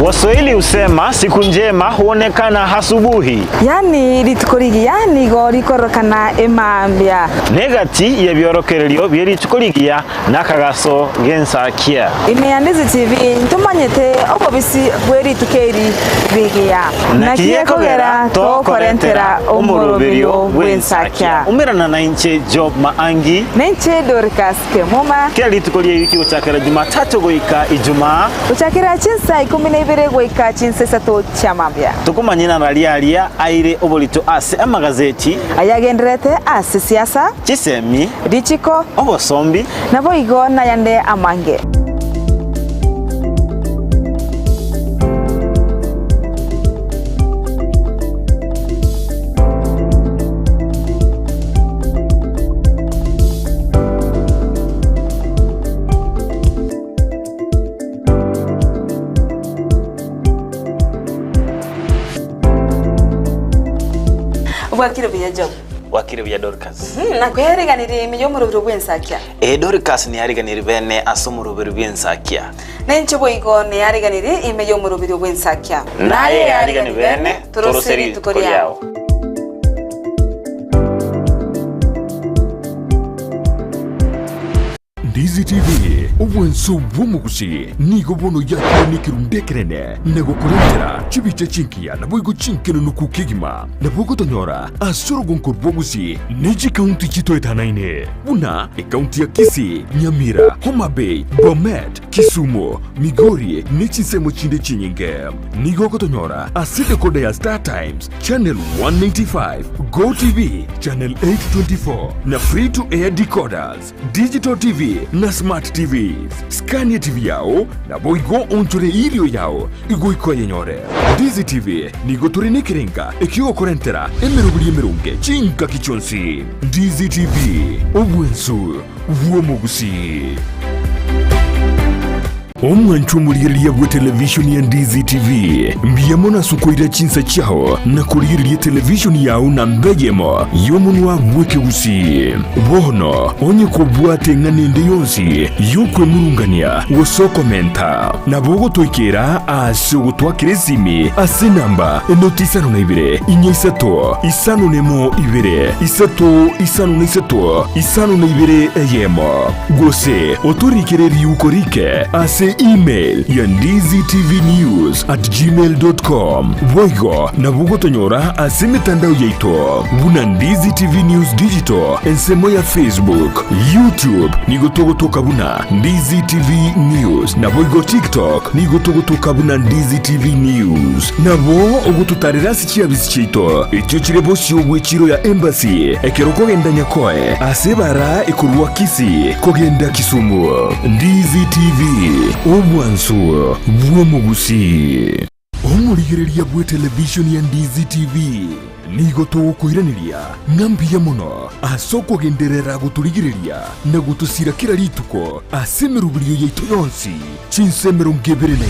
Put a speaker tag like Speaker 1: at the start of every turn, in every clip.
Speaker 1: Waswahili husema siku njema huonekana asubuhi.
Speaker 2: Yaani rituko rigiya nigo rikororokana emambia.
Speaker 1: Negati y'ebiorokererio bie rituko rigiya nakagaso g'ensakia.
Speaker 2: Ime ya Ndizi TV ntomanyete obobisi bwe rituko eri rigiya.
Speaker 1: Naki gekogera togokorentera omoroberio bw'ensakia. Umerana nainche Job Maangi.
Speaker 2: Nainche Dorcas Kemuma.
Speaker 1: Kera rituko ri'ewiki gochakera Jumatatu goika Ijumaa.
Speaker 2: Gochakera chinsa ikomi na ibere goika chinsa isato chia mambia.
Speaker 1: Tokomanyia nararia aria aire oborito ase amagazeti.
Speaker 2: Ayagendererete ase siasa.
Speaker 1: Chisemi.
Speaker 2: Richiko.
Speaker 1: Obosombi.
Speaker 2: Naboigo nayande amange. Bwakire buya Job.
Speaker 1: Bwakire buya Dorcas.
Speaker 2: Mm, nakweriganirie ime y'omorobiro bw'ensakia.
Speaker 1: Ee Dorcas niyariganirie bene ase omorobiro bw'ensakia.
Speaker 2: Nainche boigo neyariganirie ime y'omorobiro bw'ensakia.
Speaker 1: Naye yarigani bene, torose rituko riao.
Speaker 3: Ndizi TV, obwanso bw'omogusii nigo bono yakire nekerundu ekenene na gokorentera chibicha chingiya naboigo chinkenenuku kegima. Nabo ogotonyora ase orogonko rw'ogusii ne chikaunti chitoetanaine buna ekaunti ya Kisii, Nyamira, Homa Bay, Bomet, Kisumu, Migori ne chinsemo chinde chinyinge. Nigo ogotonyora ase decoder ya Star Times, Channel 195, Go TV, Channel 824 na Free to Air decoders. Digital TV na Smart TVs. Skania TV yao naboigo onchore irio yao igoika oyenyore. Ndizi TV nigo tore nekerenga ekiogokorentera emeroberi emeronge chingaki chionsi. Ndizi TV, obwensu bw'omogusii. Omwanchwa omorigereria bw'etelevishoni ya Ndizi TV, mbuya mono ase okoira chinsa chiao na korigereria etelevishoni yao namba eyemo y'omonwa bw'ekegusii. Bono onye kobwate eng'ana ende yonsi y'okwemurungania gose okomenta, nabo ogotoikera ase ogotwakera esimi ase enamba enoti isano na ibere, inya isato, isano nemo ibere, isato isano na isato, isano na ibere eyemo. Gose otorikere riuko rike ase email ya ndizitvnews at gmail dot com. Boigo nabo ogotonyora ase emetandao yaito buna Ndizi TV News Digital ensemo ya Facebook, YouTube nigo togotoka buna Ndizi TV News naboigo TikTok nigo togotoka buna Ndizi TV News. Nabo ogototarera ase chiabisi chiaito echio chire bosio bw'echiro ya Embassy ekero okogenda Nyakoe ase ebara ekorwa Kisii kogenda Kisumu. Ndizi TV, obwansu bw'omogusii. Omorigereria bw'etelevishoni ya Ndizi TV nigo togokoiraneria ng'a mbuya mono ase okogenderera gotorigereria na gotosira kera rituko ase emeroberio yaito yonsi chinsa 24.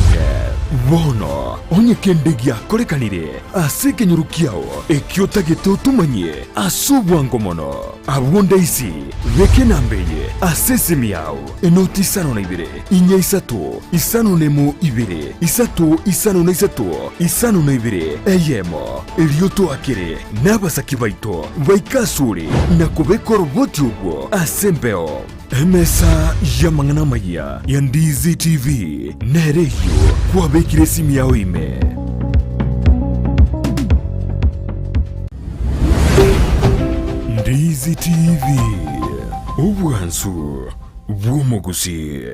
Speaker 3: Bono onye kende giakorekanire ase ekenyoro kiao ekio otagete otomanyie ase obwango mono, abwo ndaisi beka enamba eye ase esimi yao, enoti isano na ibere, inya isato, isano nemo ibere, isato isano na isato, isano na ibere, eyemo, erio toakere nabasaki baito baike asore na kobeka oroboti obwo ase embeo. Emesa y'amang'ana amayia ya Ndizi TV nere eyio kwabekire esimi yao ime. Ndizi TV, obwansu bw'omogusii.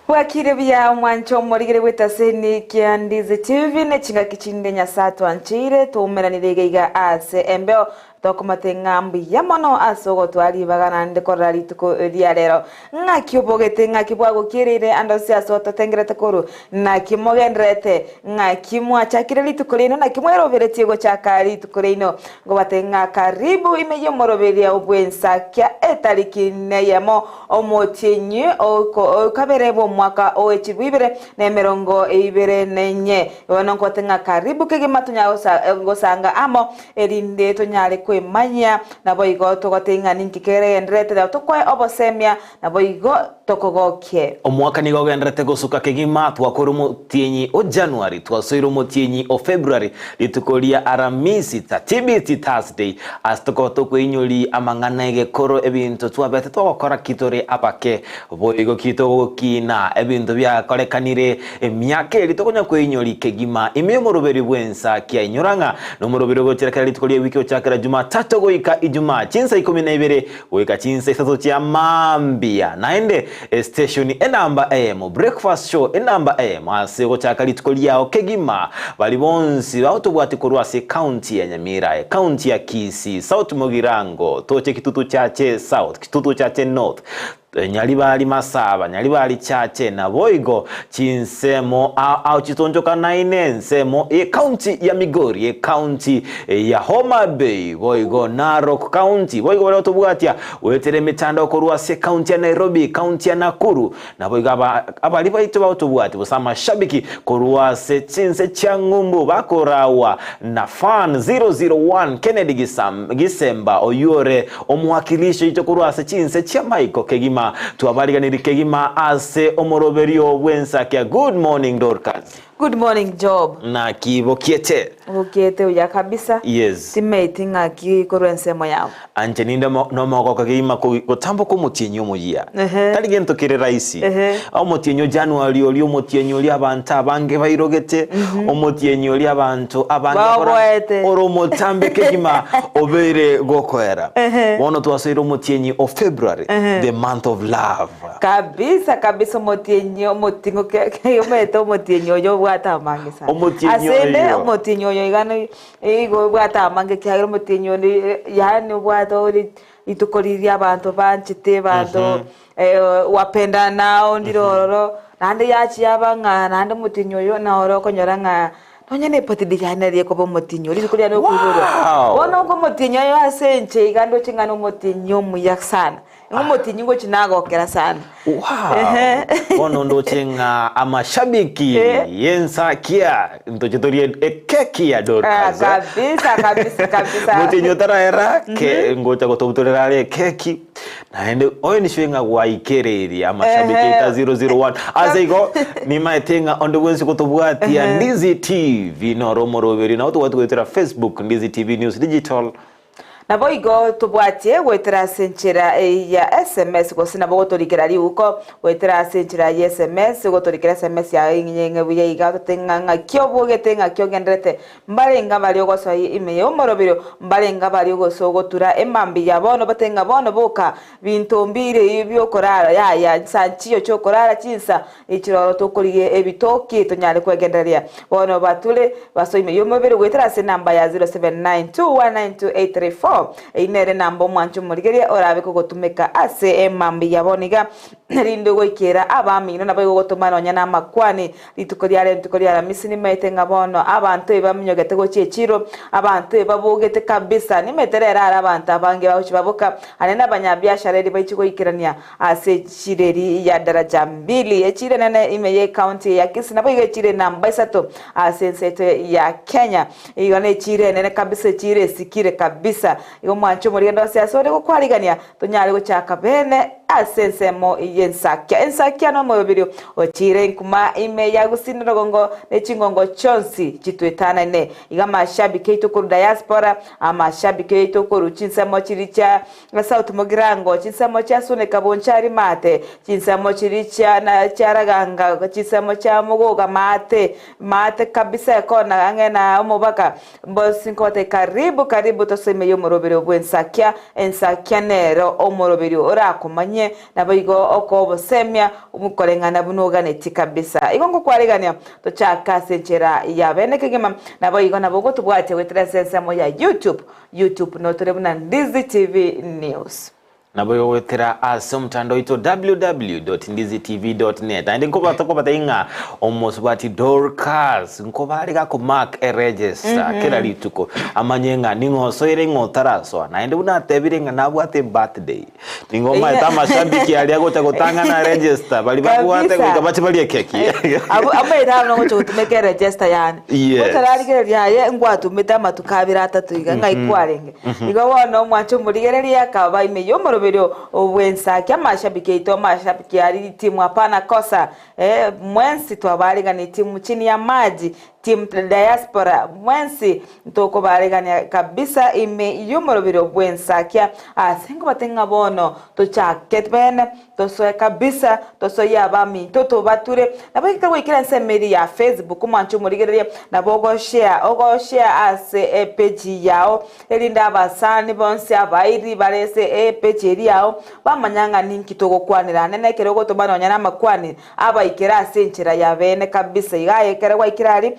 Speaker 2: Bwakire buya omwancho omorigere bw'etaseni kia Ndizi TV ne chingaki chinde Nyasae atwancheire twaumeranire iga iga ase embeo. Tokomate ng'a mbuya mono ase ogotoa ribaga naende korora rituko ria rero. Ng'aki obogete, ng'aki bwagokiereire ande onsi ase ototengerete korwa, naki mogendererete, ng'aki mwachakire rituko riaino, naki mweroberetie gochaka rituko riaino. Ngobate ng'a karibu ime y'omoroberio bw'ensakia etariki neyemo omotienyi o kabere bw'omwaka o echilifu ibere na emerongo ibere na enye. Bono nkote ng'a karibu kegima tonyare gosanga amo, erinde tonyare kwemanyia, naboigo togote ng'a ninki keregendererete nabo tokoe obosemia, naboigo tokogokie.
Speaker 1: Omwaka nigo ogendererete gosuka kegima, twakora omotienyi o January, twasoire omotienyi o February, rituko ria Aramisi, Tatibiti, Thursday, ase tokoba tokoinyori amang'ana egekoro ebinto twabete twagokora ki tore abake, boigo ki togokina ebinto biakorekanire emiaka eria tokonya koinyori kegima ime y'omoroberi bw'ensa kiainyora ng'a nomoroberi ogochera kera rituko ri'ewiki gochakera Jumatatu goika Ijumaa chinsa ikomi na ibere Goika chinsa isato chia mambia, naende esiteshoni enamba eyemo, Breakfast Show enamba eyemo, ase ogochaka rituko riao kegima. Baria bonsi bagotobwatia korwa ase ecounty ya Nyamira, ecounty ya Kisii, South Mugirango, toche Kitutu Chache South, Kitutu Chache North, Nyaribari Masaba, Nyaribari Chache, naboigo chinsemo ao ao chitonchokanaine ensemo y'ecounty ya Migori, ecounty ya Homa Bay, boigo Narok County, boigo baria gotobwatia goetera emetandao korwa ase ecounty ya Nairobi, ecounty ya Nakuru, naboigo aba abaria baito bagotobwatia gose amashabiki korwa ase chinse chia ng'umbu bakorawa na Fan 001 Kennedy Gisam Gisemba oyio ore omowakilishi oito korwa ase chinse chi'amaiko kegima. Twabariganirie kegima ase omoroberio bw'ensakia Good morning Dorcas.
Speaker 2: Good morning Job.
Speaker 1: Naki bokiete?
Speaker 2: Bokiete buya kabisa.
Speaker 1: Yes.
Speaker 2: Timaeti ng'aki korwa ensemo yao.
Speaker 1: Anche ninde nomogoko kegima gotamboka omotienyi omoyia.
Speaker 2: Ehe.
Speaker 1: Tari gento kere rahisi.
Speaker 2: Ehe.
Speaker 1: Omotienyi o January oria omotienyi oria abanto abange bairogete, omotienyi oria abanto abange
Speaker 2: Baoboete.
Speaker 1: ore omotambe kegima obeire gokoera.
Speaker 2: Ehe.
Speaker 1: Bono twasoire omotienyi o February, the month of love.
Speaker 2: Kabisa kabisa omotienyi omoting'o ke ke omanyete omotienyi oyo obwate amange sana.
Speaker 1: Omotienyi
Speaker 2: Asende
Speaker 1: oyo.
Speaker 2: omotienyi oyo iga no igo obwate amange ekiagera omotienyi onde yaani obwate ore rituko riria abanto banchete abanto wapendanao ndire ororo, naende yachia yaba ng'a naende omotienyi oyo noro okonyora ng'a Nonya ne birthday yane nari ekoba omotienyi oria, rituko riane okoiborwa.
Speaker 1: Wow!
Speaker 2: Bono ogo omotienyi oyo ase inche iga ndoche ng'a nomotienyi omuya sana. Ng'a omotienyi ngochia nagokera sana.
Speaker 1: Wow!
Speaker 2: Ehe.
Speaker 1: Bono ndoche ng'a amashabiki
Speaker 2: Eh.
Speaker 1: y'ensakia ntoche torie ekeki ya
Speaker 2: Ah,
Speaker 1: Dorcas. eh.
Speaker 2: kabisa kabisa kabisa.
Speaker 1: Motienyi otaraera ke ngocha gotobutorera are ekeki. Naende oeniswe ng'a gwaikereirie amashabiki
Speaker 2: Ehe.
Speaker 1: aito a 001. Ase igo, nimaete ng'a onde bwensi gotobwatia Ndizi TV noro omoroberi, nabo tobwate goetera Facebook Ndizi TV News Digital.
Speaker 2: Naboigo tobwatie goetera ase enchera ya sms gose nabo gotorikera riuko goetera ase enchera ya sms gotorikera sms yao eng'e buya iga otote ng'a ng'aki obogete ng'aki ogenderete Mbarenge abaria ogosoa ime y'omoroberio, mbarenge abaria gose ogotura emambia ya bono, batebe ng'a bono boka, binto mbire ebi bi'okorara, yaya, nsa nchiyo chi'okorara chinsa echiroro tokorigia ebitoki tonyare kwegendereria. Bono bature basoe ime y'omobere goetera ase enamba ya 0792192834. Eyio nere enamba omwanche omorigereria orabe kogotumeka ase emambia ya bono iga, erinde goikera abamino naboigo gotoma nonya namakwani Rituko riare rituko ria Aramisi, nimaete ng'a bono abanto ebaminyogete gochia echiiro, abanto ebabogete kabisa. Nimaete rero are abanto abange bagochia baboka, aria nabanyabiashara erio baichie goikerania ase echiiro eri ya Daraja Mbili, echiiro enene ime y'ecounty ya Kisii, naboigo echiiro enamba isato ase ense yaito ya Kenya. Igo nechiiro enene kabisa, echiiro esikire kabisa. Igo mwanche omorigendo ase ase ore gokwarigania, Tonyare gochaka bene ase ensemo y'ensakia. Ensakia nomorobiri ochiire inkuma ime ya gusii norogongo ne chingongo chionsi chitwetanaine. Iga amashabiki aito korwa diaspora, amashabiki aito korwa chinsemo chiria chia South Mugirango, chinsemo chia Sunika Bonchari Maate, chinsemo chiria chia na chia Raganga, chinsemo chia Muguga Maate, Maate kabisa ekona ang'e na omobaka Mbosi nkobatebia, Karibu, karibu, tosoe ime y'omoroberio bw'ensakia, ensakia nero omoroberio orakomanye. Okonye, naboigo okoe obosemia koreng'ana buna oganetie kabisa. Igo ngokwaregania tochake ase enchera ya bene kegima, naboigo nabo ogotobwatia goetera ase ensemo ya YouTube, YouTube notore buna Ndizi TV News.
Speaker 1: Naboigo goetera ase omotandao oito www.ndizitv.net. Naende nkoba tokobatebia ng'a omosubati Dorcas nkoba are gakomark eregister kera rituko amanye ng'a ning'o osoire ng'o otarasoa. Naende buna atebire ng'a nabwate ebirthday. Nigo omanyete amashabiki aria agocha gotang'ana register baria babwate
Speaker 2: Kabisa.
Speaker 1: goika bache barie ekeki.
Speaker 2: Abwo amaene abo nogocha gotumeka eregister yane.
Speaker 1: Yes.
Speaker 2: Otararigereria aye ngwatumete amatuko abere atato iga ng'ai kwarenge. Igo bono omwanche omorigereria akaba ime y'omoroberio bw'ensaki amashabiki aito amashabiki aria timu hapana kosa eh, mwensi twabaregania timu chini ya maji timu diaspora mwensi ntokobaregania kabisa ime y'omoroberio bw'ensakia ase nkobate ng'a bono tochake bene Tosoe kabisa, tosoyie abaminto, tobature. Nabo ekero gwaikire ensemo eria ya Facebook, omwanche omorigererie, nabo ogoshare, ogoshare ase epage yao, erinde abasani bonsi abairi bare ase epage eria yao, bamanya ng'a ninki togokwanera. Naende ekero ogotoma nonya na amakwani, abaikere ase enchera ya beene kabisa. Iga aye ekero gwaikire aria,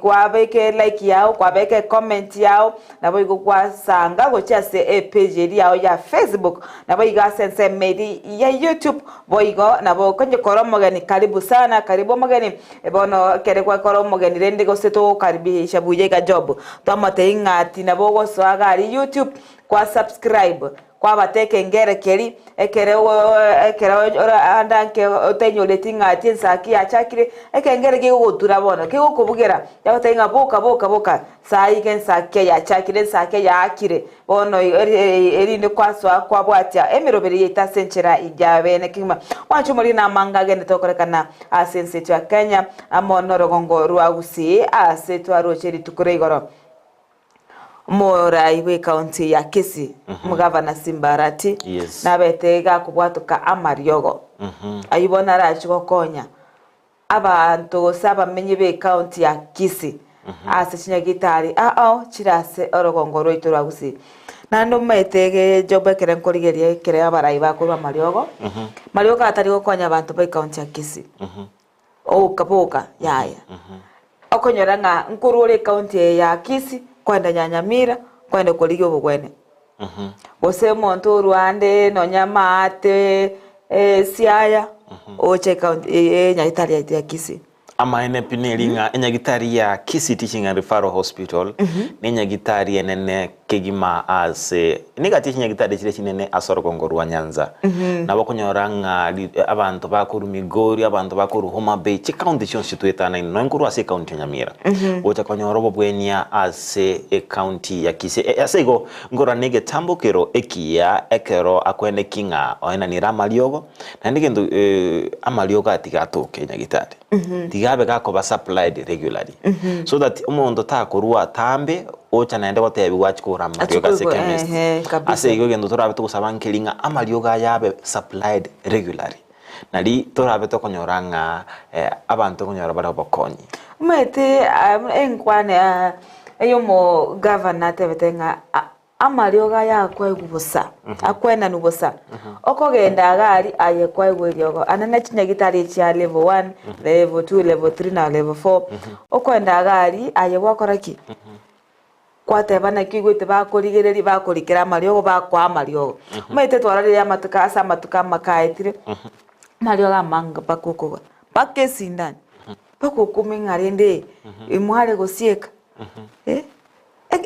Speaker 2: kwabeka elike yao, kwabeka ecomment yao, Naboigo gwasanga gochia ase epage eria yao ya Facebook, naboigo ase ensemo eria ya YouTube, boigo nabo okonye kora omogeni karibu sana, karibu omogeni, bono ekere gwakora omogeni rende gose togokaribisha buya iga Job, twamotebia ng'a ati nabo ogosoa iga aria YouTube, kwa subscribe, Kwabata ekengere keria, ekere ekero ore ande anke otainyoreti ng'a chinsaki yachakire, ekengere kegogotura bono, kegokobugera, kegotebia ng'a boka boka boka, saa iga ensaki yachakire, ensaki yaakire, bono erinde kwasoa kwabwatia emeroberi yaito ase enchera ya bene kegima. Mwanche omoriri na amanga agenderete gokorekana ase ense yaito ya Kenya, amo norogongo rwa Gusii ase twaroche rituko ria igoro. Omorai bw'ecounty ya Kisii, Omogavana Simba Arati,
Speaker 1: Yes.
Speaker 2: nabete gakobwatoka amariogo ayio bono arache gokonya abanto gose abamenyi b'ecounty ya Kisii ase chinyagitari ao chire ase orogongo rwaito rwa Gusii. Naende omanyete ege job ekere nkorigereria ekere abarai bakorwa amariogo, mariogo atari gokonya abanto ba ecounty ya Kisii. Ouka boka, yaya. Okonyora ng'a nkorwa ore ecounty eye ya Kisii, kwenda Nyanyamira, kwenda korigia obogwenia. Gose omonto orwa ande nonya maate, Siaya, oche ecounty eye nyagetari yaito ya Kisii.
Speaker 1: Amaene pi neri ng'a enyagitari ya Kisii Teaching and Referral Hospital nenyagitari enene kegima ase Negati chinyagitari chire chinene ase orogongo rwa Nyanza. Nabo okonyora ng'a abanto bakorwa Migori, abanto bakorwa Homa Bay, chikaunti chionsi chitwetanaine, nonya nkorwa ase ekaunti ya Nyamira, gocha konyora obobwenia ase ekaunti ya Kisii. Ase igo, nkorora negetambokero ekiya ekero akweneki ng'a oenanire amariogo, naende egento amariogo atiga atoke nyagitari, tiga abe gakoba supplied regularly, so that omonto takorwa atambe Ocha naende gotebigwa achie kogora
Speaker 2: Achie
Speaker 1: amariogo ase
Speaker 2: koigora,
Speaker 1: chemist.
Speaker 2: ehe, kabisa.
Speaker 1: Ase igo egento torabe togosaba nkeri ng'a amariogo aya abe supplied regularly, nari torabe tokonyora ng'a abanto nkonyora bare obokonyi.
Speaker 2: Omanyete enkwana ey'omogavana atebete ng'a amariogo aya akwaegwa bosa, akwenanwa bosa, okogenda iga aria aye kwaegwa eriogo, ande ne chinyagitari chia level one, level two, level three na level four, okoenda iga aria aye gwakora ki? Kwateba naki oigwete bakorigereria bakorikera amariogo bakoa amariogo. Omanyete twarorire amatuko ase amatuko amake aetire, amariogo amange mpaka okogwa, mpaka esindani, mpaka okumia ng'a rende imware gosieka eh.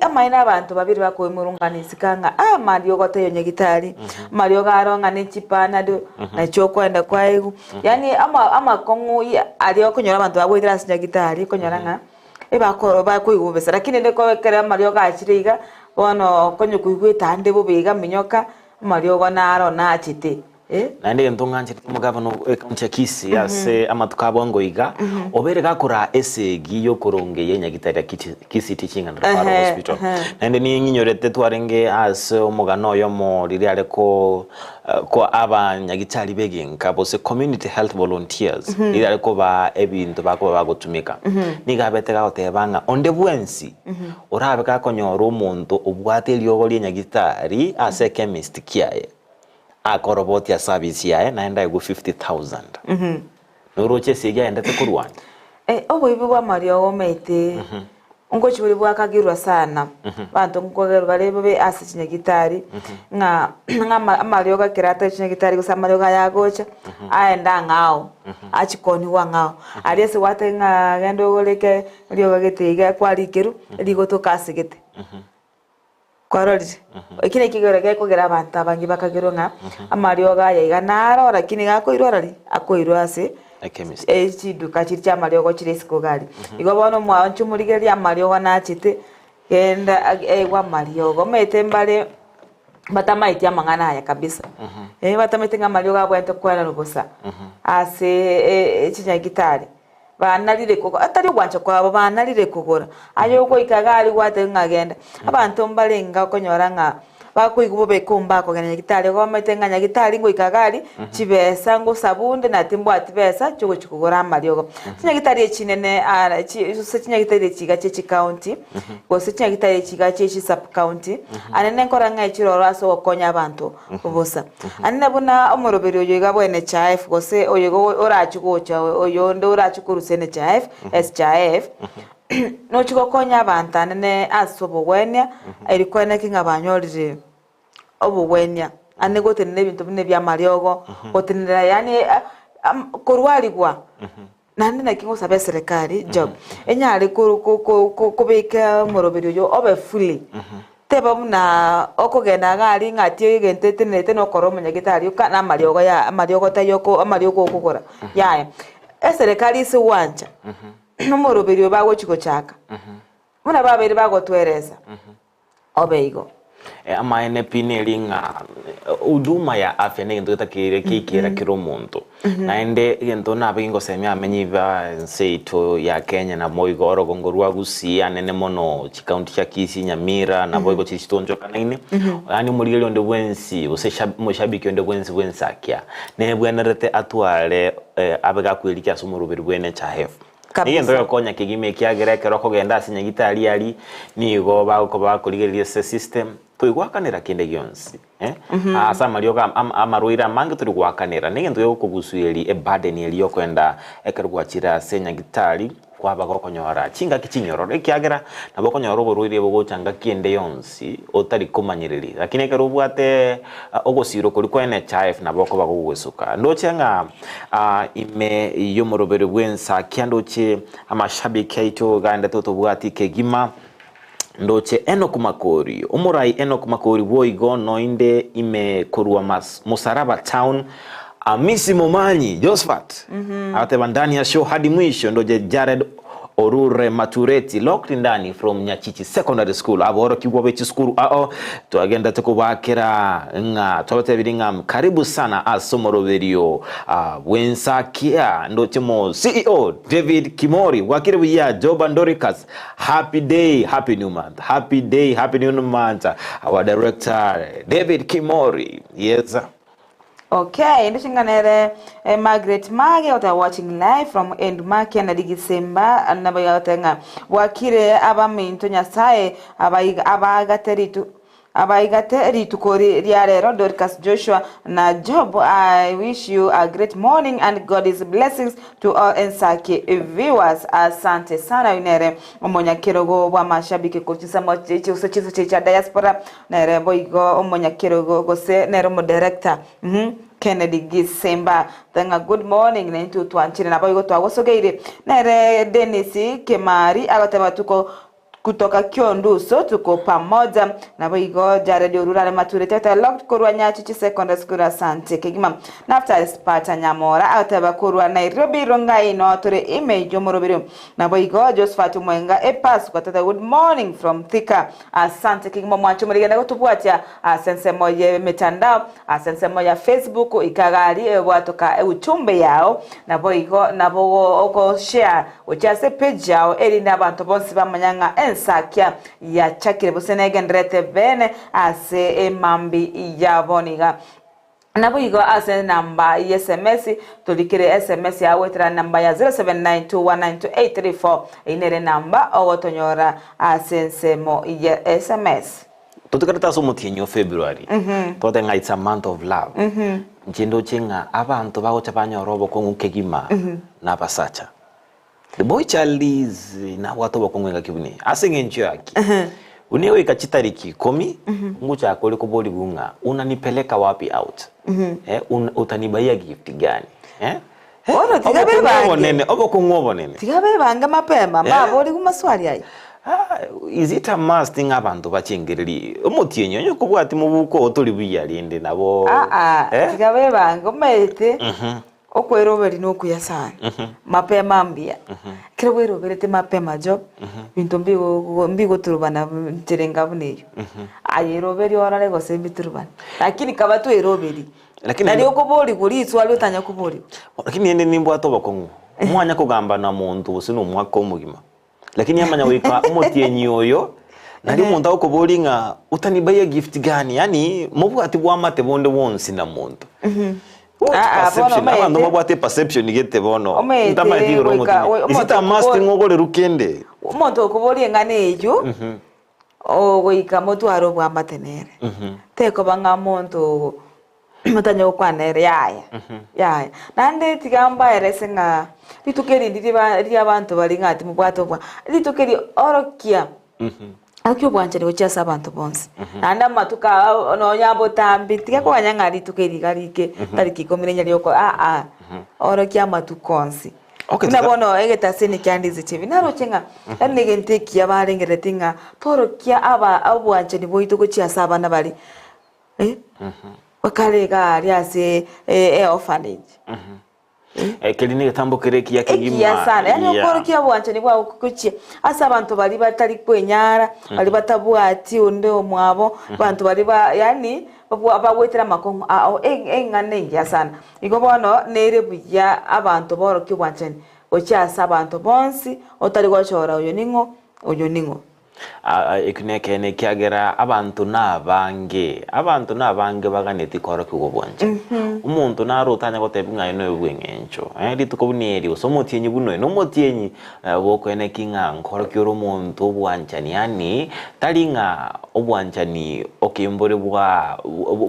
Speaker 2: Amaene abanto babere bakoimurungana isiko ng'a ah amariogo taiyo nyagitari, amariogo aro ng'a ne chipanado, nachio okoenda kwaigwa. Yaani ama amakong'u aria okonyora abanto bagoetera ase nyagitari okonyora ng'a ebako bakoigwa bobe sana. Lakini rende ekero amariogo achire iga, bono okonya koigwete ande bobe iga minyoka, amariogo naro nachete.
Speaker 1: Naende egento ng'ancherete omogabana o ekaunti ya Kisii ase amatuko a bwango iga, obeire gakoraa esegi y'okorongeyia enyagitari ya Kisii Teaching and Referral Hospital. Naende ning'inyorete twarenge ase omogano oyomo riria are ko koa abanyagitari b'egenka gose community health volunteers riria are kobaa ebinto bakoba bagotumeka. Nigo abete gagoteba ng'a onde bwensi orabe gakonyora omonto obwate eriogo ri'enyagitari ase echemist kiaye. Akorobotia service yaye naende aegwe 50,000. Noroche esegi aendete korwania?
Speaker 2: Eh, oboibi bw'amariogo omanyete ngochia bori bwakagirwa sana, abanto nkogerwa bare bobe ase chinyagitari, ng'a ng'a ama- amariogo ekero atari chinyagitari gose amariogo aya agocha, aende ang'ao, achie kooniwa ang'ao. Aria ase gwateba ng'a genda ogore eke eriogo gete iga kwarikerwa, rigotoka ase gete. Kwarorire? Eki nakio ekegoro gekogera abanto abange bakagerwa ng'a amariogo aya iga naro lakini iga akoirwa arari? Akoirwa ase
Speaker 1: Echemist.
Speaker 2: chiduka chiria chia amariogo chire isiko iga aria. Igo bono mwanche omorigereria amariogo nachete, genda ag- aigwe amariogo. Omanyete mbare batamaeti amang'ana aya kabisa, eh batamaeti ng'a amariogo abwenerete koenanwa bosa ase chinyagitari. Banarire kogora, atari ogwancha kwabo, banarire kogora. Aye ogoika iga aria gwateba ng'a genda. Abanto mbarenge okonyora ng'a bakoigwa bobe ekomba akogenda nyagitari, igo bamaete ng'a nyagitari ngoika iga aria, chibesa ngosabunde na timbwati besa chiogochia kogora amariogo. Chinyagitari echi chinene ara chi gose chinyagitari echi iga chia chicounty, gose chinyagitari echi iga chia chisub county, anene nkora ng'a echire ororo ase ogokonya abanto. Bosa. Anene buna omoroberi oyo iga bwa NHIF gose oyo iga orachie gocha oyonde orachie korusia NHIF, SHIF, nochie gokonya abanto anene ase obogwenia, eri koeneki ng'a banyorire obogwenia. Ande gotenena ebinto buna ebia amariogo, gotenenera yaani korwarigwa. Naende naki ngosaba eserekari job enyare kobeka omoroberi oyo obe fully teba buna okogenda iga aria ng'a ati egento etenerete nokora omonyagitari oka na amariogo ya amariogo taiyo oko amariogo okogora yaya. Eserekari ase gwancha omoroberi oyo bagochi gochaka buna babeire bagotweresa obe igo.
Speaker 1: Amaene pi neri ng'a huduma ya afya negento getakeire keikera kera omonto. Naende egento nabe gingosemia amenyi ba ense yaito ya Kenya naboigo orogongo rwa Gusii anene mono chikaunti chia Kisii, Nyamira naboigo chiri chitonchokanaine, yaani omorigereria onde bwensi gose omoshabiki onde bwensi bwensakia nebwenerete atware abe gakwerikia ase omoroberi bwa NHIF.
Speaker 2: Kabisa.
Speaker 1: Egento gegokonya kegima ekiagera ekero okogenda ase nyagitari aria nigo bagokoba bakorigereria ase system toigwakanera kende gionsi eh ase amariogo amarwaire amange tori goakanera na egento gegokogusueria eburden eria yokoenda ekero gwachire ase nyagitari kwaba gokonyora chingaki chinyororo ekiagera nabo okonyora oborwaire bogocha ngaki ende yonsi otari komanyereria lakini ekero obwate ogosirwa koria kwa NHIF nabo okoba gogosuka ndoche ng'a Ime y'omoroberi bw'ensakia ndoche amashabiki aito gande totobwati kegima, ndoche Enock Makori, omorai Enock Makori boigo noinde ime korwa Musaraba town, Amisi Momanyi Josphat agateba ndani ya show hadi mwisho, ndoche Jared Orure Matureti locked ndani from Nyachichi Secondary School, aborokigwa be chisukuru ao twagendete kobakera ng'a twabatebirie ng'a karibu sana ase omoroberio bw'ensakia ndoche mo CEO David Kimori bwakire buya Joba Ndoricus happy day happy new month happy day happy new month our director David Kimori yes.
Speaker 2: Okay, ende chinga nere eh, Margaret Mage ota watching live from Enduma Kennedy Gisimba nabo yagoteba ng'a bwakire abaminto Nyasaye abaiga abagate ritu abaigate rituko ri- ria rero Dorcas Joshua na Job I wish you a great morning and God's blessings to all Ensaki viewers asante sana oyo nere omonyakerogo bw'amashabiki korwa chinsemo chi- chi- chinse chia diaspora Nere boigo omonyakerogo gose nere omodirector uhmm Kennedy Gisimba teba ng'a good morning naintwe twanchire naboigo twagosogeire. Nere Dennis Kimari agoteba tuko kutoka Kionduso tuko pamoja naboigo Jared Orure are Mature tete locked korwa Nyachichi Secondary School asante kegima. Naftali Spata Nyamora agoteba korwa Nairobi Rongai noo tore ime y'omoroberi naboigo Josephat Omwenga Epasukwa tete good morning from Thika Asante kegima mwanche morigende gotobwatia ase ensemo y'emetandao, ase ensemo ya Facebook, ika gari ebwatoka euchumbe yao, naboigo nabo ogo share gochia ase page yao erinde abanto bonsi bamanya ng'a ensakia yachakire gose negendererete bene ase emambi ya bono iga. Naboigo ase enamba y'esemesi, torikere esemesi yao goetera enamba ya 0792192834. Eyio nere enamba ogotonyora ase ensemo ya esemesi.
Speaker 1: Totigarete ase omotienyi o February, togotebi ng'a it's a month of love. Inche ndoche ng'a abanto bagocha banyora obokong'u kegima na abasacha. The boy child is nabwate obokong'u engaki buna eye. Ase eng'encho ya ki? Buna egoika chitariki ikomi, ngochaka ore koborigwa ng'a unanipeleka wapi out? Eh, utanibuyia gift gani? Eh?
Speaker 2: Bono tiga
Speaker 1: Obokong'u
Speaker 2: bebange.
Speaker 1: obonene, obokong'u obonene.
Speaker 2: Tiga bebange mapema,
Speaker 1: Eh.
Speaker 2: mbaborigwe maswali aya.
Speaker 1: Ah, is it a must ng'a abanto bachengererie omotienyi onye okobwati mobuko oo tori buya rende nabo
Speaker 2: Aa,
Speaker 1: eh?
Speaker 2: tiga bebange omanyete okweroberia nokuya sana, mapema mbuya. Ekero bweroberete mapema job, binto mbigo mbigoturubana nchera enga buna eywo. Aye eroberia orore gose mbiturubane, lakini kaba tweroberie.
Speaker 1: Lakini
Speaker 2: Nari
Speaker 1: naende-
Speaker 2: okoborigwa riswali otanya koborigwa.
Speaker 1: Lakini naende nimbwate obokong'u, omwanya kogamba na monto gose na omwaka omogima, lakini amanya goika omotienyi oyo, nari omonto agokoboria ng'a utanibuyia gift gani? Yaani mobwati bwamate bonde bwonsi na monto. What
Speaker 2: Ah, ah, bono
Speaker 1: perception? Abanto
Speaker 2: omanyete-
Speaker 1: mbabwate eperception gete bono,
Speaker 2: Omanyete
Speaker 1: ntamanyeti igoro
Speaker 2: goika-
Speaker 1: omotienyi. Is it
Speaker 2: omonto
Speaker 1: a must
Speaker 2: okobori-
Speaker 1: ng'a ogoreru kende?
Speaker 2: Omonto okoboria eng'ana eywo, ogoika motware obwamate nere. Tekoba ng'a omonto motanye gokwana nere yaya, yaya. Naende tiga mbaerese ng'a rituko eri ndiri ba ria abanto baria ng'a timobwate obwa, rituko eri orokia, orokia obwanchani gochia ase abanto bonsi. Naende amatuko aa nonya botambe tiga koganya ng'a rituko eri iga rike tariki ikomi na inye rioko aa, orokia amatuko onsi.
Speaker 1: Okay,
Speaker 2: Buna
Speaker 1: tiga-
Speaker 2: bono egetaseni kia Ndizi TV naroche ng'a yaani negento ekiya barengerereti ng'a tworokia aba obwanchani bwaito gochia ase abana baria eh, bakare iga aria ase e orphanage.
Speaker 1: Ekeri negetambo kere ekiya kegima.
Speaker 2: Ekiya sana, yaani
Speaker 1: Yeah.
Speaker 2: okorokia obwanchani bwao gochia ase abanto baria batari kwenyara, baria batabwati onde omwabo, abanto baria ba yaani babwa bagwetera amakong'u ao, eng'ana engiya sana. Igo bono nere buya abanto borokie obwanchani gochia ase abanto bonsi, otari gochora oyo ning'o, oyo ning'o.
Speaker 1: Ekio nekeene, ekiagera abanto nabange, abanto nabange baganetie koorokigwa obwanchani. Omonto naro otanya gotebia ng'a aye noyo bw'eng'encho, rituko buna eri, gose omotienyi buna oyo, nomotienyi bokoeneki ng'a nkorokia ore omonto obwanchani, yaani tari ng'a obwanchani okay mbore bwa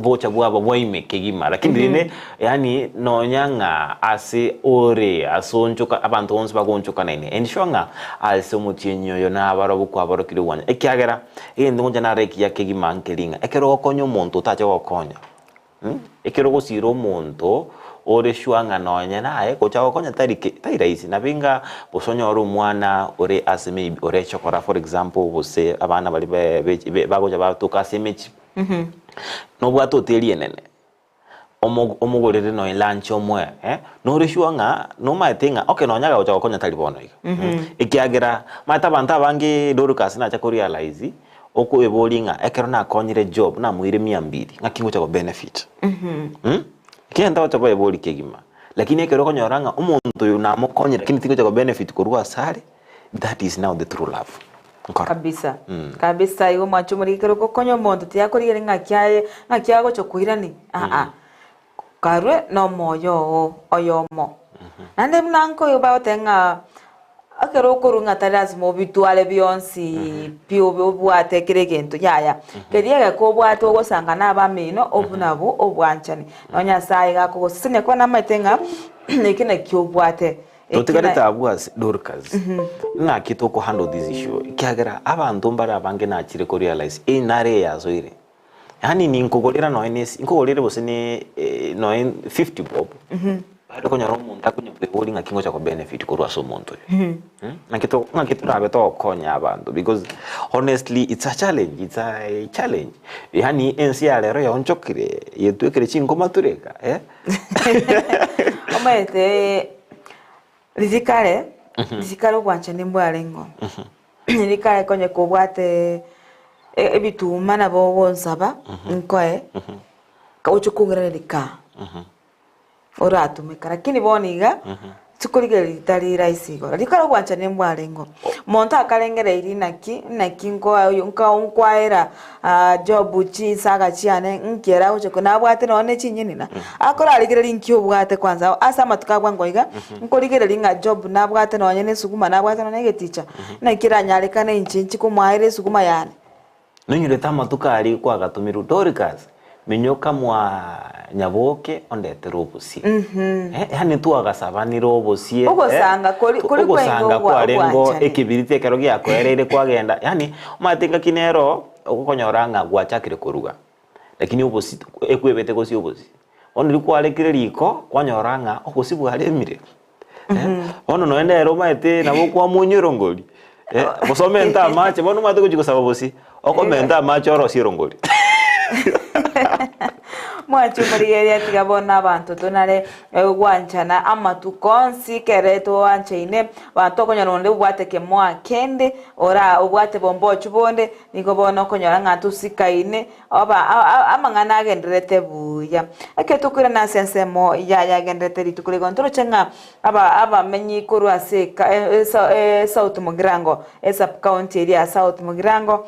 Speaker 1: bocha bwaba bwa ime kegima, lakini rende yaani nonya ng'a ase ore ase onchoka abanto bonsi bagoonchokanaine, ensure ng'a ase omotienyi oyo nabarobwo kwabarokirie obwanchani, ekiagera egento ngocha naro ekiya kegima nkeri ng'a ekero ogokonya omonto otache gokonya. Ekero ogosiira omonto ore sure ng'a nonye naye gocha gokonya tari ke tari rahisi. Nabo inga gose onyore omwana ore ase maybe ore echokora for example gose abana baria be be be bagocha batoka ase emechie, nobwate hoteli enene, omo omogorere nonye lunch omoe eh, nore sure ng'a nomaete ng'a okay nonye agocha gokonya tari bono iga, ekiagera omanyete abanto abange Dorcas nacha korealize. Okoeboria ng'a ekero nakonyire Job namoire mia mbiri, ng'aki ngocha go benefit? Mh? Ekero ntagocha koeboria kegima. Lakini ekero okonyora ng'a omonto oyo namokonyire lakini tingocha go benefit korwa asare, that is now the true love. Nkora.
Speaker 2: Kabisa, kabisa igo mwanche omorike ekero ogokonya omonto tiyakorigereria ng'aki aye, ng'aki agocha koirani aa, Karue nomoyo oo oyomo. Naende buna nkoigwa bagoteba ng'a ekero okorwa ng'a tari lasima obitware bionsi pi obe obwate kera egento yaya. Keria egeka obwate ogosanga na abamino obwo nabwo obwanchani. Nonya Nyasaye iga akogosesenia korende namanyete ng'a eki nakio obwate. Eki
Speaker 1: Totigarete
Speaker 2: na
Speaker 1: abwo ase Dorcas, ng'aki toko handle this issue ekiagera abanto mbare abange nachire ko realize eye nare eyasoire. Yaani ninkogorera nonya ne esi nkogorere gose ne nonya 50 bob, bado okonyora omonto akonya koeboria ng'aki ngocha ko benefit korwa ase omonto oyo. Naki to ng'aki torabe togokonya abanto because honestly it's a challenge, it's a challenge. Yaani ense ya rero yaonchokire, yetwekire chinkoma tureka eh.
Speaker 2: Omanyete riria kare, riria kare obwanchani mbwarengeo, riria kare konya kobwate ebituma nabo ogonsaba nkoe, oche kong'iraneria kaa, oratumeka. Lakini bono iga, chikorigereria ritari rahisi igo. Riria kare obwanchani mbwarengeo, monto akarengereiri naki, naki nkoa oyo nka nkwaera job chinsaga chiane nki ere agocha ko nabwate nonye na chinyeni na, akorarigereria nki obwate kwanza ase amatuko abwo bwango iga, nkorigereria ng'a job nabwate nonye na esuguma nabwate nonye na egeticha, naki eranyarekane inche nchi komoaera esuguma yane.
Speaker 1: Nonyorete amatuko aria kwagatomirwe Dorcas, minyoka mwa Nyaboke ondetere obosie. Eh, yaani twagasabanire obosie, eh,
Speaker 2: Ogosanga kori kori kwarenge
Speaker 1: ogosanga
Speaker 2: ogwa
Speaker 1: kwarengo
Speaker 2: ogwanchani.
Speaker 1: ekebiriti ekero giakoereire kwagenda, yaani omanyete engaki nero okonyora ng'a gwachakire koruga, lakini obosie ekwebete gosia obosie. Bono riria kwarekire riko, kwanyora ng'a obosie bwaremire. Bono nonya nere omanyete nabo okwamuonya erongori, gose omente amache, bono omanyete gochia gosaba bosie, okomenta amache orosie erongori.
Speaker 2: Mwanche omorigereria tiga bono abanto tonare gwanchana amatuko onsi ekere toanchaine, abanto okonyora onde obwate kemoa kende, ora obwate bombochu bonde, nigo bono okonyora ng'a tosikaine. Oba amang'ana agendererete buya. Ekero tokoirana ase ensemo ya yagendererete rituko rigo ntoroche ng'a aba abamenyi korwa ase eka South Mugirango, esub county eria ya South Mugirango,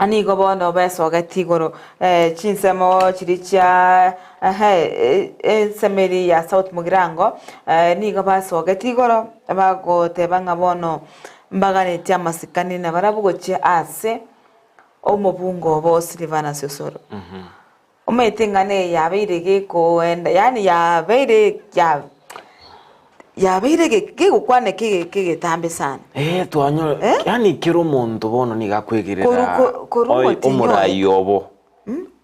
Speaker 2: nigo bono besogeti igoro chinsemo chiria chia ensemo eria ya South Mugirango, nigo basogeti igoro bagoteba ng'a bono mbaganetie amasikani nabarabwo gochia ase. Omobungo obo o Silvanus Osoro. Omanyete eng'ana eye yabeire gekoenda yaani yabeire ya yabeire ge gegokwana eke eke egetambe sana.
Speaker 1: Eh, twanyora
Speaker 2: Eh?
Speaker 1: yaani kera omonto bono nigo akwegerera
Speaker 2: Koru ko- koru
Speaker 1: oi-
Speaker 2: omotinyi
Speaker 1: omorai
Speaker 2: oye.
Speaker 1: obo.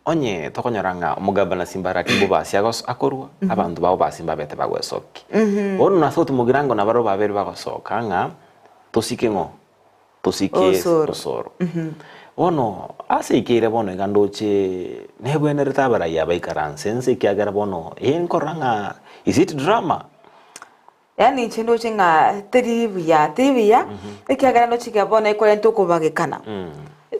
Speaker 1: Onye tokonyora ng'a omogabana simba arati bobasi agos akorwa, abanto ba bobasi mbabete bagwesokia. Bono nase otomogirango nabarabwo babere bagosoka ng'a tosike ng'o? Tosike
Speaker 2: Osoro.
Speaker 1: osoro. Bono ase ekeire bono iga ndoche nebwenerete abarai aba ikaranse ense ekiagera bono eh nkorora ng'a is it drama?
Speaker 2: Yaani inche ndoche ng'a teri buya, teri buya, ekiagera ndoche iga bono ekorenta okobagekana,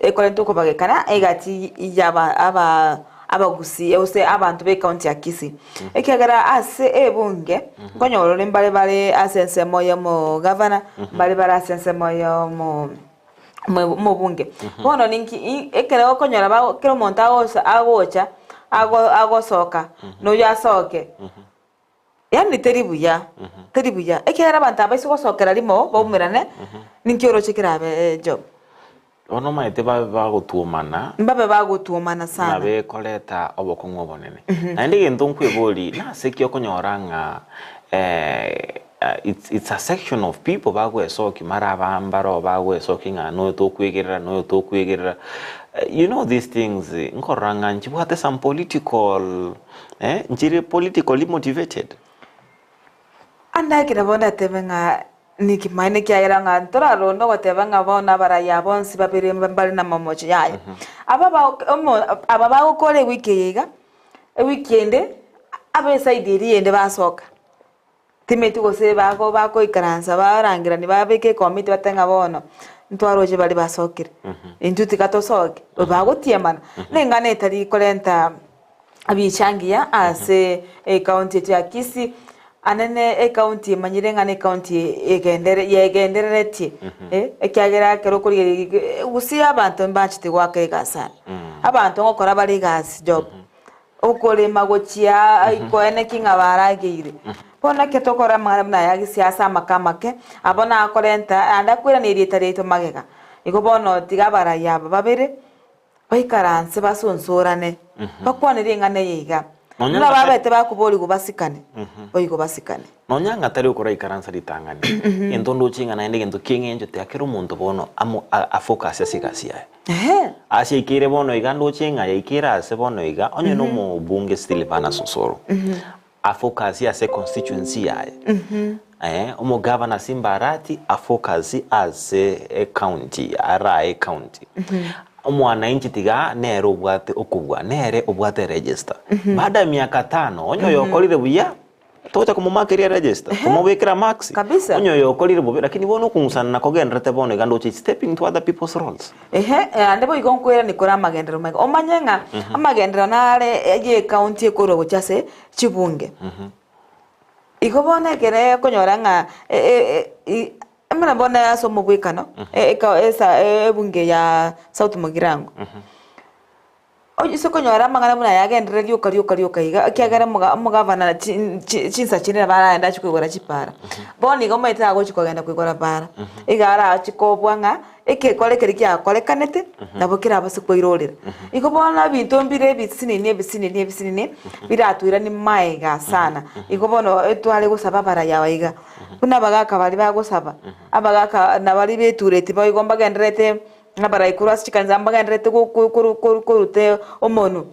Speaker 2: ekorenta okobagekana egati ya aba aba abagusii gose abanto ba ecounty ya Kisii. Ekiagera ase ebunge, nkonyora ore mbare bare ase ensemo ya omogavana, mbare bare ase ensemo ya omo omobunge. Bono ninki i ekero okonyora bago kera omonto agosa agocha, ago agosoka, na oyio asoke, yaani teri buya, teri buya, ekiagera abanto aba ase gosokera rimo baumerane, ninki oroche kerabe job.
Speaker 1: Bono omanyete babe bagotwomana.
Speaker 2: Mbabe bagotwomana sana.
Speaker 1: Nabe koreta obokong'u obonene. Naende egento nkweborie, nase ki okonyora ng'a it's it's a section of people bagwesokia mara aba mbaro bagwesokia ng'a noyo tokwegerera noyo tokwegerera. You know these things nkorora ng'a nchibwate some political nchire politically motivated.
Speaker 2: Ande ekero bono atebe ng'a Nekemanyererio ekiagera ng'a ntoraronde ogoteba ng'a bono abarai aba bonsi babere mbare namamocho, yaya. Aba ba omo aba bagokora ewiki eye iga, ewiki ende abe eside eria ende basoka. Timeti gose bago bagoikaransa barangerani babeke ekomiti batebe ng'a bono ntwaroche baria basokire, intwe tiga tosoke, bagotiemana. Neng'ana etari korenta. Ebicha engiya ase ecounty yaito ya Kisii, anene ecounty emanyire ng'a ne ecounty egendere yegendereretie eh, ekiagera ekero okorigereria gusii abanto mbanchete goaka egasi sana. Abanto ngokora bare egasi job, okorema gochia koeneki ng'a barageire. Bono ekero tokora amang'ana buna aya gesiasa amake amake, abwo nakorenta naende akoirania erieta riaito magega. Igo bono tiga abarai aba babere. Baikaranse basonsorane, bakwane ring'ana eye iga,
Speaker 1: Nonya
Speaker 2: buna
Speaker 1: ng'a tari-
Speaker 2: babete bakoborigwa basikane, boigo basikane.
Speaker 1: Nonya ng'a tari okoraikaransa ritang'ani, egento ndoche ng'a naende egento ki'eng'encho tiga kera omonto bono amo a- afocus ase egasi yaye.
Speaker 2: Ehe.
Speaker 1: Ase yaikeire bono iga ndoche ng'a yaikeire ase bono iga, onye na omobunge Silvanus Osoro, afocus ase econstituency yaye, omogavana Simba Arati afocus ase ecounty, arae ecounty. Omwananchi tiga nere obwate okobua, nere obwate eregister. Baada ya miaka tano, onye oyo okorire buya, togocha komomakeria eregister, tomobekere amarks,
Speaker 2: Kabisa.
Speaker 1: onye oyo okorire bobe, lakini bono okong'usana nakogendererete bono iga ndoche it's stepping to other people's roles.
Speaker 2: Ehe, naende boigo nkoirania kore amagenderero maiga. Omanye ng'a amagenderero nare ye ecounty ekorwa gochia ase chibunge. Igo bono ekere okonyora ng'a buna bono ase omobwekano eka esa ebunge ya South Mugirango. Ase okonyora amang'ana buna aya agenderere rioka rioka rioka iga, ekiagera omoga omogavana chi chi chinsa chinde nabo aragende achie koigora chipara. Bono iga omanyete agochi kogenda koigora para, iga arachi kobua ng'a ekekore keria kiakorekanete, nabo kerabase koirorera. Igo bono ebinto mbire ebisinini ebisinini ebisinini, biratoiranie maega sana. Igo bono etware gosaba abaraya aba iga, buna abagaka baria bagosaba, abagaka nabaria betureti boigo mbagendererete. Abarai korwa ase chikanisa mbagendererete koruta omonwe,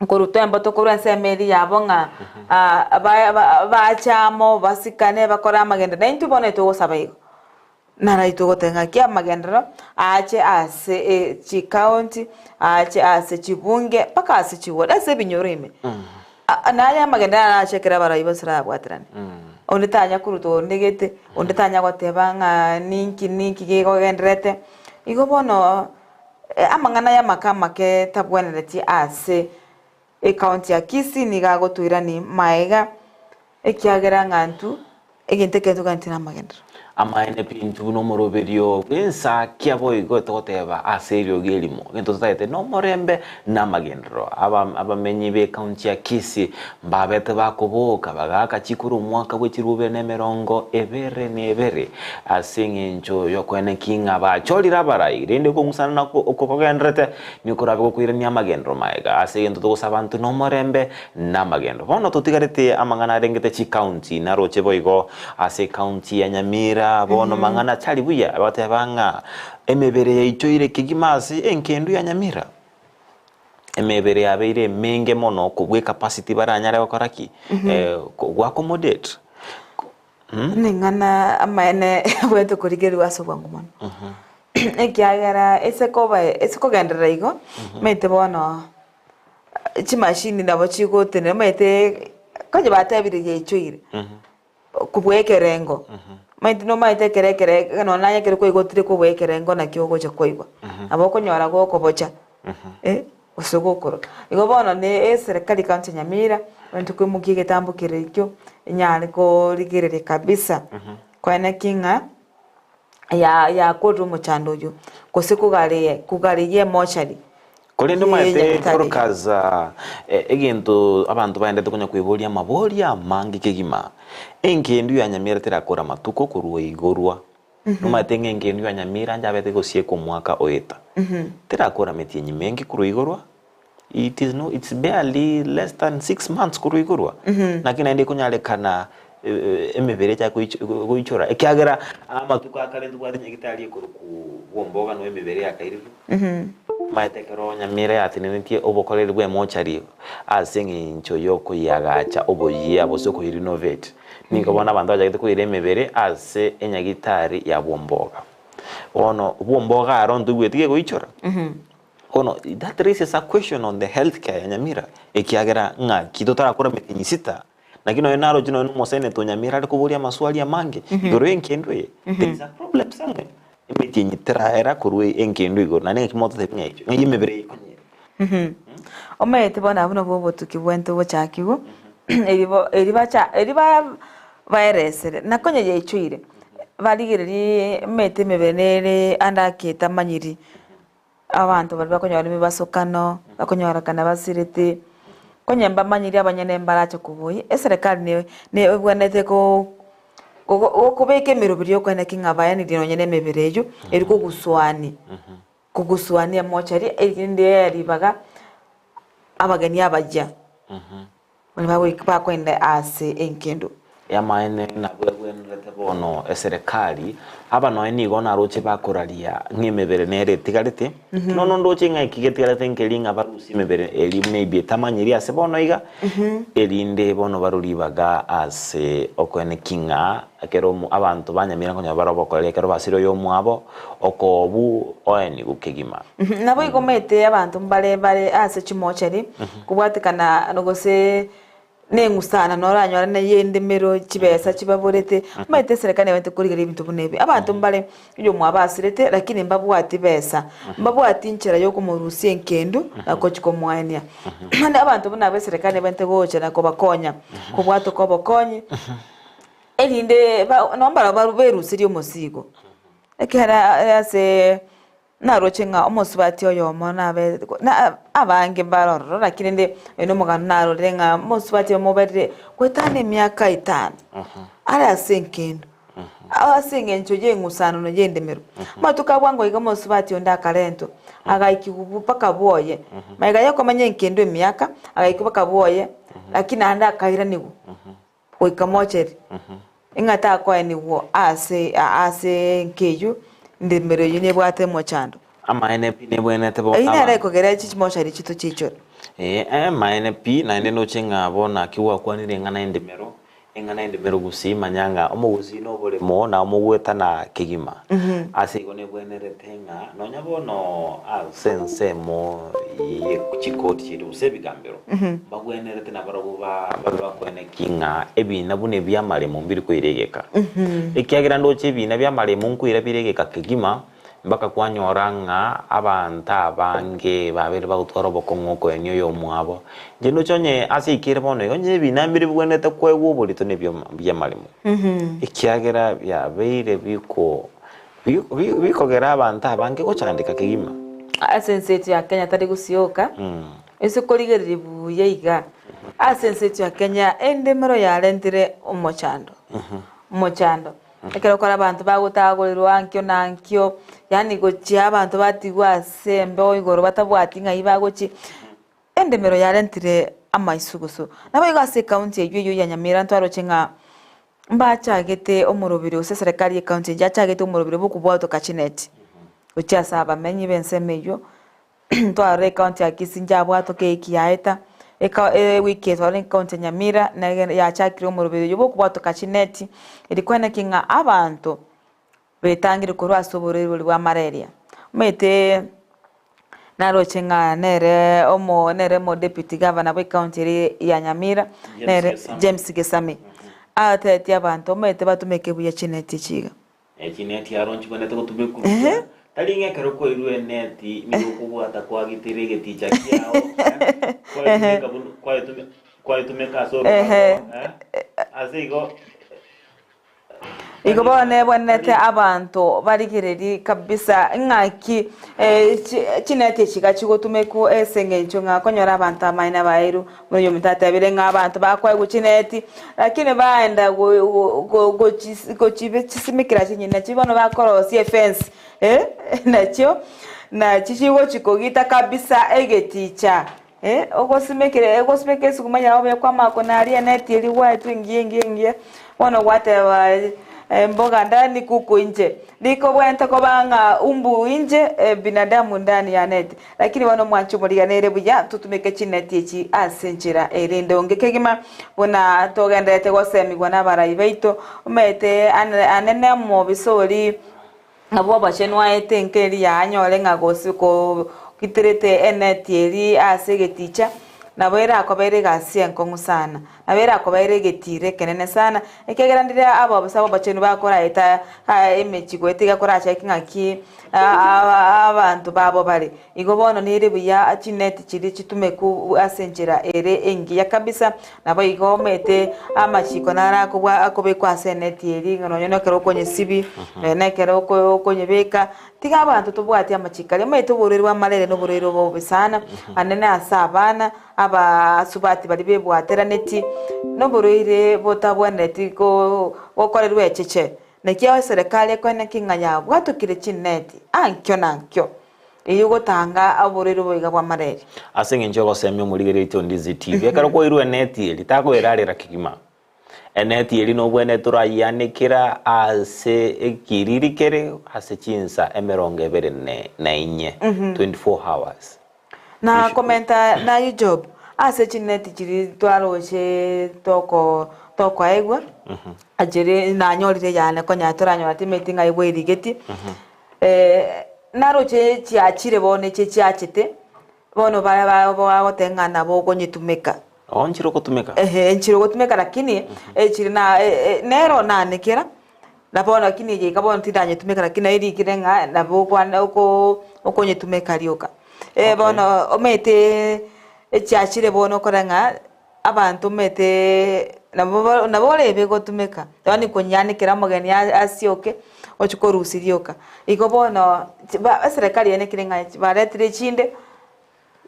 Speaker 2: koruta emboto korwa ensemo eria yabo ng'a baache amo, basikane, bakore amagenderero. Na intwe bono etogosaba igo, naro togoteba ng'aki amagenderero aache ase chikaunti, aache ase chibunge, mpaka ase chiward, ase ebinyoro ime. Naye amagenderero arache ekero abarai bonsi barabwaterane. Onde tanya koruta onde gete, onde tanya goteba ng'a ninki ninki gekogendererete. Igo bono amang'ana aya amake amake tabwenereti ase ecounty ya Kisii nigo agotoirani maega ekiagera ng'a intwe Egento ekere toganetie namagenderero.
Speaker 1: Amaene pi intwe buna omoroberio bw'ensakia boigo togoteba ase eriogi erimo, egento totagete nomorembe na amagenderero. Aba abamenyi b'ecounty ya Kisii mbabete bakoboka bagaaka chikura omwaka bwe chilifu bibere na emerongo ebere na ebere ase eng'encho y'okoenekia ng'a bachorire abarai rende okong'usana nako oko kogendererete nigo korabe gokoirania amagenderero maega ase egento togosaba intwe nomorembe namagendo. Bono totigarete amang'ana arengete chicounty naroche boigo ase ecounty ya Nyamira bono mang'ana tari buya bateba ng'a emebere yaichoire kegima ase enkendu ya Nyamira. Emebere yabeire emenge mono kobua ecapacity baranyare gokora ki? Go accommodate.
Speaker 2: Ning'ana amaene abwenerete korigerigwa ase obwango mono, ekiagera ase koba ase kogenderera igo, omanyete bono chimashini nabo chigotenena omanyete konya batebire yaichoire, kobua ekerengo, omanyete nomanyete ekero ekere nonya naye ekero kwaigotire kobua ekerengo naki ogocha kwaigwa, nabo okonyora gokobocha gose gokoroka. Igo bono ne eserekari ekaunti ya Nyamira, ebwenerete koimokia egetambo kere ekio, enyare korigereria kabisa, koenekia ng'a ya yakorire omochando oyio, gose kogaria kogaria emochari.
Speaker 1: Korende omanyete Dorcas, egento abanto baendete konya kweboria amaboria amange kegima, engendu ya Nyamira terakora amatuko korwa igorwa. Nomanyete ng'a engendu ya Nyamira njabete gosieka omwaka oeta. Terakora metienyi menge korwa igorwa, it is no, it's barely less than 6 months korwa igorwa. Naki naende ekonyarekana emebere echake goichora, ekiagera amatuko a kare ntobwate nyagitari ekorokwa bwomboga noe emebere yakairirwe. Omanyete ekero Nyamira yatenenetie obokoreri bw'emochari ase eng'encho y'okoyiagacha oboyia gose okoyirenovate, nigo bono abanto bachagete koira emebere ase enyagitari ya bwomboga. Bono bwomboga aro ntoigweti gegoichora. Bono that raises a question on the health care ya Nyamira, ekiagera ng'aki totarakora emetienyi sita, Naki nonya naroche nonya nomoseneta o Nyamira are koboria amaswali amange igoro y'engendu eye, there is a problem somewhere. Emetienyi teraera korwa engendu igoro, naende ng'aki mototebi ng'a ekio, ng'ai emebere eye ekonyera.
Speaker 2: Omanyete bono abwo nabwo obotuki bwente bochakigwe, eri bo eri bacha eri ba baeresere, na konya yaichoire, barigererie omanyete emebere nere ande ake etamanyiri. Abanto baria bakonyora emebasokano, bakonyorekana basirete, konya mbamanyiri abanyene mbarache koboyia, eserekari ne ne ebwenerete ko gokobeka emeroberi yokoeneki ng'a baenirie nonye na emebere eywo, eri kogusuani, kogusuani emochari erinde eye ribaga abageni abayia. Baria bagoika bakoenda ase engendu.
Speaker 1: Y'amaene nabwo egwenerete bono eserekari, aba nonya nigo naroche bakoraria ng'a emebere nere etigarete, nono ndoche ng'a eki getigarete nkeri ng'a barusie emebere eria maybe etamanyiri ase bono iga, erinde bono barwe ribaga ase okoeneki ng'a ekero omo abanto ba Nyamira nkonya bare obokoreri ekero basire oyomwabo, okobu oenigwe kegima.
Speaker 2: Naboigo omanyete abanto mbare bare ase chimochari, kobwatekana gose neng'usana noranyore naye endemero chibesa chibaborete, omanyete eserekari nebwenerete korigereria ebinto buna ebi. Abanto mbare oyomwabo asirete lakini mbabwati besa, mbabwati nchera yokomorusia enkendu na gochia komoenia. Naende abanto buna abwo eserekari nebwenerete gocha na kobakonya, kobwatoka obokonyi, erinde ba nabo barabwo beruserie omosigo, ekero ase. Naroche ng'a omosubati oyomo nabe na abange mbare ororo, lakini rende oyo na omogano narorire ng'a omosubati oyomo oberire goetana emiaka etano, are ase enkendo, ase eng'encho y'eng'usanano y'endemero. Amatuko a bwango iga omosubati onde akarentwa, agaikigwa mpaka bwoye, magega yokomenya enkendo emiaka, agaikigwa mpaka bwoye, lakini naende akairanigwa. Goika mocheri, ng'a takoenigwa ase ase enka eyio, ndemero eyio nebwate omochando.
Speaker 1: Amaene pi nebwenerete bo
Speaker 2: Eyio nere
Speaker 1: abanto.
Speaker 2: ekogera echi chimochari chito chiichore.
Speaker 1: Ee, amaene pi, naende noche ng'a bono aki gwakwanire eng'ana endemero, eng'ana endemero gusii manya ng'a omogusii na oboremo na omogwetana kegima. Ase igo nebwenerete ng'a nonya bono ase ensemo ye chikoti chiaito gose ebigambero, Mbagwenerete nabarabwo babe bakoenekia ng'a ebiina buna ebi'amaremo mbiri koira egeka. Ekiagera ndoche ebiina bi'amaremo nkoira bire egeka kegima, mpaka kwanyora ng'a abanto abange babeire bagotwara obokong'u okoenia oyomwabo. Inche ndoche onye ase eikere bono iga, onye ebiina mbire bigwenerete koegwa oborito nebio bi'amaremo. Ekiagera biabeire biko bikogera abanto abange gochandeka kegima.
Speaker 2: Ase ense yaito ya Kenya tari gosioka, Ase korigereria buya iga, ase ense yaito ya Kenya endemero yarentire omochando, omochando. Ekero okora abanto bagotagorerwa ankio na ankio, yaani gochia abanto batigwa ase embeo igoro batabwati ng'ai bagochia, endemero yarentire amaisugusu. Naboigo ase ecounty eywo eywo ya Nyamira ntwaroche ng'a mbachagete omoroberi gose eserekari ye ecounty eywo yachagete omoroberi bwa okobwatoka chineti, gochia ase abamenyi ba ensemo eywo. Ntwarora ecounty ya Kisii njabwatoka ewiki yaeta, eka ewiki eye twarora ecounty ya Nyamira nere yachakire omoroberi oywo bwa okobwatoka chineti, erio kweneki ng'a abanto betangire korwa ase oborwaire boria bwa malaria. Omanyete naroche ng'a nere omo nere omo deputy governor bwa ecounty eria ya Nyamira,
Speaker 1: James
Speaker 2: nere
Speaker 1: Gesami.
Speaker 2: James Gesami, atebetie abanto omanyete batumeke buya chineti echi iga.
Speaker 1: Chineti aro nchigwenerete gotumekwa buya, tari ng'a ekero kwairwe eneti nigo okobwata kwagitera egeticha kiao, eh, kwayetumeka buna kwayetume kwayetumeka ase orobago, eh, ase igo
Speaker 2: Igo bono nebwenerete abanto barigererie kabisa ng'aki chineti echi iga chigotumekwa ase eng'encho ng'a okonyora abanto amaene abaeru Buna oyominto atebire ng'a abanto bakoegwa chineti, lakini baenda gochisimekera chinyeni nachio bono bakorosia efence eh, nachio nachi chigochi kogita kabisa egeticha eh, ogosimekera ogosimeka esuguma yao buya kwamanya konaria eneti eria gwaetwe engiya engiya engiya, bono gwateba mboga ndani kuku inche, rikobwenerete koba ng'a umbu inche binadamu ndani ya neti. Lakini bono mwanche omorigana ere buya, totumeke chineti echi ase enchera ere endonge kegima, buna togendererete gosemigwa nabarai baito. Omanyete anene omobisa oria nabwo obochenu aete enka eria anyore ng'a gose kogiterete eneti eria ase egeticha, nabo erakobeire egasi enkong'u sana. Nabo erakobaere egetiiro ekenene sana, ekiagera ndire abobisa b'obochenu bakoraeta emechie goeta iga korachake ng'aki abanto babo bare. Igo bono nere buya chineti chiria chitumeku ase enchera ere engiya kabisa, naboigo omanyete amachiko naro akobwa akobekwa ase eneti eria ng'a nonye nekero okonyesibia, nonye nekero okonyebeka, tiga abanto tobwati amachiko aria. Omanyete oborwaire bwa malaria na oborwaire obobe sana, anene ase abana. Abasubati baria bebwateranetie noborwaire botabwenereti gokorerwa echeche, naki eserekari ekoeneki ng'a yabwatokire chineti ankio na ankio, eyio gotanga oborwaire obo iga bwa malaria.
Speaker 1: Ase engencho y'ogosemia omorigereria o Ndizi TV, ekero kwairwe eneti eria, takoerarera kegima. Eneti eria nobwenerete orayianekera ase ekiriri kere ase chinsa emerongo ebere na inye, 24 hours.
Speaker 2: Na komenta nayio Job, ase chineti chiria twaroche toko tokoegwa, chiria nanyorire yane konya toranyora timeti ng'ai bwerigetie, naroche chiachire bono echi chiachete, bono baria bagoteba ng'a nabo okonyetumeka.
Speaker 1: Oo nchire ogotumeka.
Speaker 2: Ehe, nchire ogotumeka lakini echire na nero nanekera, na bono lakini eye iga bono tindanyetumeka lakini naye erikire ng'a nabo okwane oko okonyetumeka rioka.
Speaker 1: Okay.
Speaker 2: Bono omanyete echiachire bono okore ng'a abanto omanyete nabo ba nabo orebe gotumeka, yaani konyeanekera omogeni asioke. Ochi korusia rioka. Igo bono ba eserekari yaye nekire ng'a baretire echinde,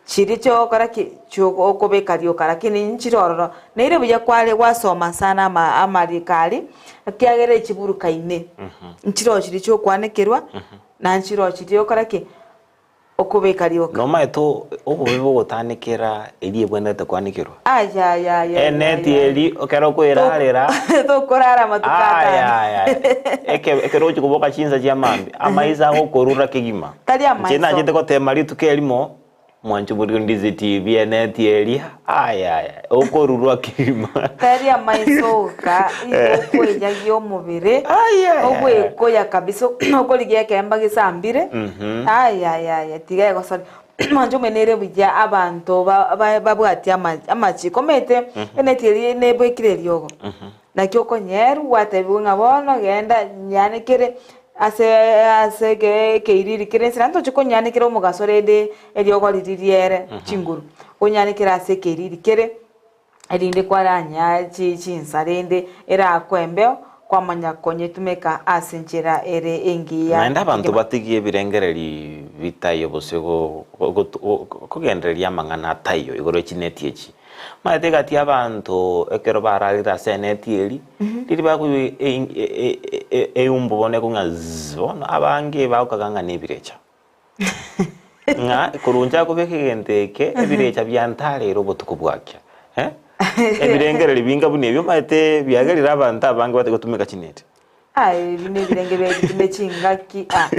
Speaker 2: chiria chiogokora ki? Chio okobeka rioka lakini nchire ororo. Naire buya kware gwasoma sana ama amariko aria, ekiagera echiburukaine, nchire oo chiria chiokwanekerwa, na nchire oo chiria okora ki? Okobeka rioka.
Speaker 1: Nomaete obobe bogotanekera eria ebwenerete kwanekerwa?
Speaker 2: Ayayaya.
Speaker 1: Eneti eri ekero okoerarera
Speaker 2: Tokorara amatuko atano.
Speaker 1: ayaya ekero ogochia koboka chinsa chia mambia amaiso agokorura kegima.
Speaker 2: Tari amaiso.
Speaker 1: Inche nachete gotema rituko erimo mwanche oborwe ndizi TV eneti eria ayaya okorurwa kegima.
Speaker 2: Tari amaiso oka igo okoeyagia omobere
Speaker 1: Ayaya.
Speaker 2: ogwekoya kabisa okorigia ekeemba gesambire ayayaya tiga egosori mwanche omwene ere buya abanto ba- ba- babwatie ama- amachiko omanyete eneti eria nebekire eriogo naki okonyerwa gwatebiwa ng'a bono genda nyanekere ase ase eke ekeiriri kere inse naende tochi konyanekera omogaso rende eriogo riria riere chinguru, onyanekere ase ekeiriri kere. Erinde kwaranyia chinsa rende erakwe embeo, kwamanya konyetumeka ase enchera ere engiya.
Speaker 1: Naende abanto batigie ebirengereri bitaiyo gose kogendereria amang'ana ataiyo igoro ye chineti echi. Omanyete egati y'abanto ekero bararire ase eneti eri, riria bakoigwa eumbu bono ekong'a zzzz bono abange bagokaga ng'a nebirecha. Ng'a korwa inche akobeka egento eke, ebirecha biantareire obotuko bwakia. Eh? Ebirengererio binga buna ebio omanyete biagerire abanto abange bate gotumeka chineti.
Speaker 2: Ah, ebi nebirenge biaito ne chingaki ah,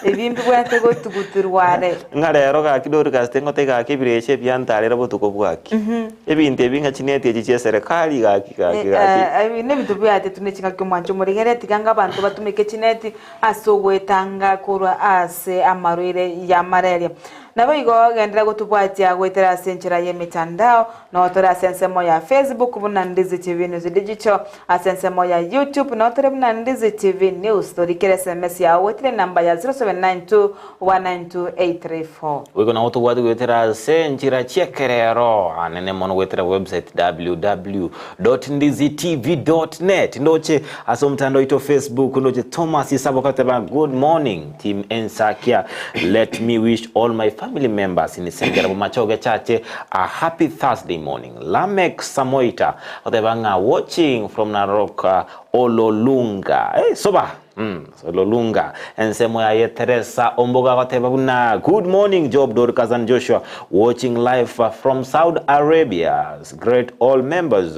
Speaker 2: ebi mbibwenerete gotuguturwa are.
Speaker 1: Ng'a rero gaki Dorcas tingote gaki ebirecha ebiantarera obotuko bwakia. Ebinto ebi ng'a chineti echi chia eserekari gaki gaki gaki.
Speaker 2: Ebi nebinto biaetetwe ne chingaki omwancho omorigere, tiga ng'a abanto batumeke chineti ase ogwetanga korwa ase amarwaire y'amalaria. Naboigo genderera gotobwatia goetera ase enchera y'emetandao, noo tore ase ensemo ya Facebook buna Ndizi TV News Digital, ase ensemo ya YouTube noo tore buna Ndizi TV News. Torikere SMS yao goetera enamba ya 0792 192 834.
Speaker 1: Boigo nabo tobwate goetera ase enchera chi'ekerero anene mono goetera website www dot ndizi tv dot net ndoche ase omotandao oito Facebook ndoche Thomas Isabo agateba good morning team Ensakia let me wish all my family members in Sengera Bomachoge Chache a happy Thursday morning Lameck Samoita agoteba ng'a watching from Narok Ololunga eh soba mm Ololunga ensemo yaye Teresa Ombogo agoteba buna good morning Job Dorcas and Joshua watching live from Saudi Arabia great all members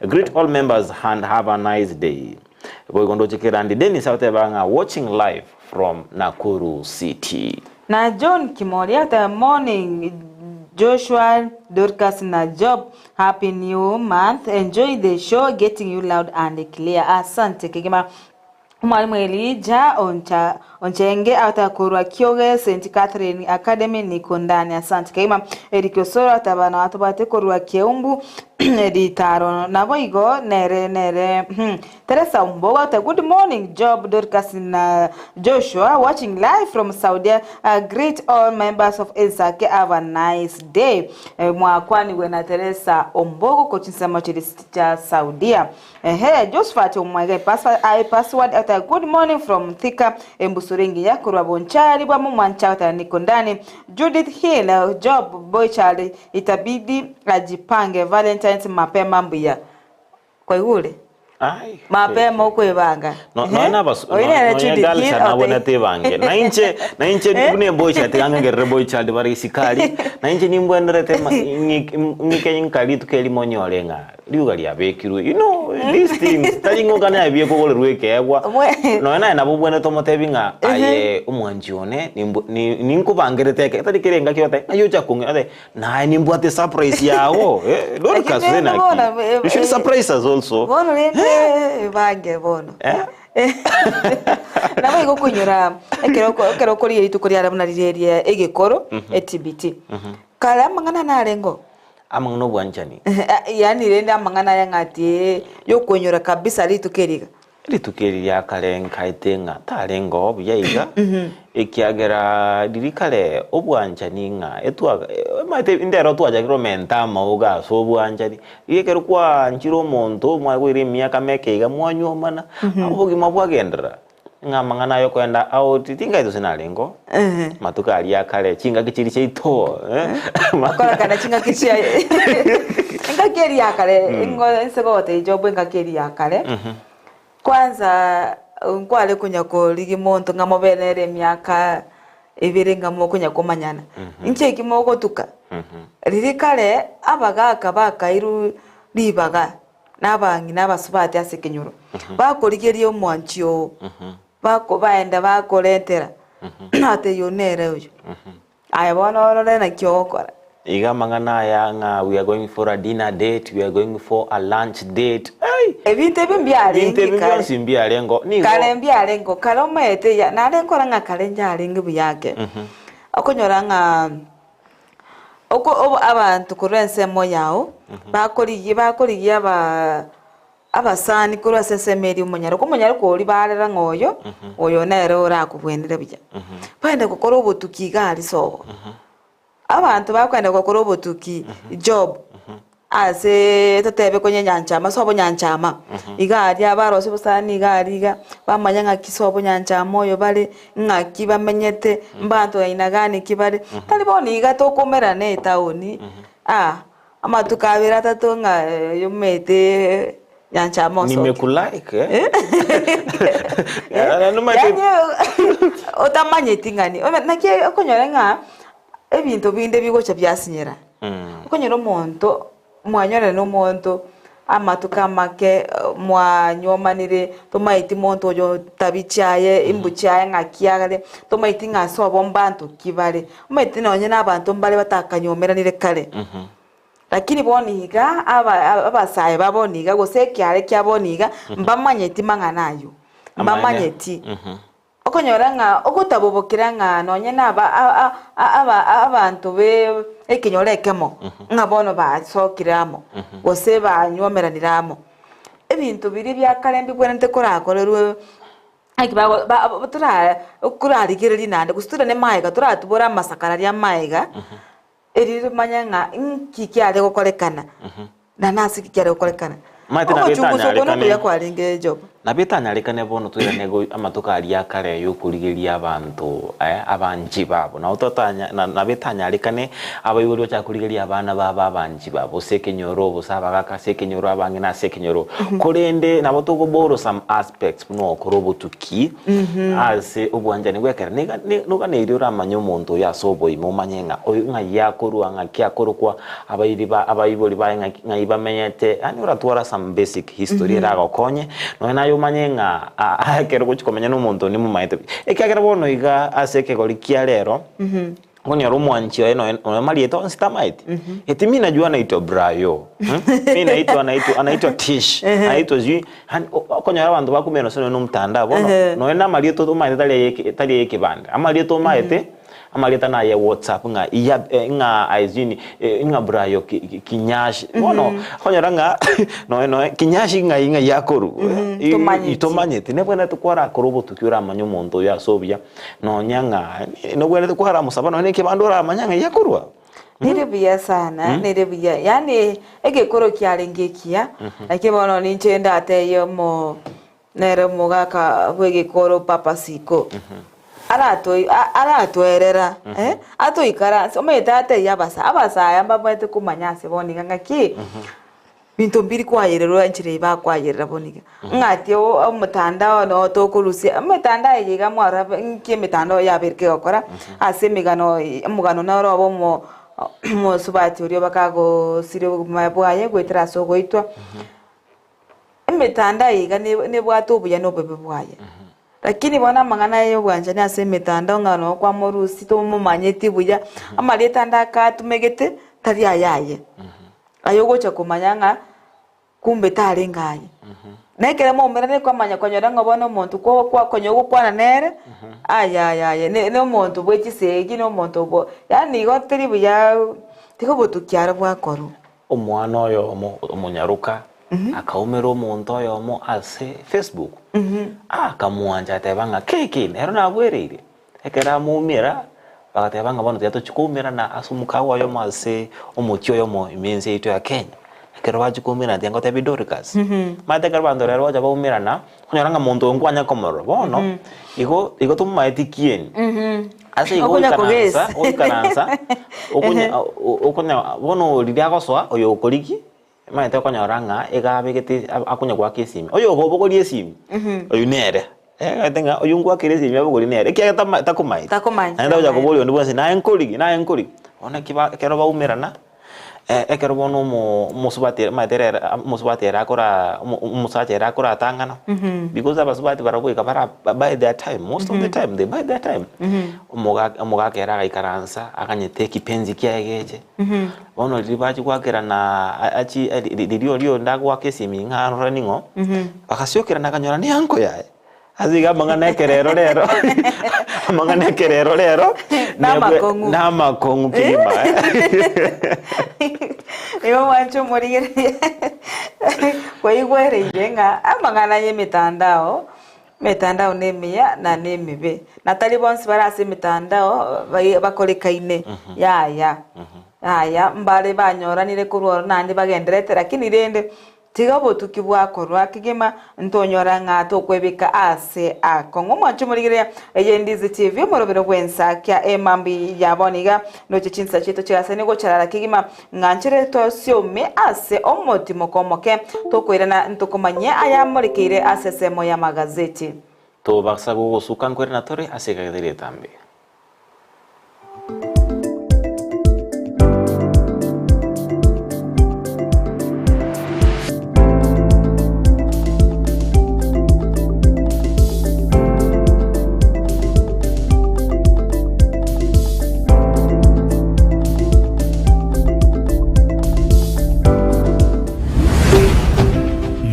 Speaker 1: greet all members and have a nice day boigo ndoche Kerandi Dennis agoteba ng'a watching live from Nakuru City.
Speaker 2: Na John Kimori agoteba morning Joshua Dorcas na Job happy new month enjoy the show getting you loud and clear asante kegima Omwalimu Elijah Oncha, Onchenge agoteba korwa Kioge St Catherine Academy niko ndani asante kegima. Eric Osoro agoteba nabo tobwate korwa Keumbu Ritaro naboigo nere nere hmm. Teresa Ombogo agoteba good morning Job Dorcas na Joshua watching live from Saudia uh, greet all members of Ensake have a nice day. Eh, mwakwanigwe na Teresa Ombogo kochinsemo chiri cha Saudia. Ehe, Josphat Omwege I password ata good morning from Thika embusuro engiya korwa Bonchari bwa Momwancha ata niko ndani Judith Hill Job Boychild itabidi ajipange Valentine's mapema mbuya kwaigure
Speaker 1: Ai,
Speaker 2: mapema okwebanga
Speaker 1: No-
Speaker 2: Ehe.
Speaker 1: nonya nabas-
Speaker 2: Oyo nere
Speaker 1: nonya
Speaker 2: Judith
Speaker 1: girl
Speaker 2: Hill
Speaker 1: child
Speaker 2: ote-
Speaker 1: nabwenerete ebange nainche nainche buna eboy child tiga ng'engerere boy child bare isikari nainche nimbwenerete ma- ng'ik- ng'ike nka rituko erimo onyore ng'a Riuga riabekirwe, you know these things, tari ng'a okane aye biekogolerwa ekeegwa, nonya naye nabo obwenerete omotebi ng'a aye omwanchi one nimbu ni ninkobangerete eke, tari kera engaki ogoteba ng'ai ocha kong'ira ote naye nimbwate surprise yago eh, Dorcas
Speaker 2: Lakini
Speaker 1: gose
Speaker 2: rende
Speaker 1: naki,
Speaker 2: bono eh,
Speaker 1: you should
Speaker 2: eh,
Speaker 1: surprise us also.
Speaker 2: Bono rende ebange bono.
Speaker 1: Eh?
Speaker 2: Nabo igo okoinyora ekero ekero okorigia rituko riare buna riria eria egekoro, eTBT. Kare amang'ana narengeo.
Speaker 1: Amang'ana obwanchani.
Speaker 2: Yaani rende amang'ana aya ng'a ati yokoinyora kabisa rituko eri iga.
Speaker 1: Rituko eri ria kare nkaete ng'a tarenge oo buya iga, ekiagera riria kare obwanchani ng'a etwa omanyete ndero twachakire omenta amauga ase obwanchani, riria ekero kwaanchire omonto mwakoira emiaka meke iga mwanyuomana, obogima bwagenderera. Ng'a amang'ana aya okoenda out tingaeti gose narengeo, amatuko aria akare chingaki chiria chiaito
Speaker 2: Okorekana chingaki chia engaki eria ya kare ingo inse gogotebia job engaki eria ya kare, kwanza nkware konya korigia monto ng'a mobe nere emiaka ebere ng'a mokonya komanyana, inche eki mogotuka, riria kare abagaka bakairwe ribaga. na abang'ina abasubati ase ekenyoro, bakorigeria omwanchi oo, bako baenda bakorentera, natebia oyo nere oyo. Aye bono orore naki ogokora.
Speaker 1: Iga amang'ana aya ng'a we are going for a dinner date, we are going for a lunch date, ai!
Speaker 2: Ebinto ebi mbiarenge
Speaker 1: Ebinto ebi
Speaker 2: kare.
Speaker 1: bionsi mbiarengeo, nigo.
Speaker 2: Kare mbiarengeo, kare omanyete ya nare nkora ng'a kare njarenge buya ake, okonyora ng'a. Oko obo abanto korwa ensemo yao bakorigia bakorigia aba abasani korwa ase ensemo eria omonyaroko, omonyaroko oria barera ng'a oyo, oyo nere orakobwenere buya. Baende gokora obotuki iga aria sobo. Abanto bakoenda gokora obotuki job. Ase totebe konya nyanchama sobo nyanchama, iga aria barosia obosani iga aria iga, bamanya ng'aki sobo nyanchama oyo bare, ng'aki bamenyete, mbanto aina gani ki bare. Tari bono iga tokomerana etaoni, ah, amatuko abere atato ng'a omanyete nyanchama osoke.
Speaker 1: Nimekulike eh?
Speaker 2: Yaani otamanyeti ng'ani, naki okonyora ng'a ebinto binde bigocha biasinyera. Okonyora omonto, mwanyorana na omonto amatuko amake mwanywomanire, tomaeti monto oyo tabi chiaye, imbu chiaye ng'aki are, tomaeti ng'a ase obo mbanto ki bare, omanyete nonye na abanto mbare batakanywomeranire kare. Lakini bono iga aba abasae ba bono iga gose ekiare kia bono iga, mbamanyeti mang'ana aywo, mbamanyeti. Okonyora ng'a ogotabobokera ng'a nonye naba aba abanto be ekenyoro ekemo, ng'a bono basokire amo, gose banywomeranire amo. Ebinto biria bia kare mbibwenerete korakorerwe naki bago ba tora korarigereria naende gose torane magega toratubore amasakara aria amaega, Erio rimanye ng'a inki kiare gokorekana, na nase ki kiare gokorekana.
Speaker 1: Omanyete nabo
Speaker 2: Ogochungusa okwo
Speaker 1: etanyarekane
Speaker 2: nokoria kwarenge Job.
Speaker 1: Nabo etanyarekane bono toirane go amatuko aria akare y'okorigeria abanto eh, abanchi babo. Nabo totanya na nabo etanyarekane abaibori bachake korigeria abana babo abanchi babo, ase ekenyoro, gose abagaka ase ekenyoro, abang'ina ase ekenyoro. Korende nabo togoborrow some aspects buna ogokora obotuki Ase obwanchani bw'ekero niga noganeiri oramanye omonto oyo ase oboime, omanye ng'a oyo ng'ai akorwa, ng'aki akorokwa, abairi ba abaibori baye ng'aki ng'ai bamenyete, yaani oratwara some basic history eragokonye, nonya naye omanye ng'a ekero ogochia komenya na omonto onde momaete buya. Ekiagera bono iga ase ekegori kia rero, Okonyora omwanchi oye nonya nonya marieta onsi tamaeti. Eti mi najua anaitwa Brayo, mi naitwa anaitwa anaitwa Tish, anaitwa sijui yaani okonyora abanto bakumera ase nonya na omotandao bono nonya na amarieta omaete tari aye tari aye ekebande. Amarieta omaete, amarieta naye whatsapp ng'a iya ng'a aye sijui ni ng'a Brayo ki kinyashi. Bono okonyora ng'a nonya nonya kinyashi ng'ai ng'ai akorwa
Speaker 2: Tomanyeti.
Speaker 1: tomanyeti. Nebwenerete kwarakora obotuki oramanye omonto oyo ase obuya. Nonya ng'a nobwenerete kwaramosaba nonya nekebande oramanya ng'ai akorwa.
Speaker 2: Nere buya sana, nere buya, yaani egekoro kiarenge ekiya, naki bono ninche ndatebie omo nere omogaka bwa egekoro papa siko, aratoi a- aratoerera eh, atoikaranse omanyete atebie abasa abasae mbabwenerete komanya ase bono iga ng'aki. Binto mbiri kwayererwa enchera eye bakwayerera bono iga, ng'ati omotandao noo tokorusia emetandao eye iga mwarora nki emetandao yabeire kegokora ase emegano omogano noro obe omo omosubati oria bakagosiria obogima bwaye goetera ase ogoitwa. Emetandao eye iga nebwate obuya na obobe bwaye, lakini bono amang'ana aya ya obwanchani ase emetandao ng'a noo kwamorusia tomomanyeti buya, amarieta ande akatumegete tari ayaye. Aye ogocha komanya ng'a kumbe tarenge aye. Na ekero mwaumeranire kwamanya konyora ng'a bono omonto kwa kwa konya ogokwana nere, ayayaya ne ne omonto bwe chisegi na omonto bwo yaani igo teri buya tiga obotuki aro bwakorwa.
Speaker 1: Omwana oyomo omonyaroka akaumera omonto oyomo ase Facebook, akamwancha agateba ng'a keki nero nabwereire. Ekero amoumera, bagateba ng'a bono tiga tochie koumerana ase omokaawa oyomo ase omochie oyomo ime ense yaito ya Kenya. Ekero bachia koumerana tiga ngotebi Dorcas, omanyete ekero abanto rero bagocha baumerana, okonyora ng'a monto oyo nkwanya komorora, bono igo igo tomomaeti kieni. Ase igo
Speaker 2: Okonya
Speaker 1: oikaransa
Speaker 2: kogesa.
Speaker 1: oikaransa okonya okonya bono riria agosoa oyo okorigia, omanyete okonyora ng'a iga abegete akonya goaka esimi, oyo okobogoria esimi, oywo nere, omanyete ng'a oywo ngoakera esimi abogorie nere, ekiagera tama takomaeti.
Speaker 2: Takomaeti,
Speaker 1: Naende tagocha
Speaker 2: amaene.
Speaker 1: koboria onde bwensi naye nkorigi naye nkorigi, bono eki ba ekero baumerana, ekero bono omo omosubati omanyete rero omosubati ere akora omo omosacha ere akoratang'ana, because abasubati barabwo goika bara buy their time, most of the time they buy their time. Omoga omogaka ere agaikaransa aganyete ekipenzi kiaye geche, bono riria bachia goakerana achi riria oria onde agoaka esimi ng'a arore ning'o, bagasiokerana akanyora ne uncle yaye. Ase igo amang'ana ekerero rero, amang'ana ekerero rero,
Speaker 2: Namakong'u.
Speaker 1: namakong'u kegima.
Speaker 2: Igo mwanche omorigereria kwaigwereire ng'a amang'ana ya emetandao, emetandao na emiya na na emibe. Na tari bonsi bare ase emetandao bai bakorekaine, yaya, yaya mbare banyoranire korwa ororo naende bagendererete lakini rende Tiga obotuki bwakorwa kegima, ntonyora ng'a tokwebeka aase akong'u. Omwanche omorigereria eye Ndizi TV, omorobero bw'ensakia emambi ya bono iga ndoche chinsa chiaito chigasani gocharara kegima ng'a nchere tosiome ase omotimoko omoke tokoirana ntokomanyie ayamorekeire ase esemo y'amagazeti.
Speaker 1: Tobasa gogosuka nkoirana tore ase egati ri'etambe.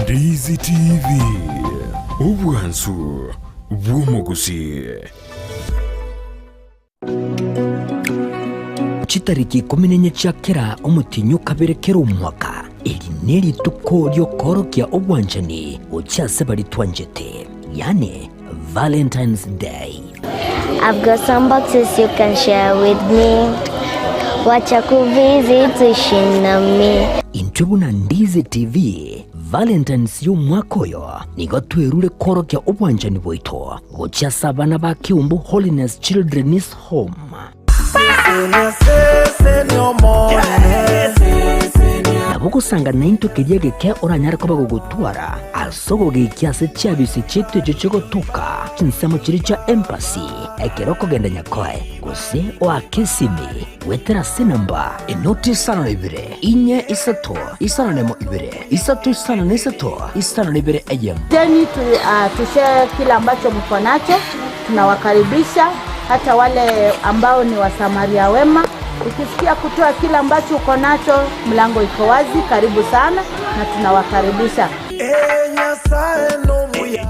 Speaker 3: Ndizi TV, obwansu bw'omogusii.
Speaker 4: Chitariki ikomi na inye chia kera omotienyi o kabere kera omwaka, eri nerituko ri'okoorokia obwanchani gochia ase baria twanchete, yaani Valentine's Day.
Speaker 5: I've got some boxes you can share with me Wacha kuvisit uishi nami.
Speaker 4: Intwe buna Ndizi TV, Valentine's y'omwaka oyo nigo twerure koorokia obwanchani bwaito gochia ase abana ba Kiumbu Holiness Children's Home. Nabo ogosanga naintwe keria egeke oranyare koba gogotwara ase ogogekia ase chiabisi chiaito echio chigotoka chinsemo chiria chia Embassy ekero okogenda Nyakoe gose oake esimi goetera ase enamba enoti isano na ibere inye isato isano nemo ibere isato isano na isato isano na ibere eyemo.
Speaker 6: Teni tu, uh, tushare kile ambacho mko nacho. Tunawakaribisha hata wale ambao ni wasamaria wema. Ukisikia kutoa kile ambacho uko nacho, mlango iko wazi. Karibu sana na tunawakaribisha.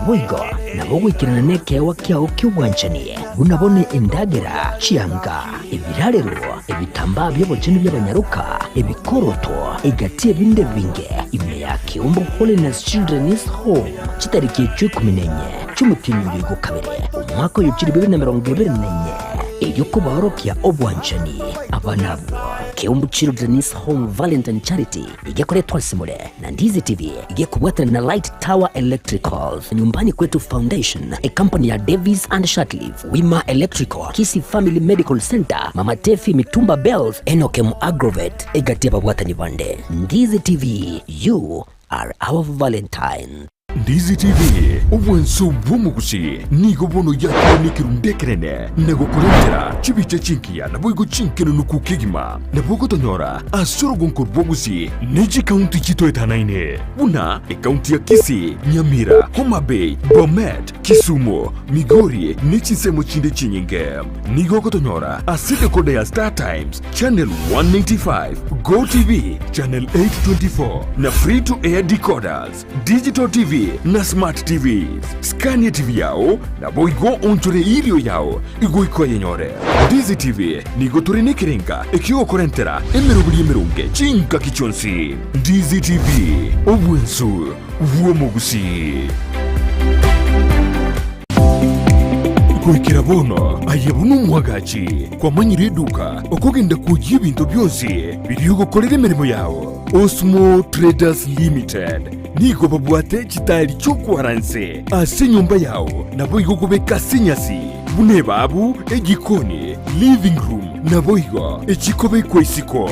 Speaker 4: Boigo nabo goikerana nekeegwa kiao ki'obwanchani, buna bono endagera, chianga, ebirarero, ebitambaa bi'obochenu bi'abanyaroka, ebikoroto, egati ebinde ebinge, ime ya Keumbu Holiness Children's Home, chitariki echio ikomi na inye chi'omotienyi oyo igo kabere, omwaka oyo chilifu ibere na emerongo ebere na inye, erio kobaorokia obwanchani abana abwo. Keumbu Children's Home Valentine Charity igekoretwa ase more na Ndizi TV igekobwatana na Light Tower Electricals, Nyumbani Kwetu Foundation, ekampani ya Davis and Shatliff, Wima Electrical, Kisii Family Medical Center, Mama Tefi Mitumba Bells, Enokem Agrovet, egati y'ababwatani bande. Ndizi TV, you are our Valentine.
Speaker 3: Ndizi TV, obwanso bw'omogusi, nigo bono yakire nekerundu ekenene na gokorentera chibicha chingiya naboigo chinkenenuku kegima. Nabo ogotonyora ase orogonko rw'ogusi ne chikaunti chitoetanaine buna ekaunti ya Kisii, Nyamira, Homa Bay, Bomet, Kisumu, Migori ne chinsemo chinde chinyinge. Nigo ogotonyora ase decoder ya Star Times, Channel 195, Go TV, Channel 824 na Free to Air decoders, Digital TV na Smart TVs. Skania TV yao naboigo onchore irio yao igoika oyenyore. Ndizi TV nigo tore nekerenga ekiogokorentera emeroberi emeronge chingaki chionsi. Ndizi TV, obwensu bw'omogusii. Goikera bono aye buna omwagachi kwamanyire eduka okogenda kwoyia ebinto bionsi biria ogokorera emeremo yao. Osmo Traders Limited nigo babwate chitaeri chi'okwara nse ase enyomba yao naboigo okobeka ase enyasi buna ebabu, ejikoni, living room naboigo echikobekwa isiko.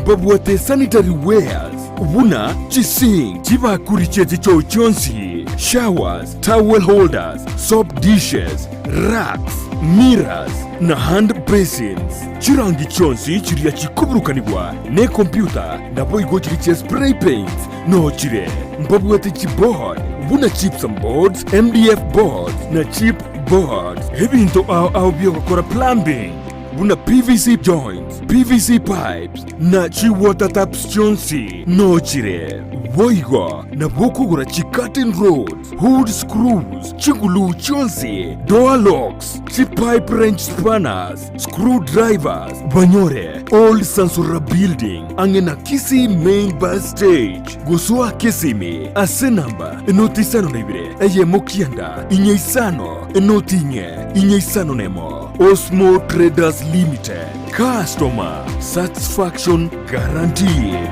Speaker 3: Mbabwate sanitary wares buna chisink, chibakuri chie chichoo chionsi, showers, towel holders, soap dishes, racks, mirrors, na hand basins. Chirangi chionsi chiria chikoburukanigwa nekompyuta naboigo chiria chia spray paints noo chire. Mbabwate chiboard buna gypsum boards, MDF boards na chip boards. Ebinto ao ao biogokora plumbing buna PVC joints, PVC pipes na chi water taps chionsi noo chire. Boigo nabo okogora chi curtain rods, hood screws, chiguluu chionsi, door locks, chi pipe wrench spanners, screw drivers, banyore Old Sansora Building ang'e na Kisii Main Bus Stage, gosoa Kisimi ase enamba enoti isano na ibere eyemo kianda inye isano enoti inye inye isano nemo. Osmo Traders Limited, customer satisfaction guaranteed.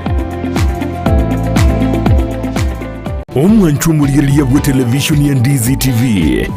Speaker 3: Omwancho omorigereria bw'etelevishoni ya Ndizi TV,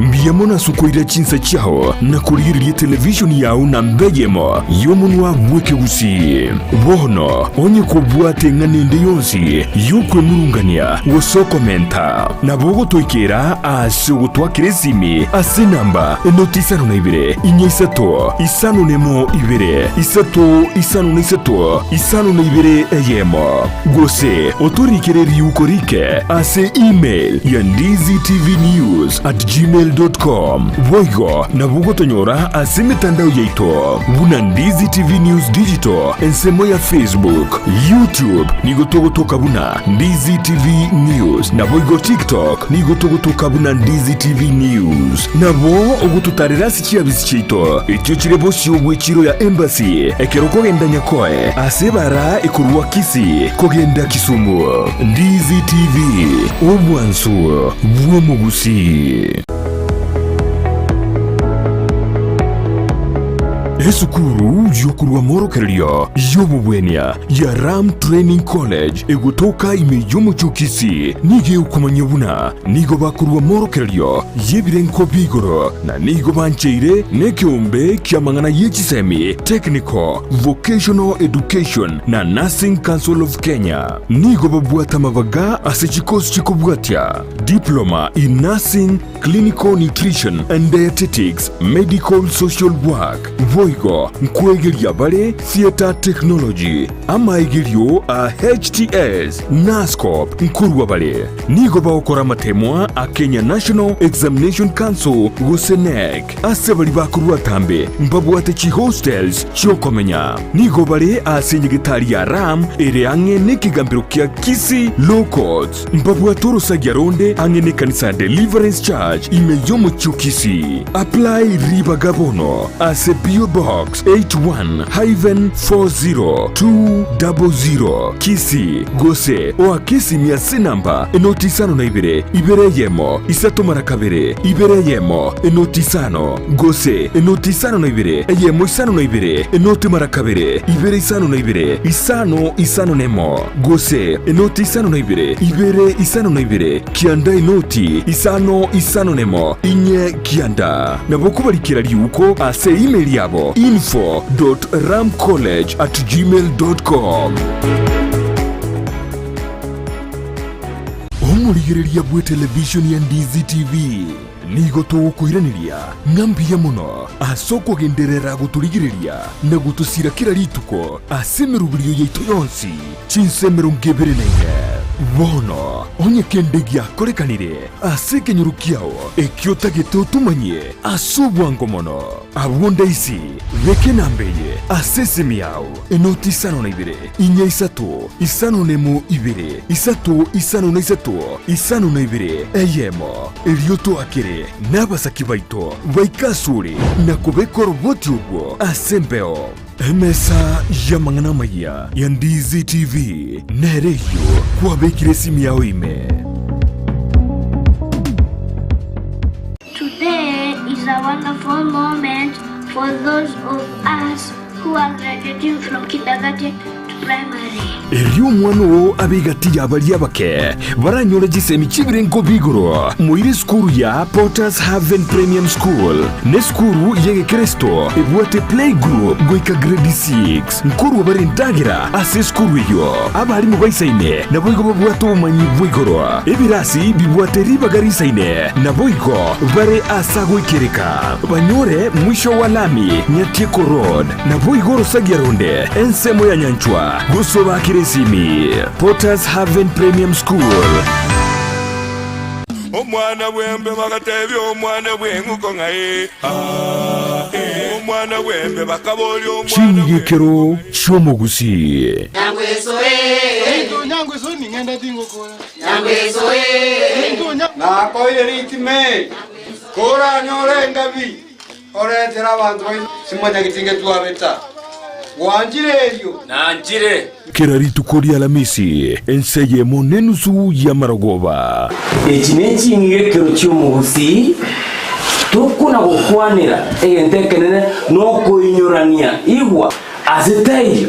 Speaker 3: mbuya mono ase okoira chinsa chiao na korigereria etelevishoni yao namba eyemo y'omonwa bw'ekegusii. Bono onye kobwate eng'ana ende yonsi y'okwemurungania gose okomenta, nabo ogotoikera ase ogotwakera esimi ase enamba enoti isano na ibere, inye isato, isano nemo ibere, isato isano na isato, isano na ibere eyemo. Gose otorikere riuko rike ase email ya ndizitvnews@gmail.com. Boigo nabo ogotonyora ase emetandao yaito buna Ndizi TV News Digital ensemo ya Facebook, YouTube nigo togotoka buna Ndizi TV News, naboigo TikTok nigo togotoka buna Ndizi TV News. Nabo ogototarera ase chiabisi chiaito echio chire bosio bw'echiro ya Embassy ekero okogenda Nyakoe ase ebara ekorwa Kisii kogenda Kisumu. Ndizi TV, obwansu bw'omogusii. Esukuru y'okorwa amorokererio y'obobwenia ya Ram Training College egotoka ime y'omochie o Kisii nigo egokomanyia buna nigo bakorwa amorokererio y'ebirengo bia igoro na nigo bancheire nekeombe ki'amang'ana ye chisemi, Technical, Vocational Education na Nursing Council of Kenya. Nigo babwate amabaga ase chikosi chikobwatia, Diploma in Nursing, Clinical Nutrition and Dietetics, Medical Social Work. Boigo nkwegeria bare Theatre Technology, amaegerio a HTS, Nuscop nkorwa bare. Nigo bagokora amatemwa a Kenya National Examination Council gose KNEC. Ase baria bakorwa atambe mbabwate chihostels chi'okomenya. Nigo bare ase enyegetari ya Ram ere ang'e nekegambero kia Kisii Law Courts. Mbabwate orosagia ronde ang'e nekanisa ya Deliverance Church ime y'omochie o Kisii. Apply ribaga bono ase PO Box 81-40200 Kisii gose oake esimi ase enamba enoti isano na ibere, ibere eyemo, isato mara kabere, ibere eyemo, enoti isano, gose enoti isano na ibere, eyemo isano na ibere, enoti mara kabere, ibere isano na ibere, isano isano nemo, gose enoti isano na ibere, ibere isano na ibere, kianda enoti isano isano nemo, inye kianda. Nabo kobarikera riuko ase email yabo info dot ramcollege at gmail dot com. Omorigereria bw'etelevishoni ya Ndizi TV nigo togokoiraneria ng'a mbuya mono ase okogenderera gotorigereria na gotosira kera rituko ase emeroberio yaito yonsi chinsa emerongo ebere na ine. Bono onye kende giakorekanire ase ekenyoro kiao ekio otagete otomanyie ase obwango mono, abwo ndaisi beka enamba eye ase esimi yao, enoti isano na ibere, Inye isato, isano nemo ibere, isato isano na isato, isano na ibere, eyemo. Erio toakere nabasaki baito baike asore na kobeka oroboti orwo ase embeo. Emesa y'amang'ana amayia ya Ndizi TV nere eyio kwabekire esimi yao ime.
Speaker 5: Today is a wonderful morning. For those of us who are graduating from kindergarten to primary.
Speaker 3: Erio omwana oo abe egati ya baria abake baranyore chisemi chi'ebirengo bi'igoro. Moire esukuru ya Potter's Haven Premium School nesukuru y'egekeresito ebwate playgroup goika grade 6. Nkorwa bare endagera ase esukuru eyio. Abarimu baisaine naboigo babwate obomanyi bwa igoro. Ebirasi bibwate ribaga risaine naboigo bare ase agoikereka. Banyore mwisho wa lami Nyatieko Road, naboigo orosagia ronde ensemo ya Nyanchwa gose obaakere esimi. Potters Haven Premium School.
Speaker 7: Omwana bw'embe bagatebia omwana bw'eng'uko ng'a ee, aa, ee. Omwana bw'embe bakaboria omwana
Speaker 3: Ching'igekero chi'omogusii.
Speaker 8: Nakoire ritime, koranyore engabi, oretere abanto baino simonyageti ngetwabeta. Gwanchire erio?
Speaker 9: Nanchire.
Speaker 3: Kera rituko ri'Alamisi, ense eyemo nenusu y'amarogoba.
Speaker 9: Echi neching'igekero chi'omogusii, tokona gokwanera egento ekenene nokoinyorania igwa ase taiyo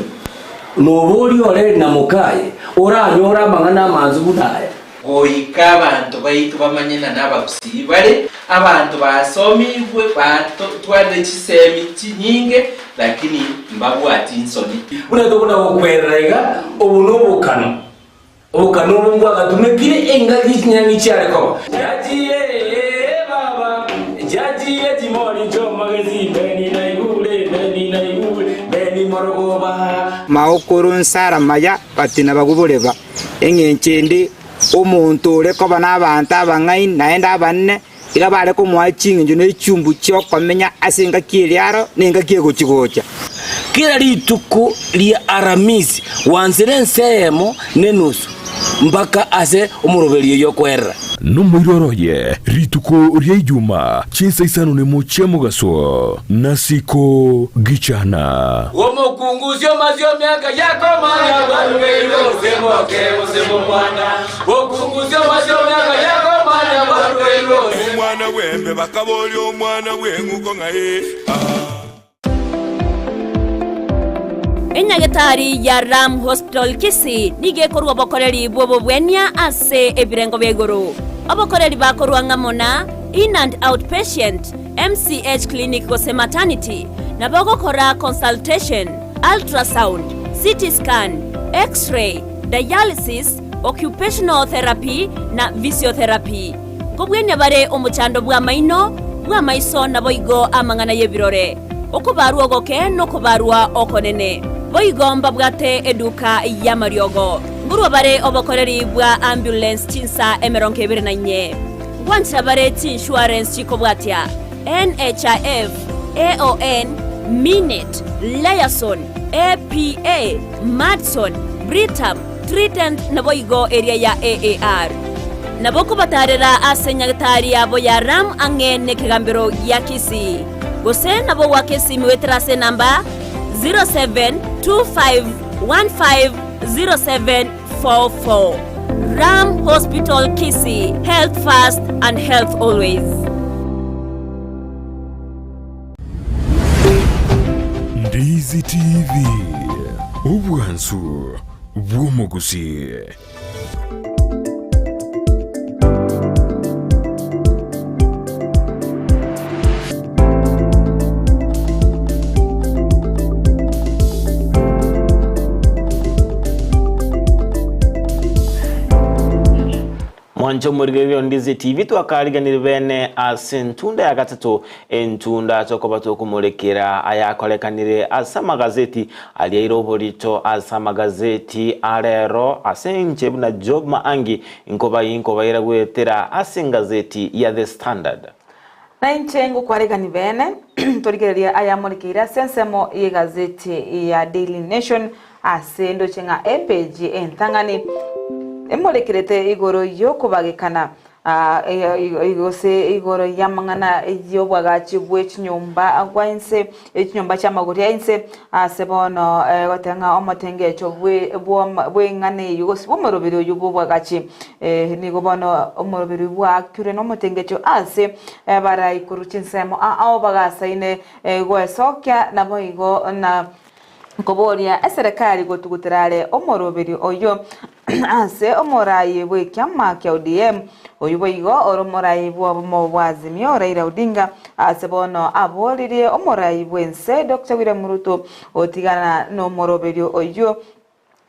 Speaker 9: noboria ore na mokaye oranyore amang'ana amansu buna aya.
Speaker 10: Goika abanto baito bamanye ng'a nabagusii bare abanto basomigwe, batwarire chisemi chinyinge, lakini mbabwati nsoni.
Speaker 9: Buna tokona gokwerera iga, obo nobokano, obokano obo mbwagatumekire engaki chinyang'i chiare koba. Chiachire baba, chiachire chimori chi'omogesi, mbeni naigure, mbeni naigure, mbeni morogoba.
Speaker 11: Maokoro nsara maya batina baguboreba. Engencho ende, omonto ore koba nabaanto abang'aini naende abanene, iga bare komoa ching'encho ne chiumbu chi'okomenya ase engaki eria aro na engaki egochi-gocha.
Speaker 9: Kera rituko ria Aramisi gwansire ense eyemo nenusu mpaka ase omoroberio oyio okoerera.
Speaker 3: Nomoiroro oye rituko ria Ijuma chinsa isano nemo chia mogaso, nasiko gichana.
Speaker 9: Omokungusia omasio miaka yakomanya bwarugeirwe gose moke gose momwana. Okungusia omasio miaka yakomanya bwarugeirwe gose.
Speaker 7: Omwana bw'embe bakaboria omwana bw'eng'uko ng'a ee, aa.
Speaker 12: Enyagetari ya Ram Hospital Kisii nigo ekorwa obokoreri bw'obobwenia ase ebirengo bia igoro. Obokoreri bakorwa ng'amo na In and Out Patient, MCH Clinic gose Maternity, nabo ogokora consultation, ultrasound, CT scan, X-ray, dialysis, occupational therapy na physiotherapy. Nkobwenia bare omochando bw'amaino, bw'amaiso naboigo amang'ana y'ebirore, okobarwa ogoke nokobarwa okonene. Boigo mbabwate eduka y'amariogo. Nkorwa bare obokoreri bwa ambulance chinsa 24. Ngwanchera bare chiinsurance chikobwatia, NHIF, AON, Minet, Liaison, APA, Madison, Britam, Trident naboigo eria ya AAR. Nabo kobatarera ase nyagetari yabo ya Ram ang'e nekegambero gia Kisii. Gose nabo goaka esimi goetera ase enamba 0725150744. Ram Hospital Kisii, health first and health always.
Speaker 3: Ndizi TV, obwansu bw'omogusii.
Speaker 1: Mwanche omorigereria o Ndizi TV twakariganire bene ase entunda ya gatato entunda tokoba tokomorekera ayakorekanire ase amagazeti aria aire oborito ase amagazeti arero ase inche buna Job Maangi nkobai nkobaira goetera ase engazeti ya The Standard.
Speaker 2: Na inche ngokwaregani bene torigererie ayamorekeire ase ensemo y'egazeti ya Daily Nation Ase ndoche ng'a epeji entang'ani emorekerete igoro y'okobagekana. Gose igoro y'amang'ana y'obwagachi bwe chinyomba gwa inse, echinyomba chi'amagori a inse, ase bono goteba ng'a omotengecho bw'eng'ana eyio gose bw'omoroberi oyio bw'obwagachi, nigo bono omoroberi oyio bwaakirwe nomotengecho ase abarai korwa chinsemo ao bagasaine gwesokia naboigo na Nkoboria eserekari gotugutera are omoroberi oyio ase omorai bw'ekiama kia ODM, oyio boigo ore omorai bw'obomo bwa Azimio Raila Odinga, ase bono aboririe omorai bw'ense Doctor William Ruto gotigana nomoroberio oyio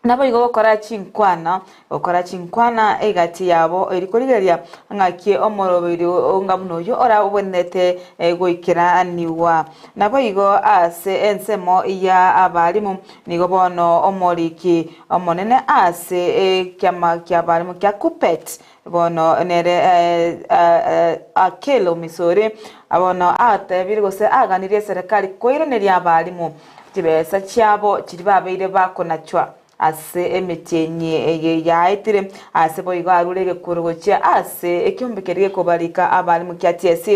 Speaker 2: Naboigo gokora chinkwana, gokora chinkwana egati yabo eri korigereria ng'aki omoroberi onga buna oyio orabwenerete goikeranigwa. Naboigo ase ensemo ya abalimu, nigo bono omoriki omonene ase ekiama ki'abalimu kia KUPPET, bono nere Akelo Misori, bono atebire gose aganirie eserekari koiraneria abalimu Chibesa chiabo chiria babeire bakonachwa ase emetienyi eye yaetire, ase boigo arure egekuro gochia ase ekeombe keria gekobarika abalimu kia TSC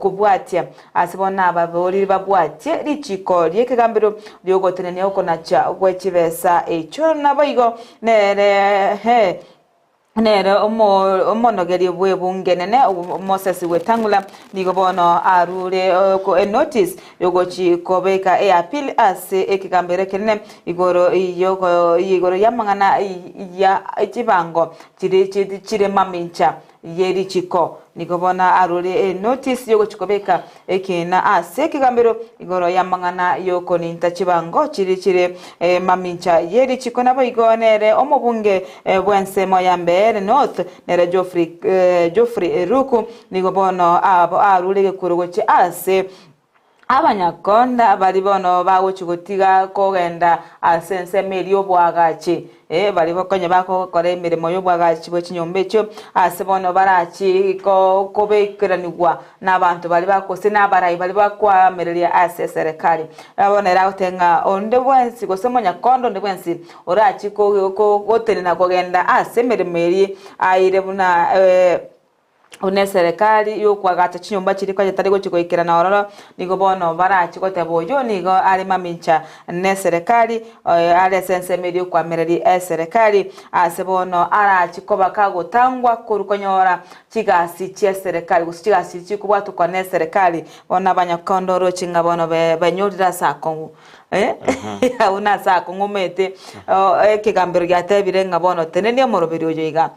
Speaker 2: kobwatia ase bono ababoriri babwatie richiko ri'ekegambero riogotenenia okonacha gwe chibesa echio naboigo nere Nere omonogeria bw'ebunge enene Moses Wetang'ula nigo bono arure enotice yogochi kobeka eappeal ase ekegambero ekenene igoro igoro y'amang'ana ya chibango chire mamincha ye richiko. Nigo bono arure enotice yogochi kobeka Ekiina ase ekegambero igoro y'amang'ana y'okoninta chibango chiria chire mamincha ye richiko naboigo nere omobunge bw'ensemo ya Mbeere North nere Geoffrey Geoffrey Ruku nigo bono arure egekuro gochia ase abanyakonda baria bono bagochia gotiga kogenda ase ensemo eria y'oboagachi. Ee, baria konya bagokora emeremo y'oboagachi bwe chinyomba echio, ase bono barachie kobekeranigwa nabanto baria gose nabarai baria bakoamereria ase eserekari. Bono ere agoteba ng'a onde bwensi gose omonyakondo onde bwensi orachie gotenena kogenda ase emeremo eria aire buna Buna eserekari y'okoagacha chinyomba chiria konya tari gochia goikerana ororo, nigo bono barachie goteba oyio nigo are mamincha neserekari, are ase ensemo eria y'okoamereria eserekari, ase bono arachie koba kagotangwa korwa konyora chigasi chi'eserekari gose chigasi chiria chikobwatokwa neserekari. Bono abanyakondo oroche ng'a bono benyorire ase akong'u Abwo nase akong'u omanyete ekegambero giatebire ng'a bono tenenia omoroberi oyo iga.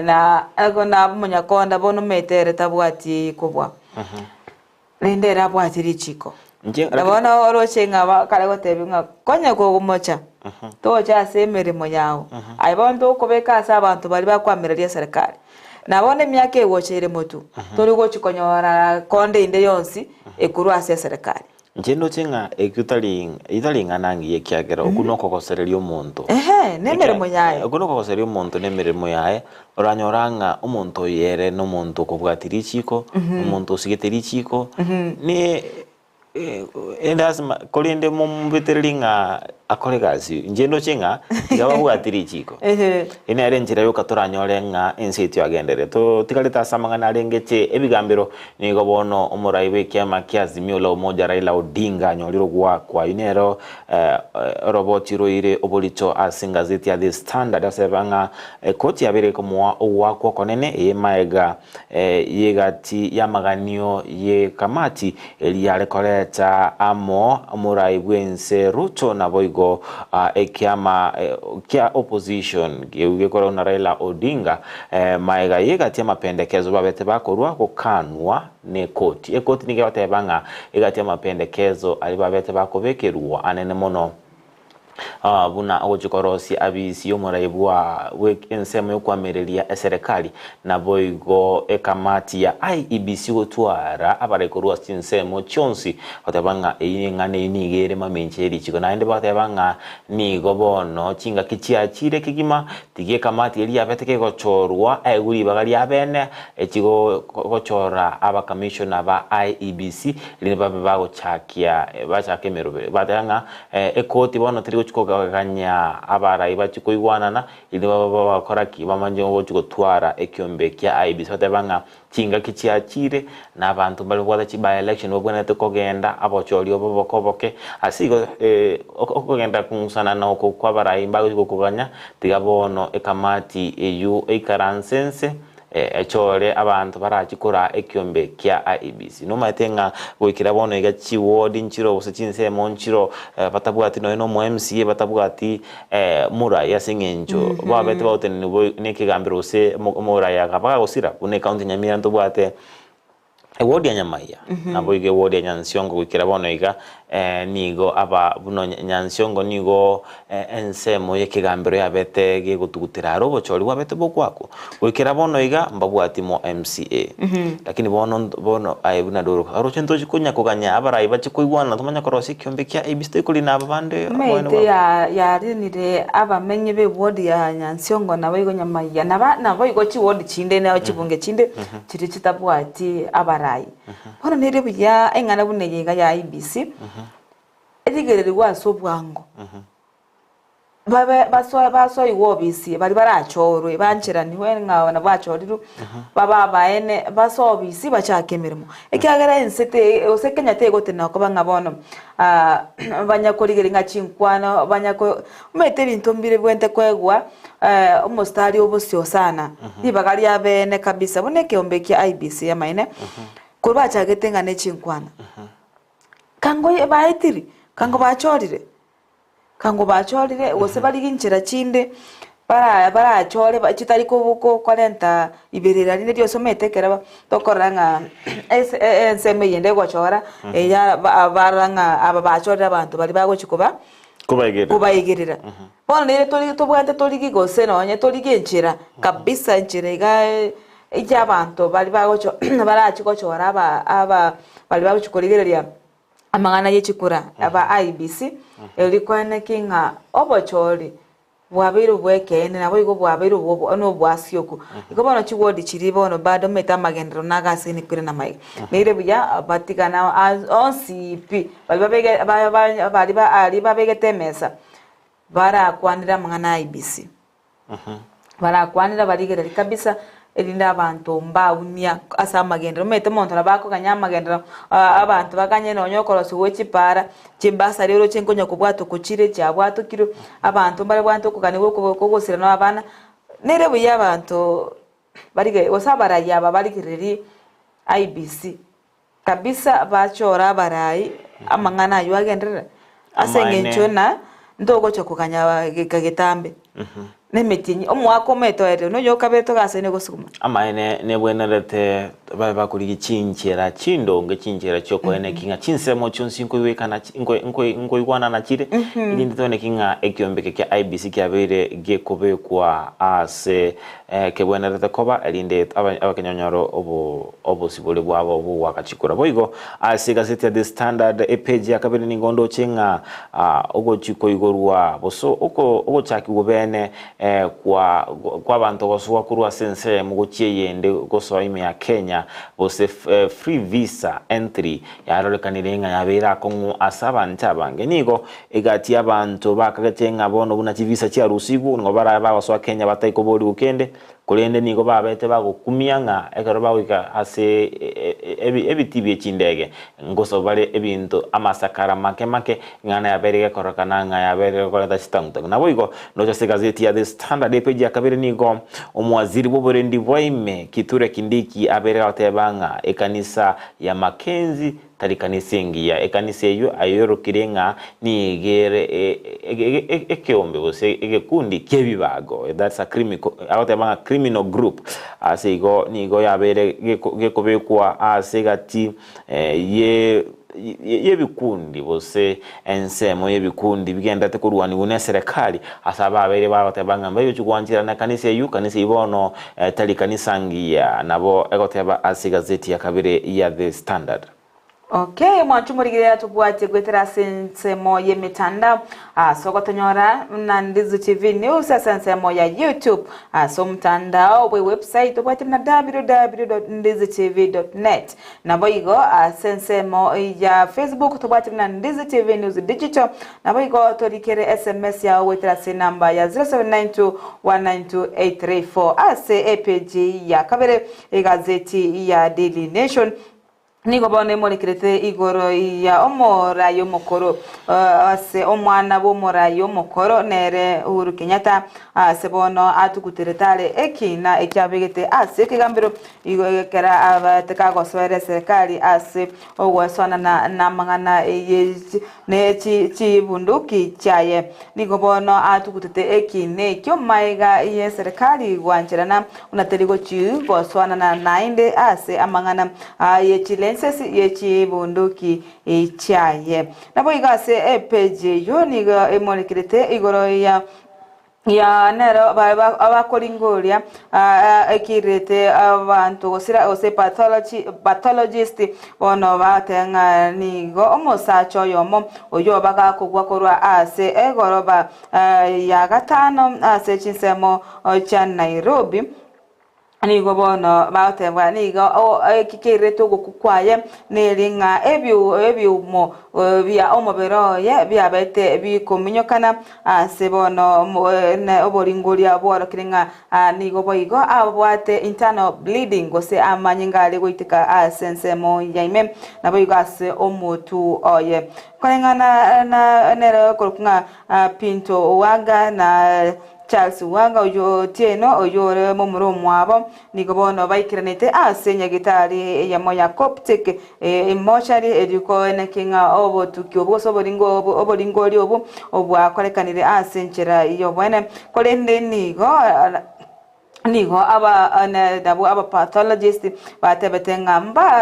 Speaker 2: Na na omonyakonda bono omanyete ere tabwati kobua. Rende ere abwati richiko. Na bono oroche ng'a bakare gotebia ng'a konya kogomocha, tocha ase emeremo yao. Aye bono tokobeka ase abanto baria bakoamereria eserekari. Na bono emiaka egocha ere motwe, tori gochi konyora konde ende yonsi ekorwa ase eserekari.
Speaker 1: Inche ndoche ng'a ekio tari tari ing'ana engiya ekiagera okwo nokogosereria omonto.
Speaker 2: Ehe, nemeremo yaye.
Speaker 1: Okwo nokogosereria omonto nemeremo yaye, oranyora ng'a omonto oyo ere nomonto okobwatia richiko, omonto osigete richiko, ne elasima korende momobetererie ng'a akore egasi, inche ndoche ng'a tiga babwatie richiko.
Speaker 2: Ehe.
Speaker 1: Eye nere enchera yoka toranyore ng'a ense eyio twagenderere. Totigarete ase amang'ana arenge che ebigambero Nigo bono omorai bw'ekiama kia Azimio la Umoja Raila Odinga anyorire ogoakwa. Ayio nero oroboti roire oborito ase engazeti ya The Standard aseba ng'a ekoti yabeire ekomoa ogoakwa okonene eye maega y'egati y'amaganio y'ekamati eria yare koreta amo omorai bw'ense Ruto naboigo ekiama kia opposition gekorwa na Raila Odinga Magega y'egati y'amapendekezo babete bakorua gokanwa n'ekoti. Ekoti nigo egoteba ng'a egati y'amapendekezo aria babete bakobekerwa anene mono buna ogochia korosia abisi y'omorai bwa ensemo y'okoamereria eserekari naboigo ekamati ya IEBC gotwara abarai korwa ase chinsemo chionsi goteba ng'a eyio eng'ana eyio nigo ere mamincha y'erichiko naende bagoteba ng'a nigo bono chingaki chiachire kegima Tiga ekamati eria yabete kegochorwa aegwe ribaga riabene echi gochora abakamishona ba IEBC erinde babe bagochakia bachake emeroberi. Bateba ng'a ekoti bono teri gochia. ntochi koganya abarai bachie koigwanana erinde babe bagokora ki? Bamanye gochia gotwara ekiombe kia IEBC bateba ng'a chingaki chiachire na abanto mbare babwate chi by election babwenerete kogenda abochori obo oboke oboke ase igo okogenda kong'usanana oko kwa abarai mbagochia gokoganya tiga bono ekamati eywo eikaranse nse Echore abanto barachie koraa ekiombe kia IEBC. Nomaete ng'a goikera bono iga chiward nchiro gose chinsemo nchiro batabwati nonya na omo MCA batabwati morai ase eng'encho babete bagotenenigwa nekegambero gose omorai akaba gagosira buna ecounty ya Nyamira ntobwate Ewodi ya Nyamaiya, naboigo ewodi ya Nyansiongo goikera bono iga, nigo aba buna Nyansiongo nigo ensemo y'ekegambero yabete gegotugutera are obochori bwabete bokwakwa. Goikera bono iga mbabwati mo MCA. Lakini bono bono aye buna doro oroche ntochi konya koganya abarai bache koigwana tomanye korosia ekiombe kia ABC toikorina aba bande
Speaker 2: Omanyete
Speaker 1: bono babo.
Speaker 2: yarinire abamenyi b'ewodi ya Nyansiongo naboigo Nyamaiya naba naboigo chiwodi chinde nao chibunge chinde Chiria chitabwati abarai. Bono nere buya eng'ana buna eye iga ya IEBC, erigererigwe ase obwango, babe basoe basoigwe obisi baria barachorwe bancheranigwe ng'a nabo bachorirwe, babe abaene basoe obisi bachake emeremo. Ekiagera ense te gose Kenya tegotenena koba ng'a bono banya korigereria ng'a chinkwano banya ko omanyete ebinto mbire bwenerete koegwa omositari obosio sana, ribaga ria beene kabisa, buna ekeombe kia IEBC amaene, korwa bachagete ng'a ne chinkwana, kango baetiri, kango bachorire, kango bachorire gose barigie inchera chinde bara barachore chitari ko ko korenta iberera rinde rionsi omanyete ekero tokorora ng'a ase ensemo eyende egochora eya barora ng'a aba bachorire abanto baria bagochia koba
Speaker 1: Kobaigerera.
Speaker 2: kobaigerera. Bono nere tori tobwate torigie gose nonye torigie enchera kabisa enchera iga ya abanto baria bagocho barachie gochora aba aba baria bagochia korigereria amang'ana ye chikura aba IEBC, erio kwane ki ng'a obochori bwabeire obwekeene naboigo bwabeire obwo na obwasioku. Igo bono chiwodi chiria bono bado omanyete amagenderero nago ase enekwire na amaiga. Neire buya batigane onsi pi baria babege ba ba baria ba aria babegete emesa. Barakwanere amang'ana a IEBC, barakwanere abarigereria kabisa erinde abanto mbaunia ase amagenderero. Omanyete omonto nabo akoganya amagenderero abanto baganye nonya okorosiwa gwe chipara, chimbasari oroche nkonya kobwatokwa chire chiabwatokirwe, abanto mbare bwate okogania gwa okogosira na abana, nere buya abanto barige gose abarai aba barigererie IEBC. Kabisa bachore abarai amang'ana ayio agenderere, ase
Speaker 1: Amaene.
Speaker 2: eng'encho ng'a ntogocha koganya geka getambe, na emetienyi omwaka omanyete oerire, noyo okabere togasaine gosuguma.
Speaker 1: Amaene nebwenerete babe bakorigia chinchera chindonge, chinchera chiokoeneki ng'a chinsemo chionsi nkoigwekana chi nko nko nkoigwanana chire, erinde toeneki ng'a ekiombe eke kia IEBC kiabeire gekobekwa ase Kebwenerete koba, erinde abakenyonyore obosibore bwabo bw'ogoaka chikura. Boigo ase egazeti ya The Standard epeji ya kabere nigo ndoche ng'a ogochia koigorwa gose ogochakigwa bene kwa kw'abanto gosoa korwa ase ensemo gochia eyende gosoa ime ya Kenya gose free visa entry yarorekanire ng'a yabeire akong'u ase abanto abange. Nigo Egati y'abanto bakagete ng'a bono buna chivisa chiarusigwe, nigo barabe bagosoa Kenya batai koborigwa kende, korende nigo babete bagokumia ng'a ekero bagoika ase ebitii bie chindege, ngosaba bare ebinto amasakara make make, ing'ana yabeire gekorokana ng'a yabeire gekoreta chitang'utang'u. Naboigo, ndoche ase egazeti ya The Standard epeji ya kabere nigo omowaziri bw'oborendi bwa ime Kithure Kindiki abeire gagoteba ng'a ekanisa ya Mackenzie Tari kanisa engiya. Ekanisa eyio ayorokire ng'a nigo ere ekeombe gose egekundi ki'ebibago, that's a crimical, agoteba ng'a criminal group. Ase igo nigo yabeire gekobekwa ase egati ye y'ebikundi gose ensemo y'ebikundi bigenderete korwanigwa n'eserekari ase ababeire bagoteba ng'a mbayochi gwancherana ekanisa eyio, kanisa eyio bono Tari kanisa ngiya, nabo egoteba ase egazeti ya kabere ya The Standard.
Speaker 2: Okay, mwanche omorigereria tobwatie goetera ase ensemo y'emetandao ase ogotonyora buna Ndizu TV News ase ensemo ya YouTube ase omotandao bwe website obwate buna www.ndizutv.net naboigo ase ensemo ya Facebook tobwate buna Ndizu TV News Digital naboigo torikere SMS yao goetera ase enamba ya 0792192834 ase epeji ya kabere egazeti ya Daily Nation. Nigo bono emorekerete igoro ya omorai omokoro ase omwana bw'omorai omokoro nere Uhuru Kenyatta ase bono atuguterete are ekina ekiabegete ase ekegambero igo ekero abete kagosoera eserekari ase ogwesoanana namang'ana ye ne chibunduki chiaye. Nigo bono atugutete ekina ekio magega y'eserekari gwancherana buna teri gochi gosoanana naende ase amang'ana ye chilaisesi ye chibunduki chiaye. Naboigo ase epeji eyio nigo emorekerete igoro ya ya nero abakoringoria ekirete abanto gosira gose pathology pathologist bono bagoteba ng'a nigo omosacha oyomo oyio bagakogwa korwa ase egoroba ya gatano ase chinsemo chia Nairobi. Nigo bono bagotebwa nigo eki keirete ogokwa kwaye neri ng'a ebiumo bia omobere oye biabete bikominyokana ase bono oboringoria bworokire ng'a nigo boigo abwate internal bleeding gose amanyinga are goiteka ase ensemo ya ime naboigo ase omotu oye. Koreng'ana na nere okorokwa ng'a Pinto Waga na Charles Wanga oyio Otieno oyio ore momura omwabo nigo bono baikeranete ase nyagitari eyemo ya Coptic emochari erio koeneki ng'a obotuki obo gose oboringo oboringori obo obwakorekanire ase enchera y'oboene korende nigo Nigo aba nabwo abapathologist batebete ng'a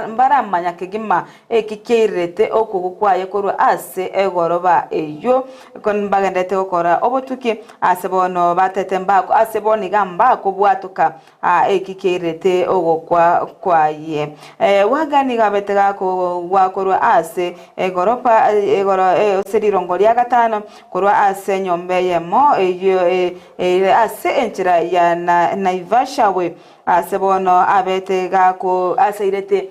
Speaker 2: mbaramanya kegima eki kiairerete okogwa kwaye korwa ase egoroba eyio mbagenderete gokora obotuki ase bono batete mbako ase bono iga mbakobwatoka eki kiairerete ogokwa kwaye. Waga nigo abete gakogwa korwa ase egoroba igoro ase rirongo ria gatano korwa ase enyomba eyemo eyio Ere ase enchera ya Naivasha we ase bono abete gako aseirete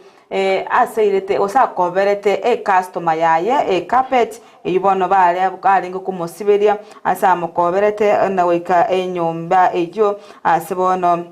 Speaker 2: aseirete gose akoberete ecustomer yaye ecarpet eyio bono bare arenge komosiberia ase amokoberete na goika enyomba eyio ase bono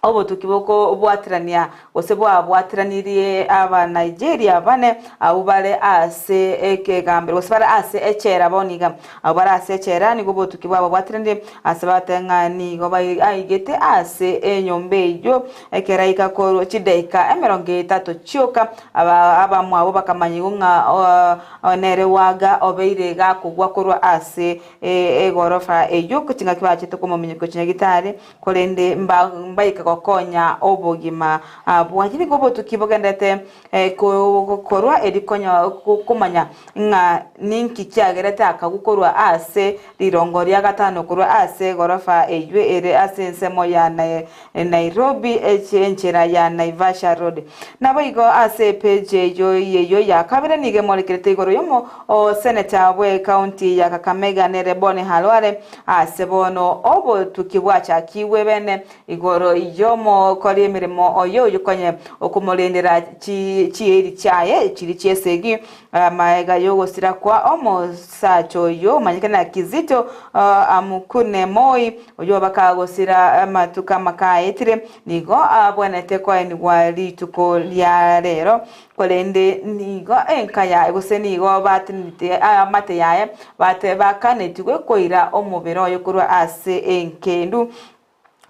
Speaker 2: Obotuki bokobwaterania gose bwabwateranirie Abanigeria bane abwo bare ase ekegambero gose bare ase echela bono iga. Abwo bare ase echela nigo obotuki bwababwateranirie ase bagoteba ng'a nigo baigete ase enyomba eyio ekero aika korwa chidaika emerongo etato chioka abamwabo bakamanyigwa ng'a nere Waga obeire gakogwa korwa ase egorofa eyio chingaki bachete komominyokia chinyagitari Korende mbaike gokonya obogima bwaye. Nigo obotuki bogenderete korwa erio komanya ng'a ninki kiagerete akagwa korwa ase rirongo ria gatano korwa ase egorofa eyio ere ase ensemo ya Nairobi enchera ya Naivasha Road. Naboigo ase epeji eyio eyio ya kabere nigo emorekerete igoro yomo Oseneta bwe county ya Kakamega nere Boni Khalwale Ase bono obotuki bwachakigwe bene igoro y'omokori emeremo oye oyio konye okomorendera chieri chiaye chiria chi'esegi, magega y'ogosira kwa omosacha oyio omanyekane na Kizito Amukune Moi, oyio bakagosira amatuko amake aetire, nigo abwenerete koenigwa rituko ria rero. Korende nigo enka yaye, gose nigo batenenete eamate yaye, bakanetigwe koira omobere oye korwa ase engendu.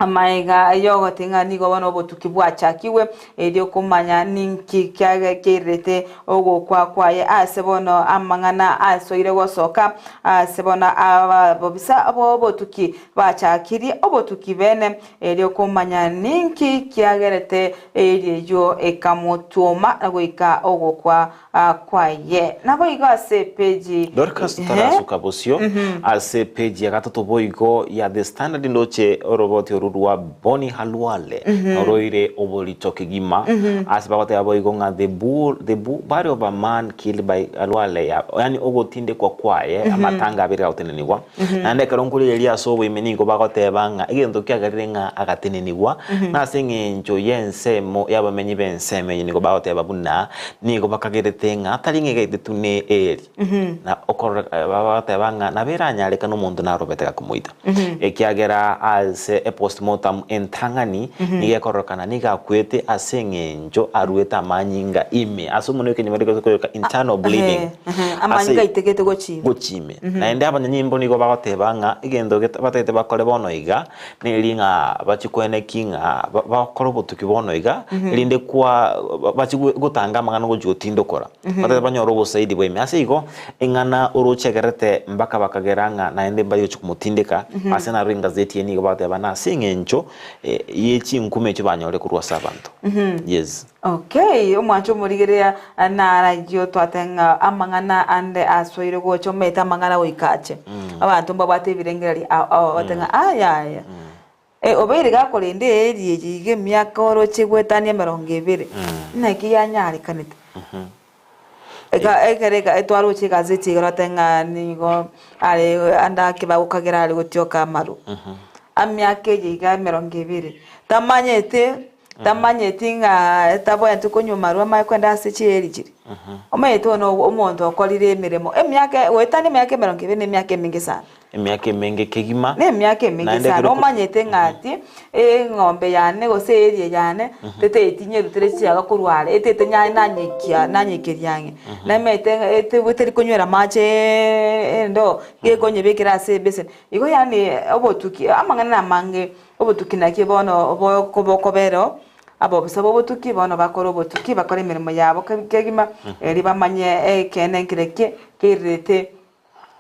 Speaker 2: Amaiga y'ogote ng'a nigo bono obotuki bwachakigwe, erio komanya ninki kiairerete ogokwa kwaye ase bono amang'ana asoire gosoka ase bono ababisa b'obotuki bachakirie obotuki bene, erio komanya ninki kiagerete Eeri eyio ekamotwoma na goika ogokwa kwaye. Naboigo ase epeji
Speaker 1: Dorcas
Speaker 2: ehe.
Speaker 1: tarasuka bosio ase epeji ya gatato boigo ya The Standard ndoche oroboti oru. oru rwa Boni Khalwale noroire oborito kegima ase bagoteba boigo ng'a the bull, the bu, body of a man killed by Khalwale ya, yaani ogotindekwa kwaye amatanga abere agotenenigwa. Naende ekero nkorigereria ase oboime nigo bagoteba ng'a egento kiagerire ng'a agatenenigwa nase eng'encho y'ensemo y'abamenyi b'ensemo eye nigo bagoteba buna nigo bakagerete ng'a tari ng'a egaitetu ne eeri. Na okorora bagoteba ng'a nabo eranyarekane omonto narobete gakomoita. Ekiagera ase epostmortem entang'ani nigo ekororekana nigo akwete ase eng'encho aruete amanyinga ime ase omonwa ekenyoro gose koyoka internal bleeding.
Speaker 2: Amanyinga aitegete gochia ime.
Speaker 1: Gochia ime. Naende abanyanyimbo nigo bagoteba ng'a egento batagete bakore bono iga neri ng'a bachie koeneki ng'a bakore obotuki bono iga erinde kwa bachie gotanga amang'ana gochia gotindokora. Batagete banyore obosaidi bwa ime. Ase igo Ing'ana orochegerete mpaka bakagera ng'a naende mbaye gochia komotindeka, ase naro engazeti eye nigo bagoteba nase eng'encho ye chinkuma echio banyore korwa ase abanto. Yes.
Speaker 2: Okay, omwancho omorigereria narayio twateba ng'a amang'ana ande asoire gocha omanyete amang'ana goika ache. Abanto mbabwate ebirengererio ao ao bagoteba ng'a ayaya obeire gakorenda eeri eye iga emiaka oroche goetania emerongo ebere, naki yanyarekanete? Eka ekero eka etwaroche egazeti iga rote ng'a nigo are ande ake bagokagera are gotioka amaru, amiaka eye iga emerongo ebere, tamanyete tamanyeti ng'a tabwenereti konywa amarwa amanye kogenda ase chieri chiria. Omanyete oyo na omonto okorire emeremo emiaka goetania emiaka emerongo ebere na emiaka emenge sana.
Speaker 1: Emiaka emenge kegima.
Speaker 2: Nemiaka emenge
Speaker 1: Naende
Speaker 2: sana
Speaker 1: ekero
Speaker 2: omanyete ng'a ati eng'ombe yane gose eeri yane tetaeti nyerutere chiaga korwa are etete nya nanyekia nanyekeria ang'e namanyete ng'a ete teri konywera amache endoo gekonyebekera ase ebeseni. Igo yaani obotuki amang'ana namange obotuki naki bono boko bokobera oo abobisa bobotuki bono bakore obotuki bakore emeremo yabo kegima erio bamanye ekeene nkereki keirerete.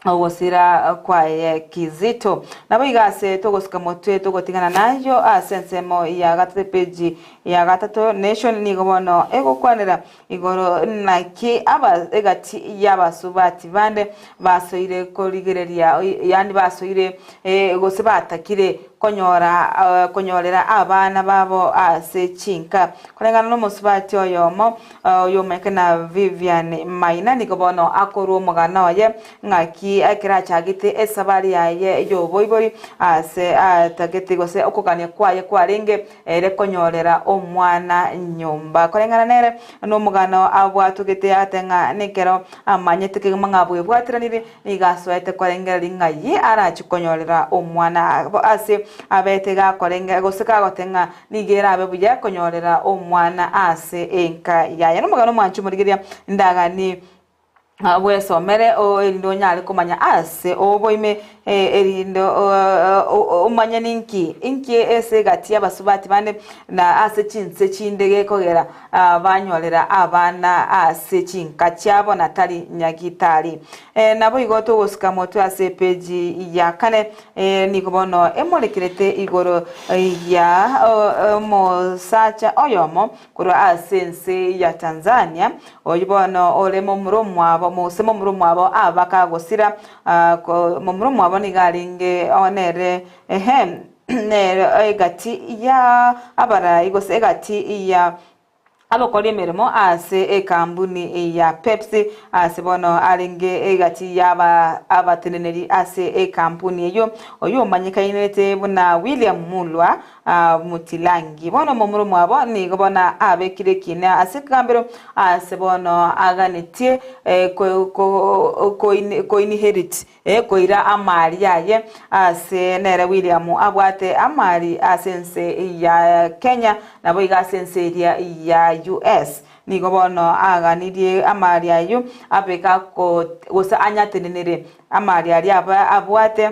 Speaker 2: ogosira kwaye Kizito. Nabo iga ase togosika motwe togotigana nayio ase ensemo ya gatato epeji ya gatato Nation nigo bono egokwanera igoro naki aba egati y'abasubati bande basoire korigereria yaani basoire gose batakire konyora konyorera abana babo ase chinka. Koreng'ana nomosubati oyomo Oyomoika na Vivian Maina nigo bono akorwa omogano oye ng'aki ekero achagete esabari yaye y'oboibori ase atagete gose okogania kwaye kwarenge ere konyorera omwana nyomba. Koreng'ana nere nomogano abwatogete ate ng'a nekero amanyete kegima ng'a bwebwatiranire Nigo asoete korengereria ng'ai arachie konyorera omwana ase abete gakorenge gose kagote ng'a nigo erabe buya konyorera omwana ase enka yaye. Nomogano omwanchi omorigereria ndagani bwesomere erinde onyare komanya ase oboime erinde omanye ninki inki ase egati y'abasubati bande na ase chinse chinde gekogera banyorera abana ase chinka chiabo na tari nyagitari. Naboigo togosika motwe ase epeji ya kane, nigo bono emorekerete igoro ya omosacha oyomo korwa ase ense ya Tanzania, oyio bono ore momura omwabo gose momura omwabo abakagosira, momura omwabo nigo arenge nere ehe. Nere egati ya abarai gose egati ya abakori emeremo ase ekambuni ya Pepsi, ase bono arenge egati ya abateneneri ase ekampuni eyio, oyio omanyekainete buna William Mulwa Mutilangi. Bono momura omwabo nigo bono abekire ekina ase ekegambero ase bono aganetie koinherit Koira amari aye ase nere William abwate amari ase ense ya Kenya naboigo ase ense eria ya US. Nigo bono aganirie amari ayio abe gako gose anyatenenere amari aria abwate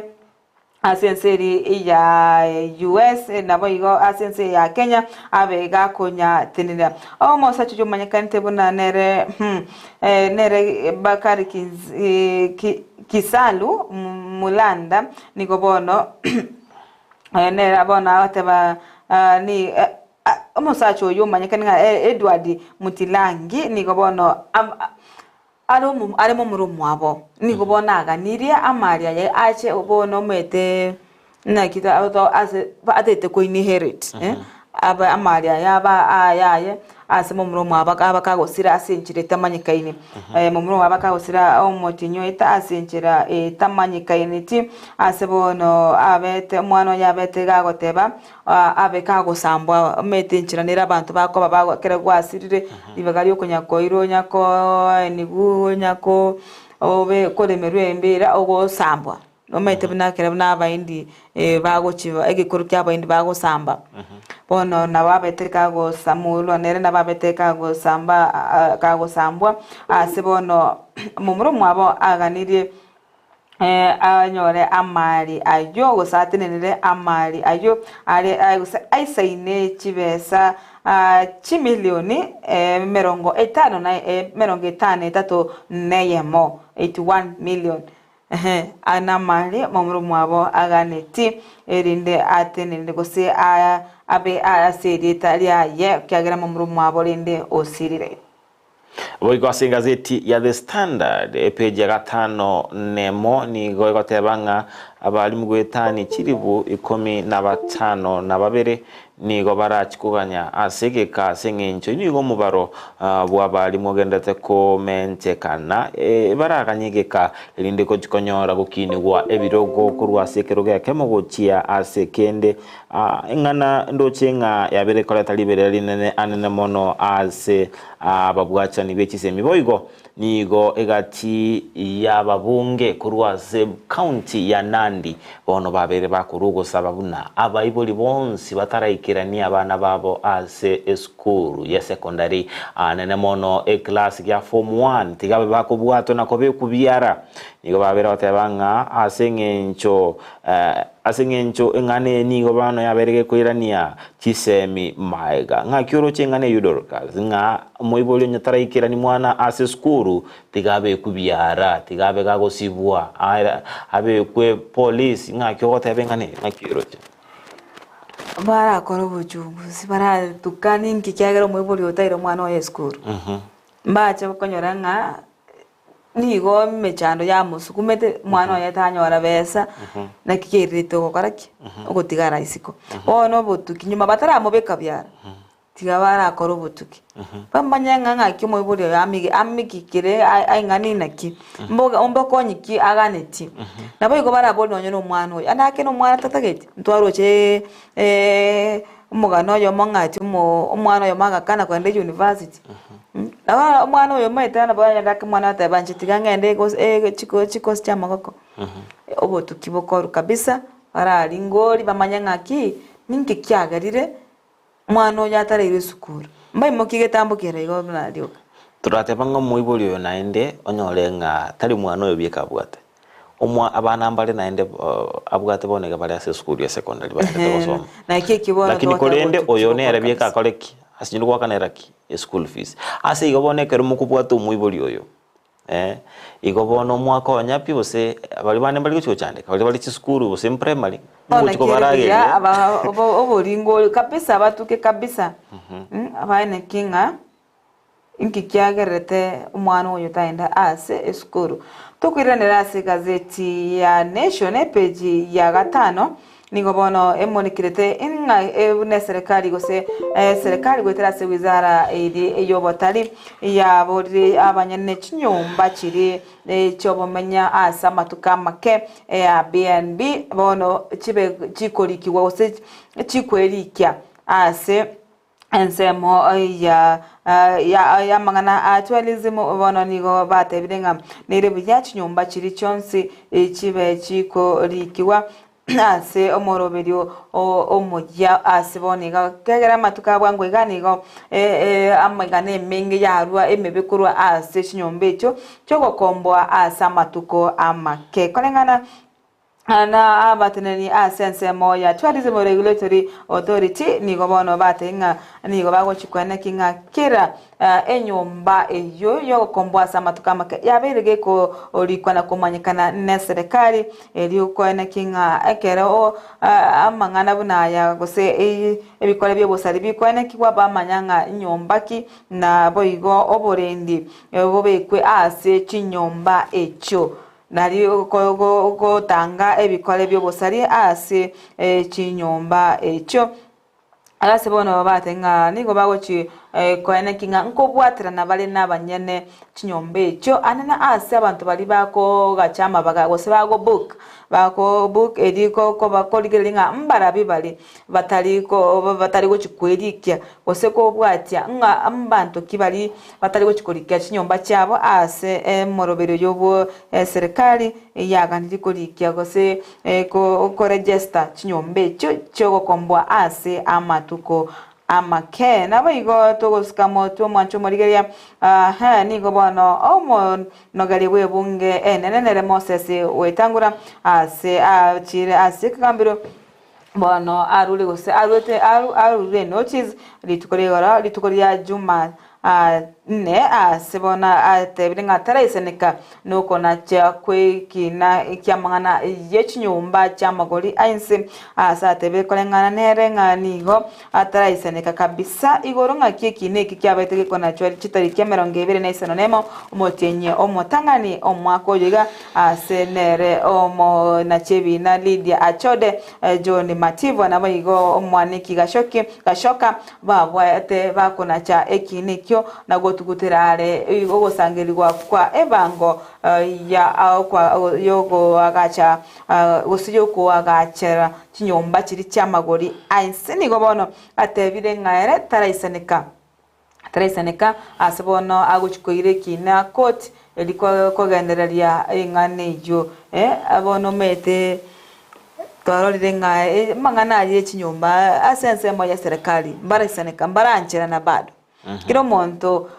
Speaker 2: ase ense eria ya US naboigo ase ense ya Kenya abe gakonyatenenera. Omosacha oyio omanyekanete buna nere nere Bakari Kisalu Mulanda nigo bono nere bono agoteba omosacha oyio omanyekane ng'a Edward Mutilangi nigo bono are momura omwabo nigo bono aganirie amari aye ache bono omanyete. Naki ase atete ko inherit abe amari aya abe ayaye ase momura omwabo aba kagosira ase enchera etamanyekaini. Momura omwabo akagosira omotinyi oito ase enchera etamanyekaineti ase bono abete omwana oye abete iga agoteba abe kagosambwa omanyete enchera nere abanto bakoba bago ekero gwasirire ribaga ria okonya koirwa onya koenigwa onya ko obe koremerwa embera ogosambwa. Nomanyete buna ekero buna abaindi bagochiba egekoro kia abaindi bagosamba, bono nabo abete kagosamorwa nere nabo abete kagosamba kagosambwa, ase bono momura omwabo aganirie anyore amari ayio gose atenenere amari ayio are gose aisaine chibesa chimilioni emerongo etano na emerongo etano etato na eyemo, 81 million. Ehe, aya namare momura omwabo aganeti, erinde atenenere gose abe ase erieta riaye, ekiagera momura omwabo rende osirire.
Speaker 1: Boigo ase egazeti ya The Standard epeji ya gatano nemo nigo egoteba ng'a abalimu goetania chilifu ikomi na batano na babere Nigo barachie koganya ase egeka ase engencho nigo omobaro bw'abalimu ogenderete komentekana, baraganye egeka erinde gochia konyora gokinigwa ebirogo korwa ase ekerogo ekemo gochia ase ekende. Eng'ana ndoche ng'a yabeire ekoreta riberera rinene anene mono ase ababwachani be chisemi. Boigo Nigo egati y'ababunge korwa ase county ya Nandi bono babeire bakorwa ogosaba buna abaibori bonsi bataraikerania abana babo ase esukuru ya secondary anene mono eclass gia form one tiga babe bakobwatwa na kobekwa biara. Nigo babeire goteba ng'a ase eng'encho Ase engencho eng'ana eye nigo bono yabeire gekoirania chisemi maega. Ng'aki oroche eng'ana eyio Dorcas? Ng'a omoibori onye taraikerani mwana ase esukuru tiga abekwe biara, tiga abe gagosibwa, abekwe police, ng'aki ogoteba eng'ana eye? Ng'aki oyeroche?
Speaker 2: Barakore obochunguzi, baratukane inki kiagera omoibori otaire omwana oye esukuru. Mbache konyora ng'a Nigo emechando yamosukumete, omwana oye tanyora besa, naki kerirete ogokora ki? Ogotigara isiko. Bono obotuki, nyuma bataramobeka biara, tiga barakore obotuki, bamanye ng'a ng'aki omoibori oyo amige amigikire aing'ani naki, mboga mbokonyi ki aganetie. Nabo igo barabori nonye na omwana oyo, ande ake na omwana tatageti, ntwaroche omogano oyomo ng'ati omo omwana oyomo agakana kogenda university. Nabo omwana oyo omanyete nabo agenda ake omwana oteba inche tiga ng'ende egos chiko chikosi chia amagoko, obotuki bokorwa kabisa, bararingori bamanye ng'aki, ninki kiagerire omwana oyo atarairwa esukuru, mbaimokie egetambo kere igo buna rioka.
Speaker 1: Torateba ng'a omoibori oyo naende onyore ng'a tari mwana oyo bieka abwate, omwa abana mbare naende abwate bono iga bare ase esukuru ya secondary baendete gosoma.
Speaker 2: Naki ekio bono
Speaker 1: Lakini
Speaker 2: togoteba
Speaker 1: korende
Speaker 2: obotuki
Speaker 1: oyo
Speaker 2: bokorwa
Speaker 1: nere bieka
Speaker 2: kabisa.
Speaker 1: akore ki? Ase inwe goakanera ki? Eschool fees. Ase igo bono ekero mokobwata omoibori oyo, eh, igo bono omwakonya pi gose baria bande mbari gochi gochandeka, baria bare chisukuru gose mprimary,
Speaker 2: Bono
Speaker 1: mogochi
Speaker 2: kere buya
Speaker 1: kobarageria.
Speaker 2: aba obo oboringo kabisa batuke kabisa, abaeneki ng'a Inki kiagerete omwana oyo taenda ase esukuru? Tokoiranera ase egazeti ya Nation epeji ya gatano, nigo bono emonekerete ng'a buna eserekari gose eserekari goetera ase wizara eria ey'obotari yaborire abanyene chinyomba chiria chi'obomenya ase amatuko amake Airbnb bono chibe chikorikigwa gose chikwerikia ase Ensemo ya y'amang'ana a tourism bono nigo batebire ng'a nere buya chinyomba chiria chionsi chibe chikorikigwa ase omoroberio omoyia ase bono iga ekiagera amatuko a bwango iga nigo amaiga emenge yarwa emebe korwa ase chinyomba echio chiogokomboa ase amatuko amake. Koreng'ana Na abateneni ase ensemo ya Tourism Regulatory Authority nigo bono batebire ng'a nigo bagochia koeneki ng'a kera enyomba eyio y'ogokombwa ase amatuko amake yabeire gekorikwa na komanyekana n'eserekari erio koeneki ng'a ekero amang'ana buna aya gose ebikore bi'obosari bikoenekigwa bamanya ng'a nyomba ki naboigo oborendi bobekwe ase chinyomba echio. Nario gotanga ebikore bi'obosaria ase chinyomba echio. Ase bono babatebia ng'a nigo bagochia koeneki ng'a nkobwaterana bare nabanyene chinyomba echio, ande na ase abanto baria bakogacha amabaga gose bago book, bago book erio korigereria ng'a mbarabi bare batari ko batari gochia kwerikia gose kobwatia ng'a mbanto ki baria batari gochia korikia chinyomba chiabo ase emoroberio yobo eserikari yaganirie korikia gose koregister chinyomba echio chiogokomboa ase amatuko amake. Naboigo togosika motwe omwancho omorigereria, eeh, nigo bono omonogeri bw'ebunge enene nere Moses Wetangula ase achire ase ekegambero Bono arure gose aruete arure notice rituko rigoro rituko ria juma nne ase bono atebire ng'a taraiseneka nokonacha kw'ekina ki'amang'ana ye chinyomba chi'amagori a inse ase atebire koreng'ana nere ng'a nigo ataraiseneka kabisa igoro ng'aki ekina eki kiabaete gekonachwa chitariki emerongo ebere na isano nemo omotienyi omotang'ani omwaka oyo iga Ase nere omonachebina Lydia Achode, John Mativo naboigo omwaniki Gashoki Gashoka babwate bakonacha ekiina ekio na gotugutera are ogosangerigwa kwa ebango ya yokoagacha gose yokoagachera chinyomba chiria chiamagori a inse. Nigo bono atebire ng'a ere taraisaneka. Taraisaneka ase bono agochia koira ekiina court erio kogendereria eng'ana eyio. Bono omanyete twarorire ng'a amang'ana aya ye chinyomba ase ensemo ya serikali mbaraisaneka mbarancherana bado. Kera omonto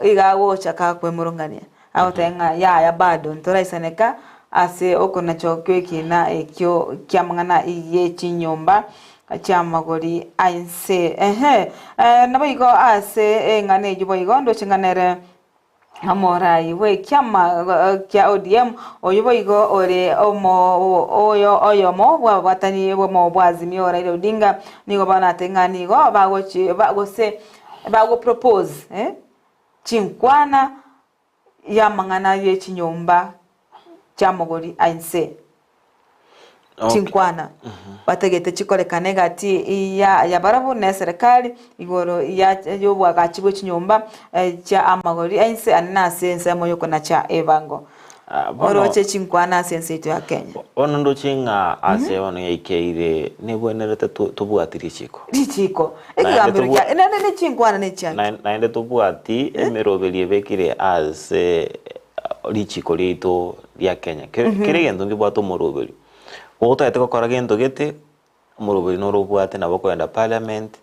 Speaker 2: iga agocha kakwemurungania agoteba ng'a yaya bado ntoraisaneka ase okonacha kwa ekina ekio ki'amang'ana ye chinyomba chi'amagori a inse. Ehe, naboigo ase eng'ana eyio boigo ndoche ng'a nere omorai bw'ekiama kia ODM, oyio boigo ore omo oyo oyomo bw'ababwatani bw'omo bwa Azimio Raila Odinga, nigo banate ng'a nigo bagochi gose bago propose chinkwana y'amang'ana ye chinyomba chi'amogori a inse. Chinkwana batagete chikorekane egati ya ya barabwo na eserekari igoro ya y'obwagachi bwe chinyomba chia amagori a inse ane na ase ensemo y'okonacha ebango.
Speaker 1: Bono
Speaker 2: Oroche chinkwana ase ense yaito ya Kenya.
Speaker 1: Bono ndoche ng'a ase bono yaikeire nebwenerete tobwati richiko.
Speaker 2: Richiko.
Speaker 1: Naende
Speaker 2: Ekegambero
Speaker 1: tobwa
Speaker 2: kia naende ne chinkwana ne chiange.
Speaker 1: Naende tobwati emeroberio ebekire ase richiko riaito ria Kenya. Kera kera egento nkebwate omoroberio. Gotagete gokora gento gete, omoroberio noro obwate nabo okogenda parliament,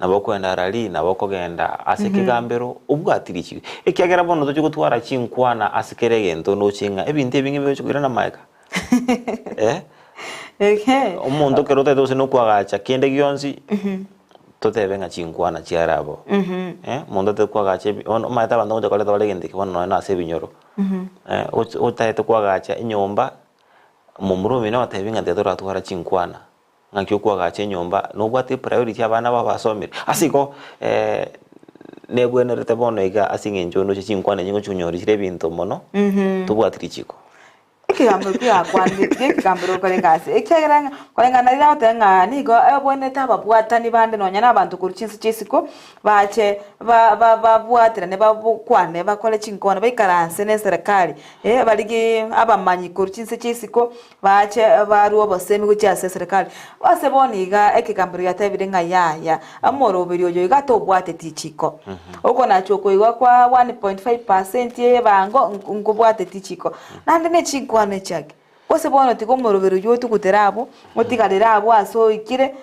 Speaker 1: nabo okogenda rally, nabo okogenda ase ekegambero, obwati richiko. Ekiagera bono tochia gotwara chinkwana ase kera egento ndoche ng'a ebinto ebinge bigochia koirana magega eh. Omonto ekero otagete gose nokoagacha kende gionsi, totebe ng'a chinkwana chiare aboo. Omonto otagete koagacha ebi bono omanyete abanto ngocha koreta bare egento eke bono nonye na ase ebinyoro, otagete koagacha enyomba, momura omino agotebi ng'a tiga toratwara chinkwana, ng'aki okoagacha enyomba nobwate epriority abana bao basomire. Ase igo nebwenerete bono iga ase eng'encho ndoche chinkwana echi ngochi konyora chire ebinto mono, tobwati richiko.
Speaker 2: Ekegambero kiakwanire tiga ekegambero okore egasi, ekiagera ng'a koreng'ana riria agoteba ng'a nigo ebwenerete ababwatani bande nonya na abanto korwa chinse chia isiko, bache ba- ba- babwaterane babokwane bakore chinkwana baikaranse na eserekari, barigie abamanyi korwa chinse chia isiko, bache barue obosemi gochia ase eserekari. Ase bono iga ekegambero giatebire ng'a yaya, omoroberi oyo iga tobwateti richiko. Okonacha okoigwa kwa 1.5% y'ebango nkobwateti richiko. Naende ne chinkwana echiake. Gose bono tiga omoroberi oyio otugutere abwo, otigarere abwo ase oikire,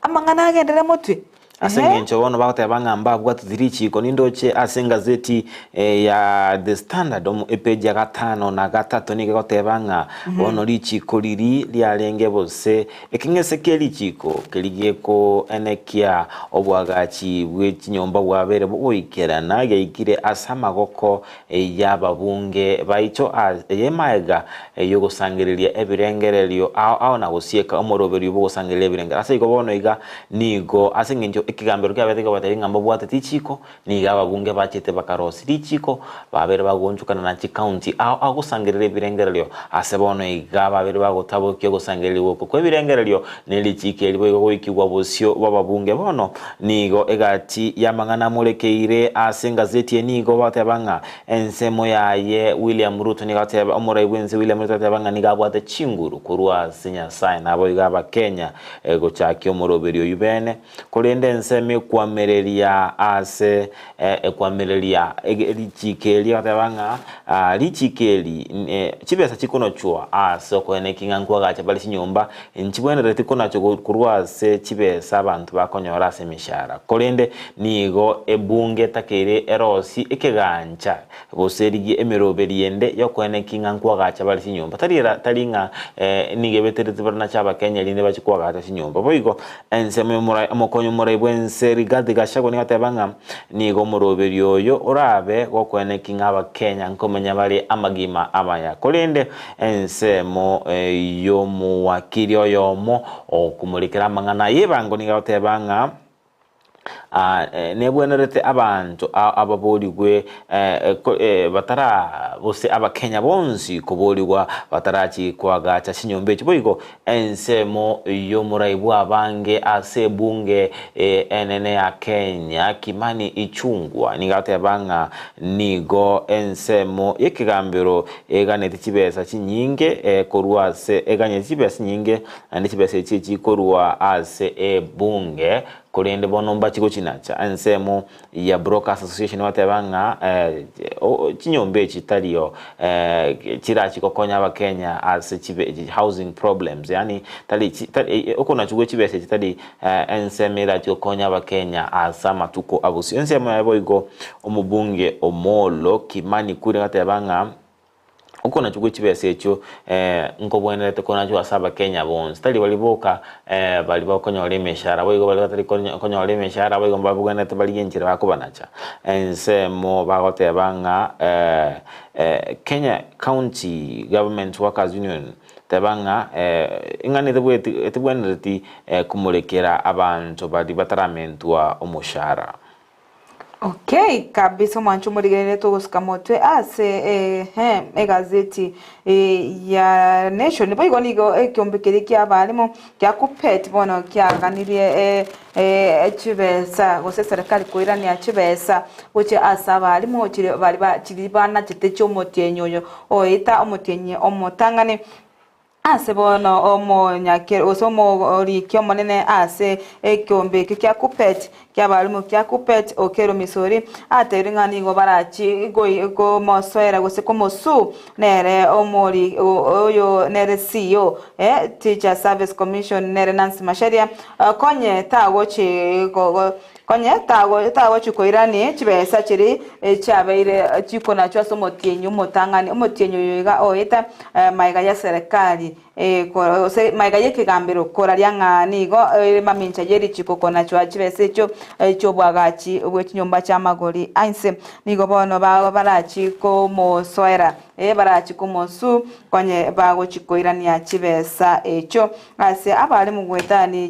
Speaker 2: amang'ana agenderere motwe.
Speaker 1: Ase engencho bono bagoteba ng'a mbabwateti richiiko, nindoche ase engazeti ya The Standard omo epeji ya gatano na gatato nigo egoteba ng'a bono richiiko riria riarenge bose ekeng'ese kie richiiko keria gekoenekia oboagachi bwe chinyomba bwabeire bogoikerana giaikire ase amagoko y'ababunge baito eye magega y'ogosangereria ebirengererio ao ao na gosieka omoroberio bw'ogosangereria ebirengererio. Ase igo bono iga nigo ase engencho Ekegambero kiabete kegobatebia ng'a mbabwate richiko, nigo ababunge bachete bakarosia richiko, babere bagoonchokana na chikaunti ao agosangereria ebirengererio. Ase bono iga babere bagotabokia ogosangererigwa oko kw'ebirengererio, ne richiko eri boigo goikigwa bosio bw'ababunge. Bono nigo egati y'amang'ana amorekeire ase engazeti eye nigo bagoteba ng'a ensemo yaye William Ruto nigo agoteba omorai bw'ense William Ruto agoteba ng'a nigo abwate chinguru korwa ase Nyasae naboigo Abakenya gochakia omoroberio oyio bene, korende ensemo ekwamereria ase ekwamereria richiiko eri agoteba ng'a richiiko eri chibesa chikonochwa ase okoeneki ng'a nkoagacha bare chinyomba, nchibwenereti konachwa korwa ase chibesa abanto bakonyora ase emeshahara, korende nigo ebunge etakeire erosie ekegancha Gose rigia emeroberi ende y'okoenekia ng'a nkoagacha bare chinyomba, tari era tari ng'a nigo ebeterete bare nache Abakenya rinde bachie koagacha chinyomba. Boigo ensemo y'omorai omokonyi omorai bw'ense Rigathi Gachagua nigo ateba ng'a nigo omoroberi oyo orabe gokoenekia ng'a Abakenya nkomenya bare amagima amaya. Korende ensemo y'omowakiri oyomo okomorekera amang'ana ay'ebango nigo agoteba ng'a Nebwenerete abanto ababorigwe batara gose abakenya bonsi koborigwa batarachi koagacha chinyomba echi. Boigo ensemo y'omorai bw'abange ase ebunge enene ya Kenya Kimani Ichung'wa nigo ateba ng'a nigo ensemo y'ekegambero eganeti chibesa chinyinge korwa ase eganyeti chibesa chinyinge Naende chibesa echi echikorua ase ebunge, korende bono mbachi gochinacha. Ensemo ya Brokers Association bateba ng'a chinyomba echi tario chirachi gokonya abakenya ase chibe housing problems yaani tari tari okonachu gwe chibesa echi tari ensemo erachi gokonya abakenya ase amatuko abosio. Ensemo yaye boigo omobunge Omollo Kimani Kuria agateba ng'a Okonachwa gwe chibesa echio nkobwenerete konachwa ase abakenya bonsi, tari baria boka baria bakonyora emeshahara, boigo baria batari konyora emeshahara boigo mbabwenerete barigie enchera bakobanacha. Ensemo bagoteba ng'a Kenya County Government Workers Union teba ng'a ing'ana etebwenereti komorekera abanto baria bataramentwa omoshahara.
Speaker 2: Okay kabisa omwancho omorigereria togosuka motwe ase ehe egazeti ya Nation boigo nigo ekiombe keria kia abalimu kia Kuppet bono kiaganirie chibesa gose eserekari koirania chibesa gochia ase abalimu chiri baria ba chiria banachete chiomotienyi oyo oeta omotienyi omotang'ani. Ase bono omonyakero gose omoriki omonene ase ekeombe ekio kia Kuppet, ki'abalimu kia Kuppet, Okello Misori, atebirie ng'a nigo barachie komosoera gose komosuu nere omori oyo nere CEO Teacher Service Commission nere Nancy Macharia, konye tagochi Konye tagochia koirania chibesa chiria chiabeire chikonachwa ase omotienyi omotang'ani, omotienyi oyo iga oeta magega ya serekari gose magega y'ekegambero koraria ng'a nigo ere mamincha ye richiko konachwa chibesa echio chi'oboagachi bwe chinyomba chi'amagori a inse. Nigo bono barachie komosoera, ee, barachie komosuu konye bagochia koirania chibesa echio. Ase abare goetania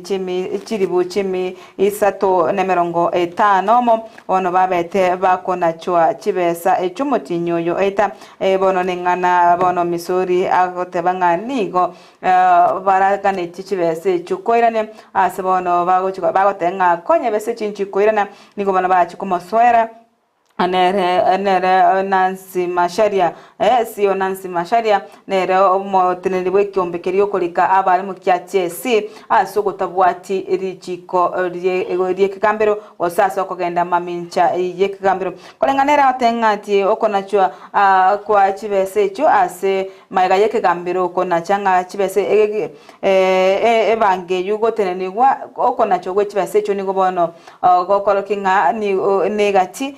Speaker 2: chilifu chimi isato nemerongo etano omo, bono babete bakonachwa chibesa chi'omotienyi oyo eta. Bono neng'ana bono Misori agoteba ng'a nigo baraganetie chibesa echio koirania, ase bono bagochia bagoteba ng'a konya besa echi nchikoirana, nigo bono barachie komosoera. Nere nere Nancy Macharia, CEO Nancy Macharia, nere omoteneneri bw'ekiombe keria okorika abarimu kia TSC ase ogotabwati richiko ri'ekegambero gose ase okogenda mamincha y'ekegambero. Koreng'ana nere agoteba ng'a ati okonachwa kwa chibesa echio ase magega y'ekegambero okonacha ng'a chibesa ebango eyio gotenenigwa okonachwa gwe chibesa echio nigo bono Gokorokia ng'a negati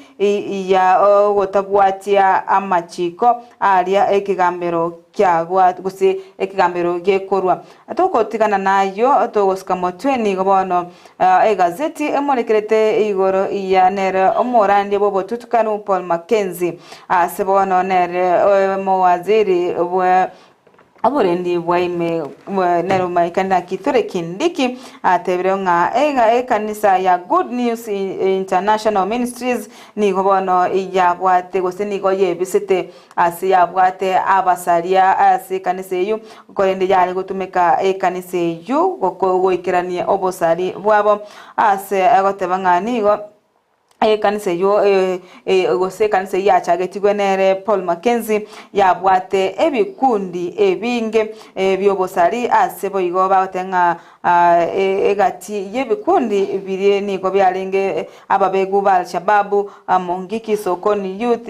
Speaker 2: ya ogotabwatia amachiko aria ekegambero kiagwa gose ekegambero gekorwa. Togotigana nayio togosika motwe nigo bono egazeti emorekerete igoro ya nere omorandia bw'obotutukanu Paul Mackenzie ase bono nere omowaziri bwe. Oborendi bwa ime nere omoikani Kithure Kindiki atebire ng'a ekanisa ya Good News International Ministries nigo bono yabwate gose nigo yebisete ase yabwate abasaria ase ekanisa eyio korende yare gotumeka ekanisa eyio goikerania obosari bwabo ase agoteba ng'a nigo Ekanisa eyio gose ekanisa eyio yachagetigwe nere Paul Mackenzie yabwate ebikundi ebinge bi'obosari ase boigo bagoteba ng'a egati y'ebikundi biria nigo biarenge ababegu ba Al-Shabaab, Mungiki, Sokoni Youth,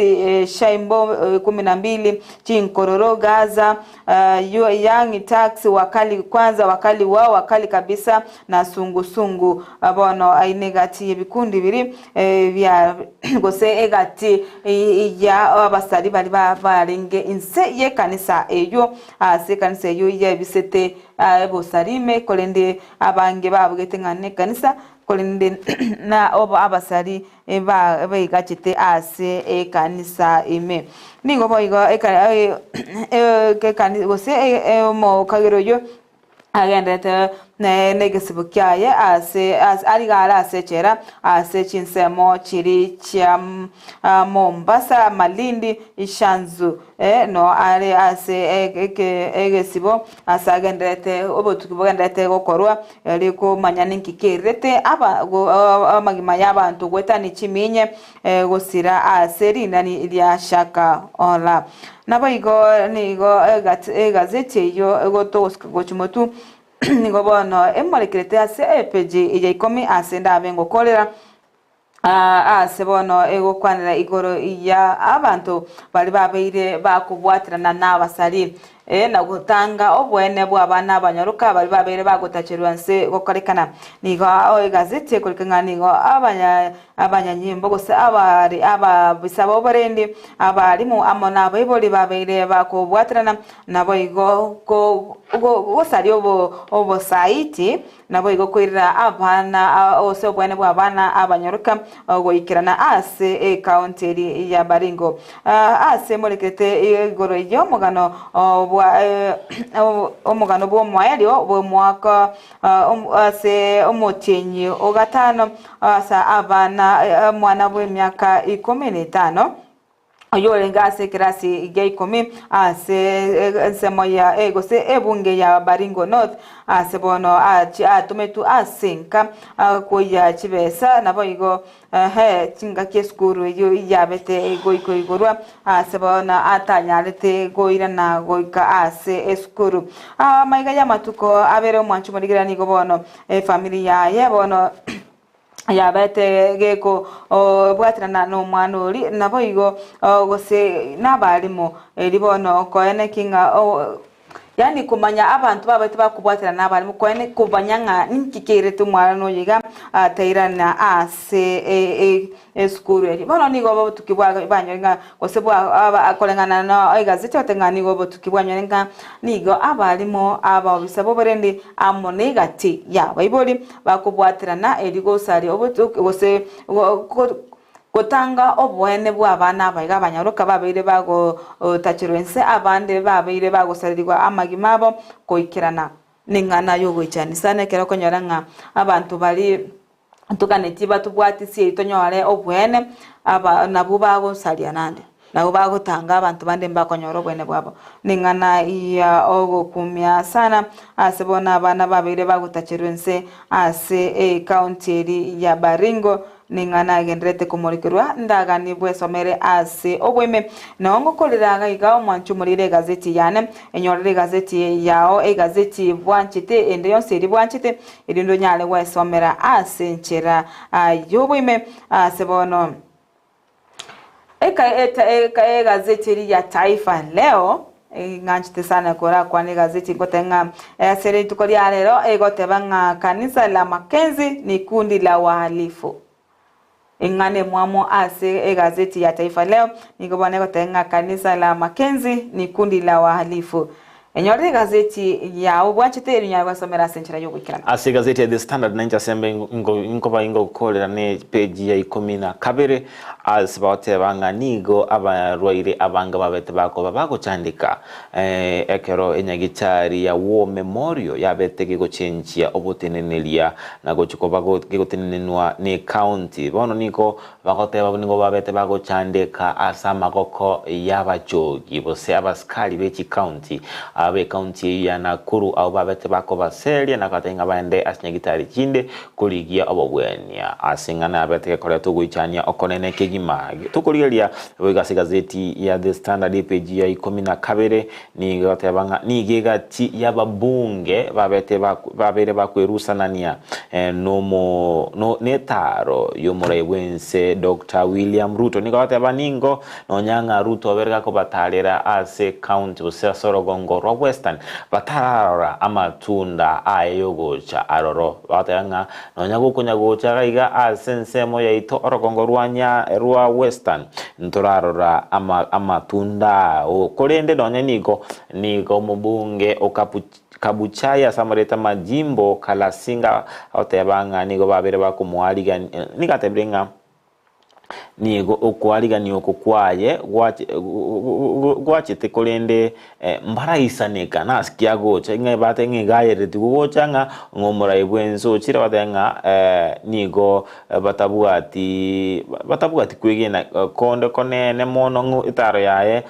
Speaker 2: Shaimbo kumi na mbili, Chinkororo, Gaza, Young Turks, Wakali Kwanza, Wakali Wao, Wakali Kabisa, na Sungu Sungu. Bono aye egati y'ebikundi biria bia gose egati ya abasari baria barenge inse y'ekanisa eyio, ase ekanisa eyio yebisete obosari ime, korende abange babugete ng'a nekanisa, korende na abasari baigachete ase ekanisa ime. Nigo boigo gose omokagera oyio agenderete negesibo kiaye ase ariga are ase echela ase chinsemo chiria chia Mombasa, Malindi, Shanzu no are ase egesibo ase agendererete obotuki bogendererete gokorwa erio komanya ninki kerirete amagima y'abanto goetania chiminye gosira ase rinani ria Shakahola. Naboigo nigo egazeti eyio egotogosika gochia motwe nigo bono emorekerete ase epeji ya ikomi ase ndabe ngokorera Aase bono egokwanera igoro ya abanto baria babeire bakobwaterana nabasari, ee, na gotanga oboene bw'abana abanyaroka baria babeire bagotacherwa nse gokorekana. Nigo egazeti ekorika ng'a nigo abanyanyimbo gose abare ababisa b'oborendi, abalimu amo nabaibori babeire bakobwaterana naboigo gosaria obosaiti Naboigo koirera abana ase obweene bw'abana abanyoroka goikerana ase ekaunti eria ya Baringo. Ase morekerete igoro y'omogano bwa omogano bw'omoerio bw'omwaka ase omotienyi o gatano ase abana omwana bw'emiaka ikomi na etano. Oyorenge ase ekerasi gia ikomi ase ensemo ya gose ebunge ya Baringo North ase bono atometwe ase enka koyia chibesa naboigo chingaki esukuru eyio yabete goikoigorwa ase bono atanyarete koirana goika ase esukuru. Amaiga y'amatuko abere omwancho omorigereria nigo bono efamiri yaye bono. yabete gekobwaterana nomwana oria, naboigo gose nabarimu, erio bono koeneki ng'a yaani komanya abanto babete bakobwaterana nabarimu koene komanya ng'a ninki keirete omwana oyo iga tairana ase esukuru eria. Bono nigo obotuki banyore ng'a gose bwa koreng'ana na egazeti egoteba ng'a nigo obotuki bwanyore ng'a nigo abarimu abaobisa b'oborendi amo na egati y'abaibori Bakobwaterana erio gosaria obotuki gose gotanga oboene bw'abana abaiga abanyaroka babeire bagotacherwa inse, abande babeire bagosarerigwa amagima abo goikerana. Neng'ana y'ogoichanisa nekero okonyora ng'a abanto baria toganetie batobwatisie erio tonyore oboene, aba nabwo bagosaria naende. Nabo bagotanga abanto bande mbakonyora obwene bwabo. Ning'ana ya ogokumia sana ase bono abana babeire bagotacherwa ense ase ecounty eri ya Baringo. Ning'ana egendererete komorekerwa ndagani bwesomere ase obweme. Noo ngokorera iga iga omwanchi omorire egazeti yane. Enyorere egazeti yao egazeti bwanchete ende yonsi eri bwanchete erinde onyare gwesomera ase enchera y'obweme ase bono. Egazeti eria ya Taifa Leo, ng'anchete sana korakwana egazeti ngoteba ng'a ase rituko ria rero egoteba ng'a kanisa la Mackenzie ni kundi la wahalifu. Eng'ana emwamu ase egazeti ya Taifa Leo nigo bono egoteba ng'a kanisa la Mackenzie ni kundi la wahalifu. Enyorere egazeti yao bwanchete eri onyare gwesomera ase enchera y'ogoikerana.
Speaker 1: Ase egazeti ya The Standard nainche ase embe nkoba ingokorera ne peji ya ikomi na kabere ase bagoteba ng'a nigo abarwaire abange babete bakoba bagochandeka ekero enyagitari ya War Memorial yabete gegochenchia oboteneneria na gochia koba gegotenenenwa ne county. Bono nigo Bagoteba nigo babete bagochandeka ase amagoko y'abachogi gose abasikari be chikaunti ab'ekaunti eyio ya Nakuru abwo babete bakobaseria na kobatebia ng'a baende ase nyagitari chinde korigia obobwenia. Ase ing'ana yabete gekoreta ogoichania okonene kegima. Tokorigereria boigo ase egazeti ya The Standard epeji ya ikomi na kabere nigo egoteba ng'a nigo egati y'ababunge babete babeire bakwerusanania nomo no netaaro y'omorai bw'ense Doctor William Ruto. Nigo bagoteba ningo nonya ng'a Ruto obere gakobatarera ase county gose ase orogongo rwa Western batararora amatunda aye yogocha aroro. Bagoteba ng'a nonya gokonya gocha iga iga ase ensemo yaito orogongo rwa nya rwa Western ntorarora ama amatunda ao. Korende nonya nigo nigo omobunge o Kapu Kabuchai ase amareta Majimbo Kalasinga agoteba ng'a nigo babere bakomoarigania nigo atebire ng'a nigo okoarigania oko kwaye gwachete korende mbaraisaneka nase ki agocha ng'a batebe ng'a iga ayereretigwe gocha ng'a omorai bw'ense ochire batebe ng'a nigo batabwati batabwati kwegena konde konene mono ng'a etaro yaye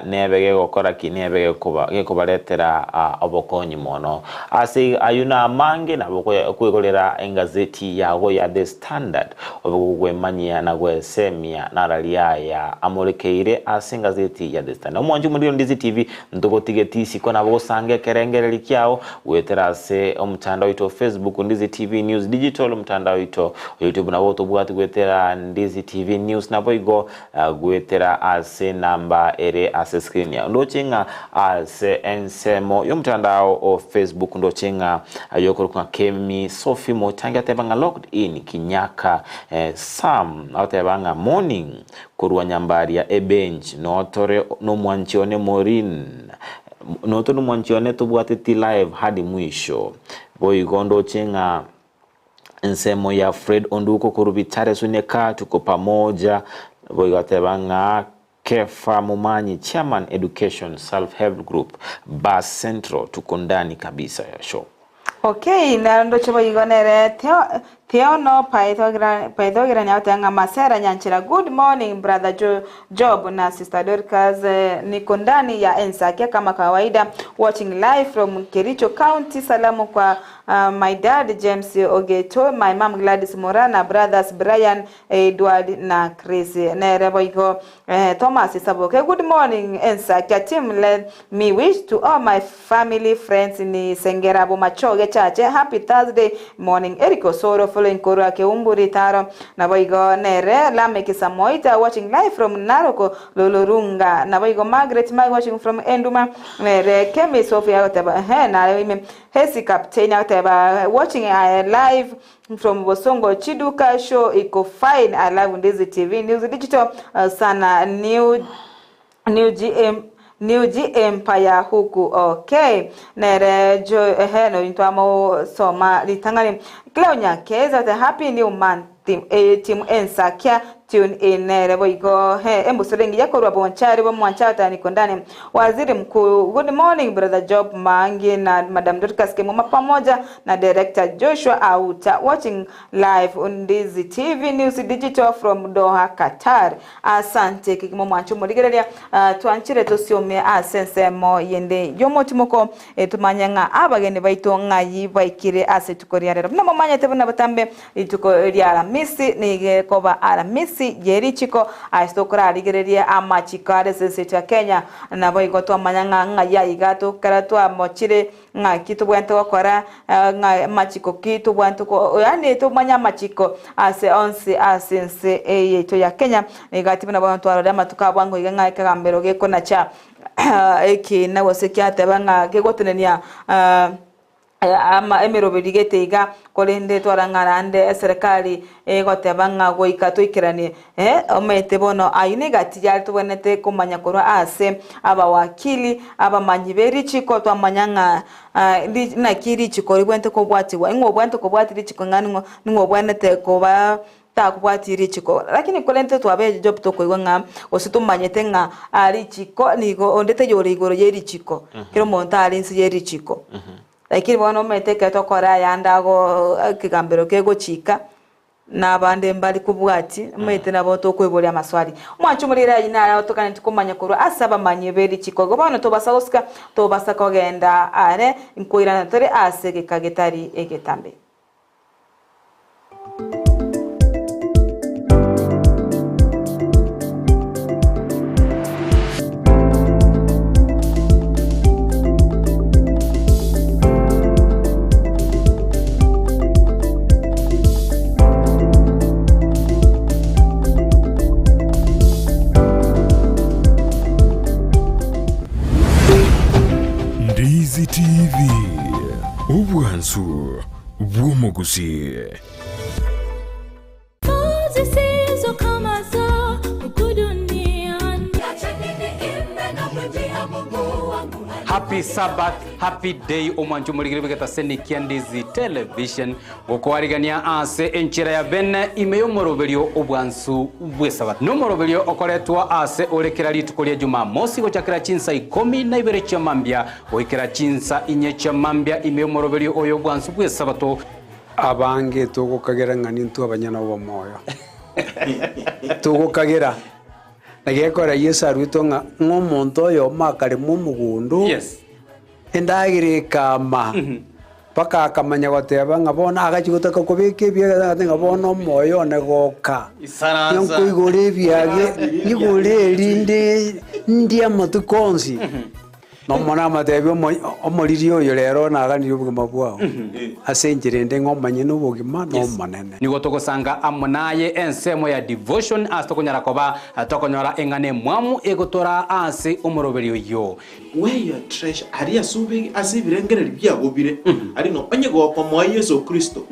Speaker 1: nebe gegokora ki? Nebe gekoba gekobaretera obokonyi mono. Ase ayio namange nabo okoigorera engazeti yago ya The Standard obe gogwemanyia na gwesemia nararia aya amorekeire ase engazeti ya The Standard. Omwanchi omoriri o Ndizi TV ntogotigeti isiko nabo gosange ekerengereri kiao goetera ase omotandao oito o Facebook Ndizi TV News Digital omotandao oito o YouTube nabo otobwati goetera Ndizi TV News naboigo Goetera ase enamba ere ase screen yao. Ndoche ng'a ase ensemo y'omotandao o Facebook ndoche ng'a ayokorokwa ng'a Kemi Sophie Motangi ateba ng'a locked in Kinyaka eh, Sam agoteba ng'a morning korwa Nyambaria ebench notore nomwanchi one Maureen notore nomwanchi one tobwateti live hadi mwisho boigo ndoche ng'a Ensemo ya Fred Onduko korwa Bitare Suneka tuko pamoja boigo ateba ng'a Kefa Momanyi chairman education self help group bus central tuko ndani kabisa ya show.
Speaker 2: Okay, naro ndoche boigo nere Theo Theono Pythagorean agoteba ng'a Masera Nyanchera good morning brother Jo Job na sister Dorcas niko ndani ya Ensakia kama kawaida watching live from Kericho County salamu kwa My dad James Ogeto, my mum Gladys Moraa na brothers Brian, Edward na Chris. Nere boigo Thomas Saboke. Good morning Ensakia team let me wish to all my family friends ni Sengera Bomachoge Church happy Thursday morning Eric Osoro following korwa Keumbu Ritaro naboigo nere Lameck Samoita watching live from Narok Lolorunga naboigo Margaret Mai watching from Enduma nere Kemi Sophia agoteba ehe nare ime Hesi Captain agoteba watching live from Bosongo Chiduka show iko fine I love Ndizi TV News Digital sana new new GM New G Empire huku okay nere jo ehe no intwamosoma ritang'ani Cleo Nyakeza the happy new month Team, eh, team Ensakia tune in nere boigo he embusuro engiya korwa Bonchari bomwancha otani kondani Waziri Mkuu good morning brother Job Maangi na Madam Dorcas Kemuma pamoja na Director Joshua Auta watching live Ndizi TV News Digital from Doha Qatar Asante kegima omwancha omorigereria uh, twanchire tosiome ase ensemo yende yomotimoko Tumanye ng'a abageni baito ng'ai baikire ase rituko ria rero. Buna momanyete buna botambe rituko ria Aramisi nigo ekoba Aramisi ye richiko ase tokorarigererie amachiko are ase ense yaito ya Kenya. Naboigo twamanya ng'a ng'ai aiga tokera twamochire ng'aki tobwenerete gokora ng'a amachiko ki tobwenerete ko yaani tomanye amachiko ase onsi ase ense eye yaito ya Kenya. Nigo ati buna bono twarorire amatuko a bwango iga ng'a ekegambero gekonacha Ekiina gose kiateba ng'a kegotenenia Ama emeroberi gete iga, korende twarang'ara ande eserekari egoteba ng'a goika toikeranie. Omanyete bono ayio negati yare tobwenerete komanya korwa ase abawakili, abamanyi be richiko, twamanya ng'a naki richiko ribwenerete kobwatigwa. Ing'o obwenerete kobwatia richiko ng'a ning'o ning'o obwenerete koba takobwatia richiko. Lakini korende twabeire job tokoigwa ng'a gose tomanyete ng'a richiko nigo onde taiyo ore igoro ye richiko, kera omonto are inse ye richiko. Lakini bono omanyete ekero tokora ayande ago ekegambero kegochika, na abande mbari kobwatia, omanyete nabo tokoiboria amaswali. Omwancho omorere ayio naro toganetie komanya korwa ase abamanyi be richiko. Igo bono tobasa gosika, tobasa kogenda are, nkoirana tore ase egeka getari egetambe.
Speaker 3: Ndizi TV, obwansu bw'omogusii.
Speaker 13: Happy Sabbath, happy day omwancho omorigeri bw'egetaseni kia Ndizi Television gokoarigania ase enchera ya bene ime y'omoroberio obwansu bw'esabato. Nomoroberio okoretwa ase ore kera rituko ria Jumamosi gochakera chinsa ikomi na ibere chia mambia Goikera chinsa inye chia mambia ime y'omoroberio oyo obwansu bw'Esabato.
Speaker 8: Abange togokagera ng'a nintwe abanyene obomoyo. Togokagera. Na gekogera Yeso aruetwe ng'a ng'a omonto oyomo akarema omogondo,
Speaker 13: Yes.
Speaker 8: endagera ekama, mpaka akamanya goteba ng'a bono agachia gotaka kobeka ebiage agateba ng'a bono omoyo one goka.
Speaker 13: Isaransa.
Speaker 8: Nkoigora ebiage, nyigore erinde ndie amatuko onsi. Nomone amatebi omoriri oyo rero naganirie obogima bwao, ase enchera ende ng'a omonyene obogima n'Omonene.
Speaker 13: Nigo togosanga amo naye ensemo ya devotion ase tokonyara koba tokonyora eng'ana emwamu egotoraa ase omoroberio oyio.
Speaker 14: Where your treasure, aria ase obe ase ebirengererio biago bire, aria no onye gokomoa Yeso Kristo,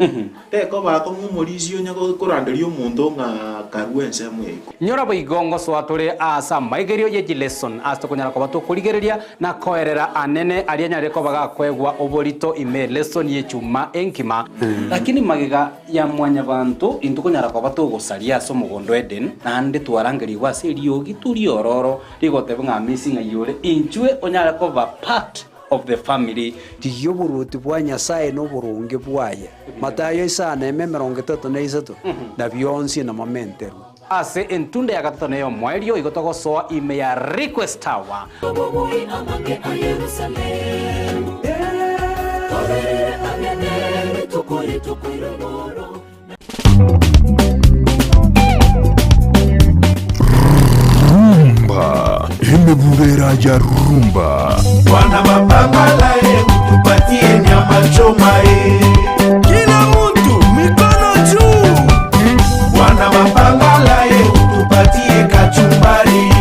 Speaker 14: Tekoba akong'u omorisia onye koranderia omonto ng'a karue ensemo ya iko.
Speaker 13: Nyora boigo ngosoa tore aase amaigerio ye chileson ase tokonyara koba tokorigereria na koerera anene aria anyarire koba gakoegwa oborito ime elesson y'echuma enkima. Lakini magega ya mwanyabanto intwe konyara koba togosaria ase omogondo o Eden, naende twarangerigwe ase eriogi riororo rigoteba ng'a Hamisi ng'ai ore, inchwe onyare koba part of the family.
Speaker 8: Rigia oboruoti bwa Nyasae na oboronge bwaye, Matayo isano eme 33, na bionsi namamenterwe.
Speaker 13: Ase entunda ya gatato na ey'omoerio igo togosoa ime ya Request Tower.
Speaker 3: Rumba, emebubera ya rumba.
Speaker 7: Bwana mapambala ye utupatie nyama choma ye. Kila mtu mikono juu. Bwana mapambala ye utupatie kachumbari.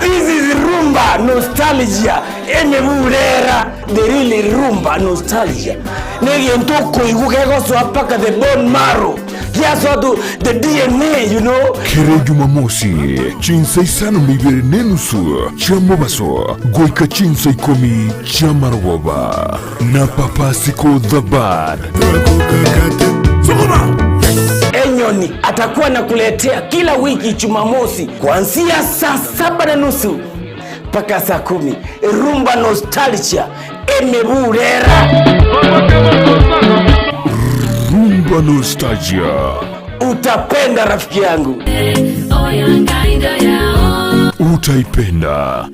Speaker 9: This is rumba nostalgia emebubera The real rumba nostalgia negento okoigwa kegosoa mpaka the bone marrow giasoa to the DNA you know.
Speaker 3: Kera Jumamosi, chinsa isano na ibere na enusu chia mobaso goika chinsa ikomi chia marogoba na Papa Siko the Bad.
Speaker 9: Enyoni atakuwa anakuletea kila wiki Jumamosi kuanzia saa saba na nusu mpaka saa kumi Rumba Nostalgia emeburera.
Speaker 3: Rumba Nostalgia.
Speaker 9: Utapenda rafiki yangu.
Speaker 3: Utaipenda.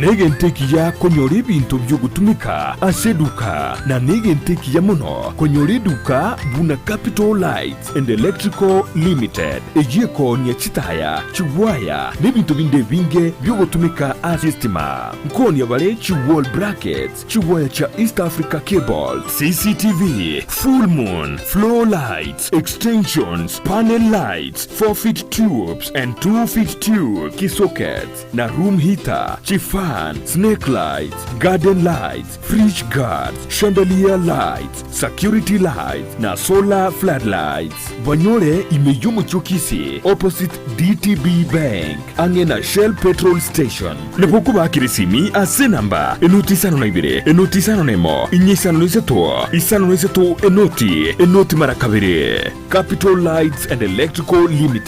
Speaker 3: Negento ekiya konyora ebinto biogotumeka ase eduka, na negento ekiya mono konyora eduka buna Capital Lights and Electrical Limited, eyio ekoonia chitaya, chiwaya, na ebinto binde ebinge biogotumeka ase estima. Nkoonia bare chi wall brackets, chiwaya chia East Africa Cable, CCTV, full moon, floor lights, extensions, panel lights, 4 feet tubes and 2 feet tube, kisockets, na room heater, chifan, snake lights, garden lights, fridge guards, chandelier lights, security lights na solar floodlights. Banyore ime y'omochie o Kisii opposite DTB Bank ang'e na Shell petrol station. Nabo okobakera esimi ase enamba enoti isano na ibere enoti isano na emo inye isano na isato isano na isato enoti enoti mara kabere. Capital Lights and Electrical Limited.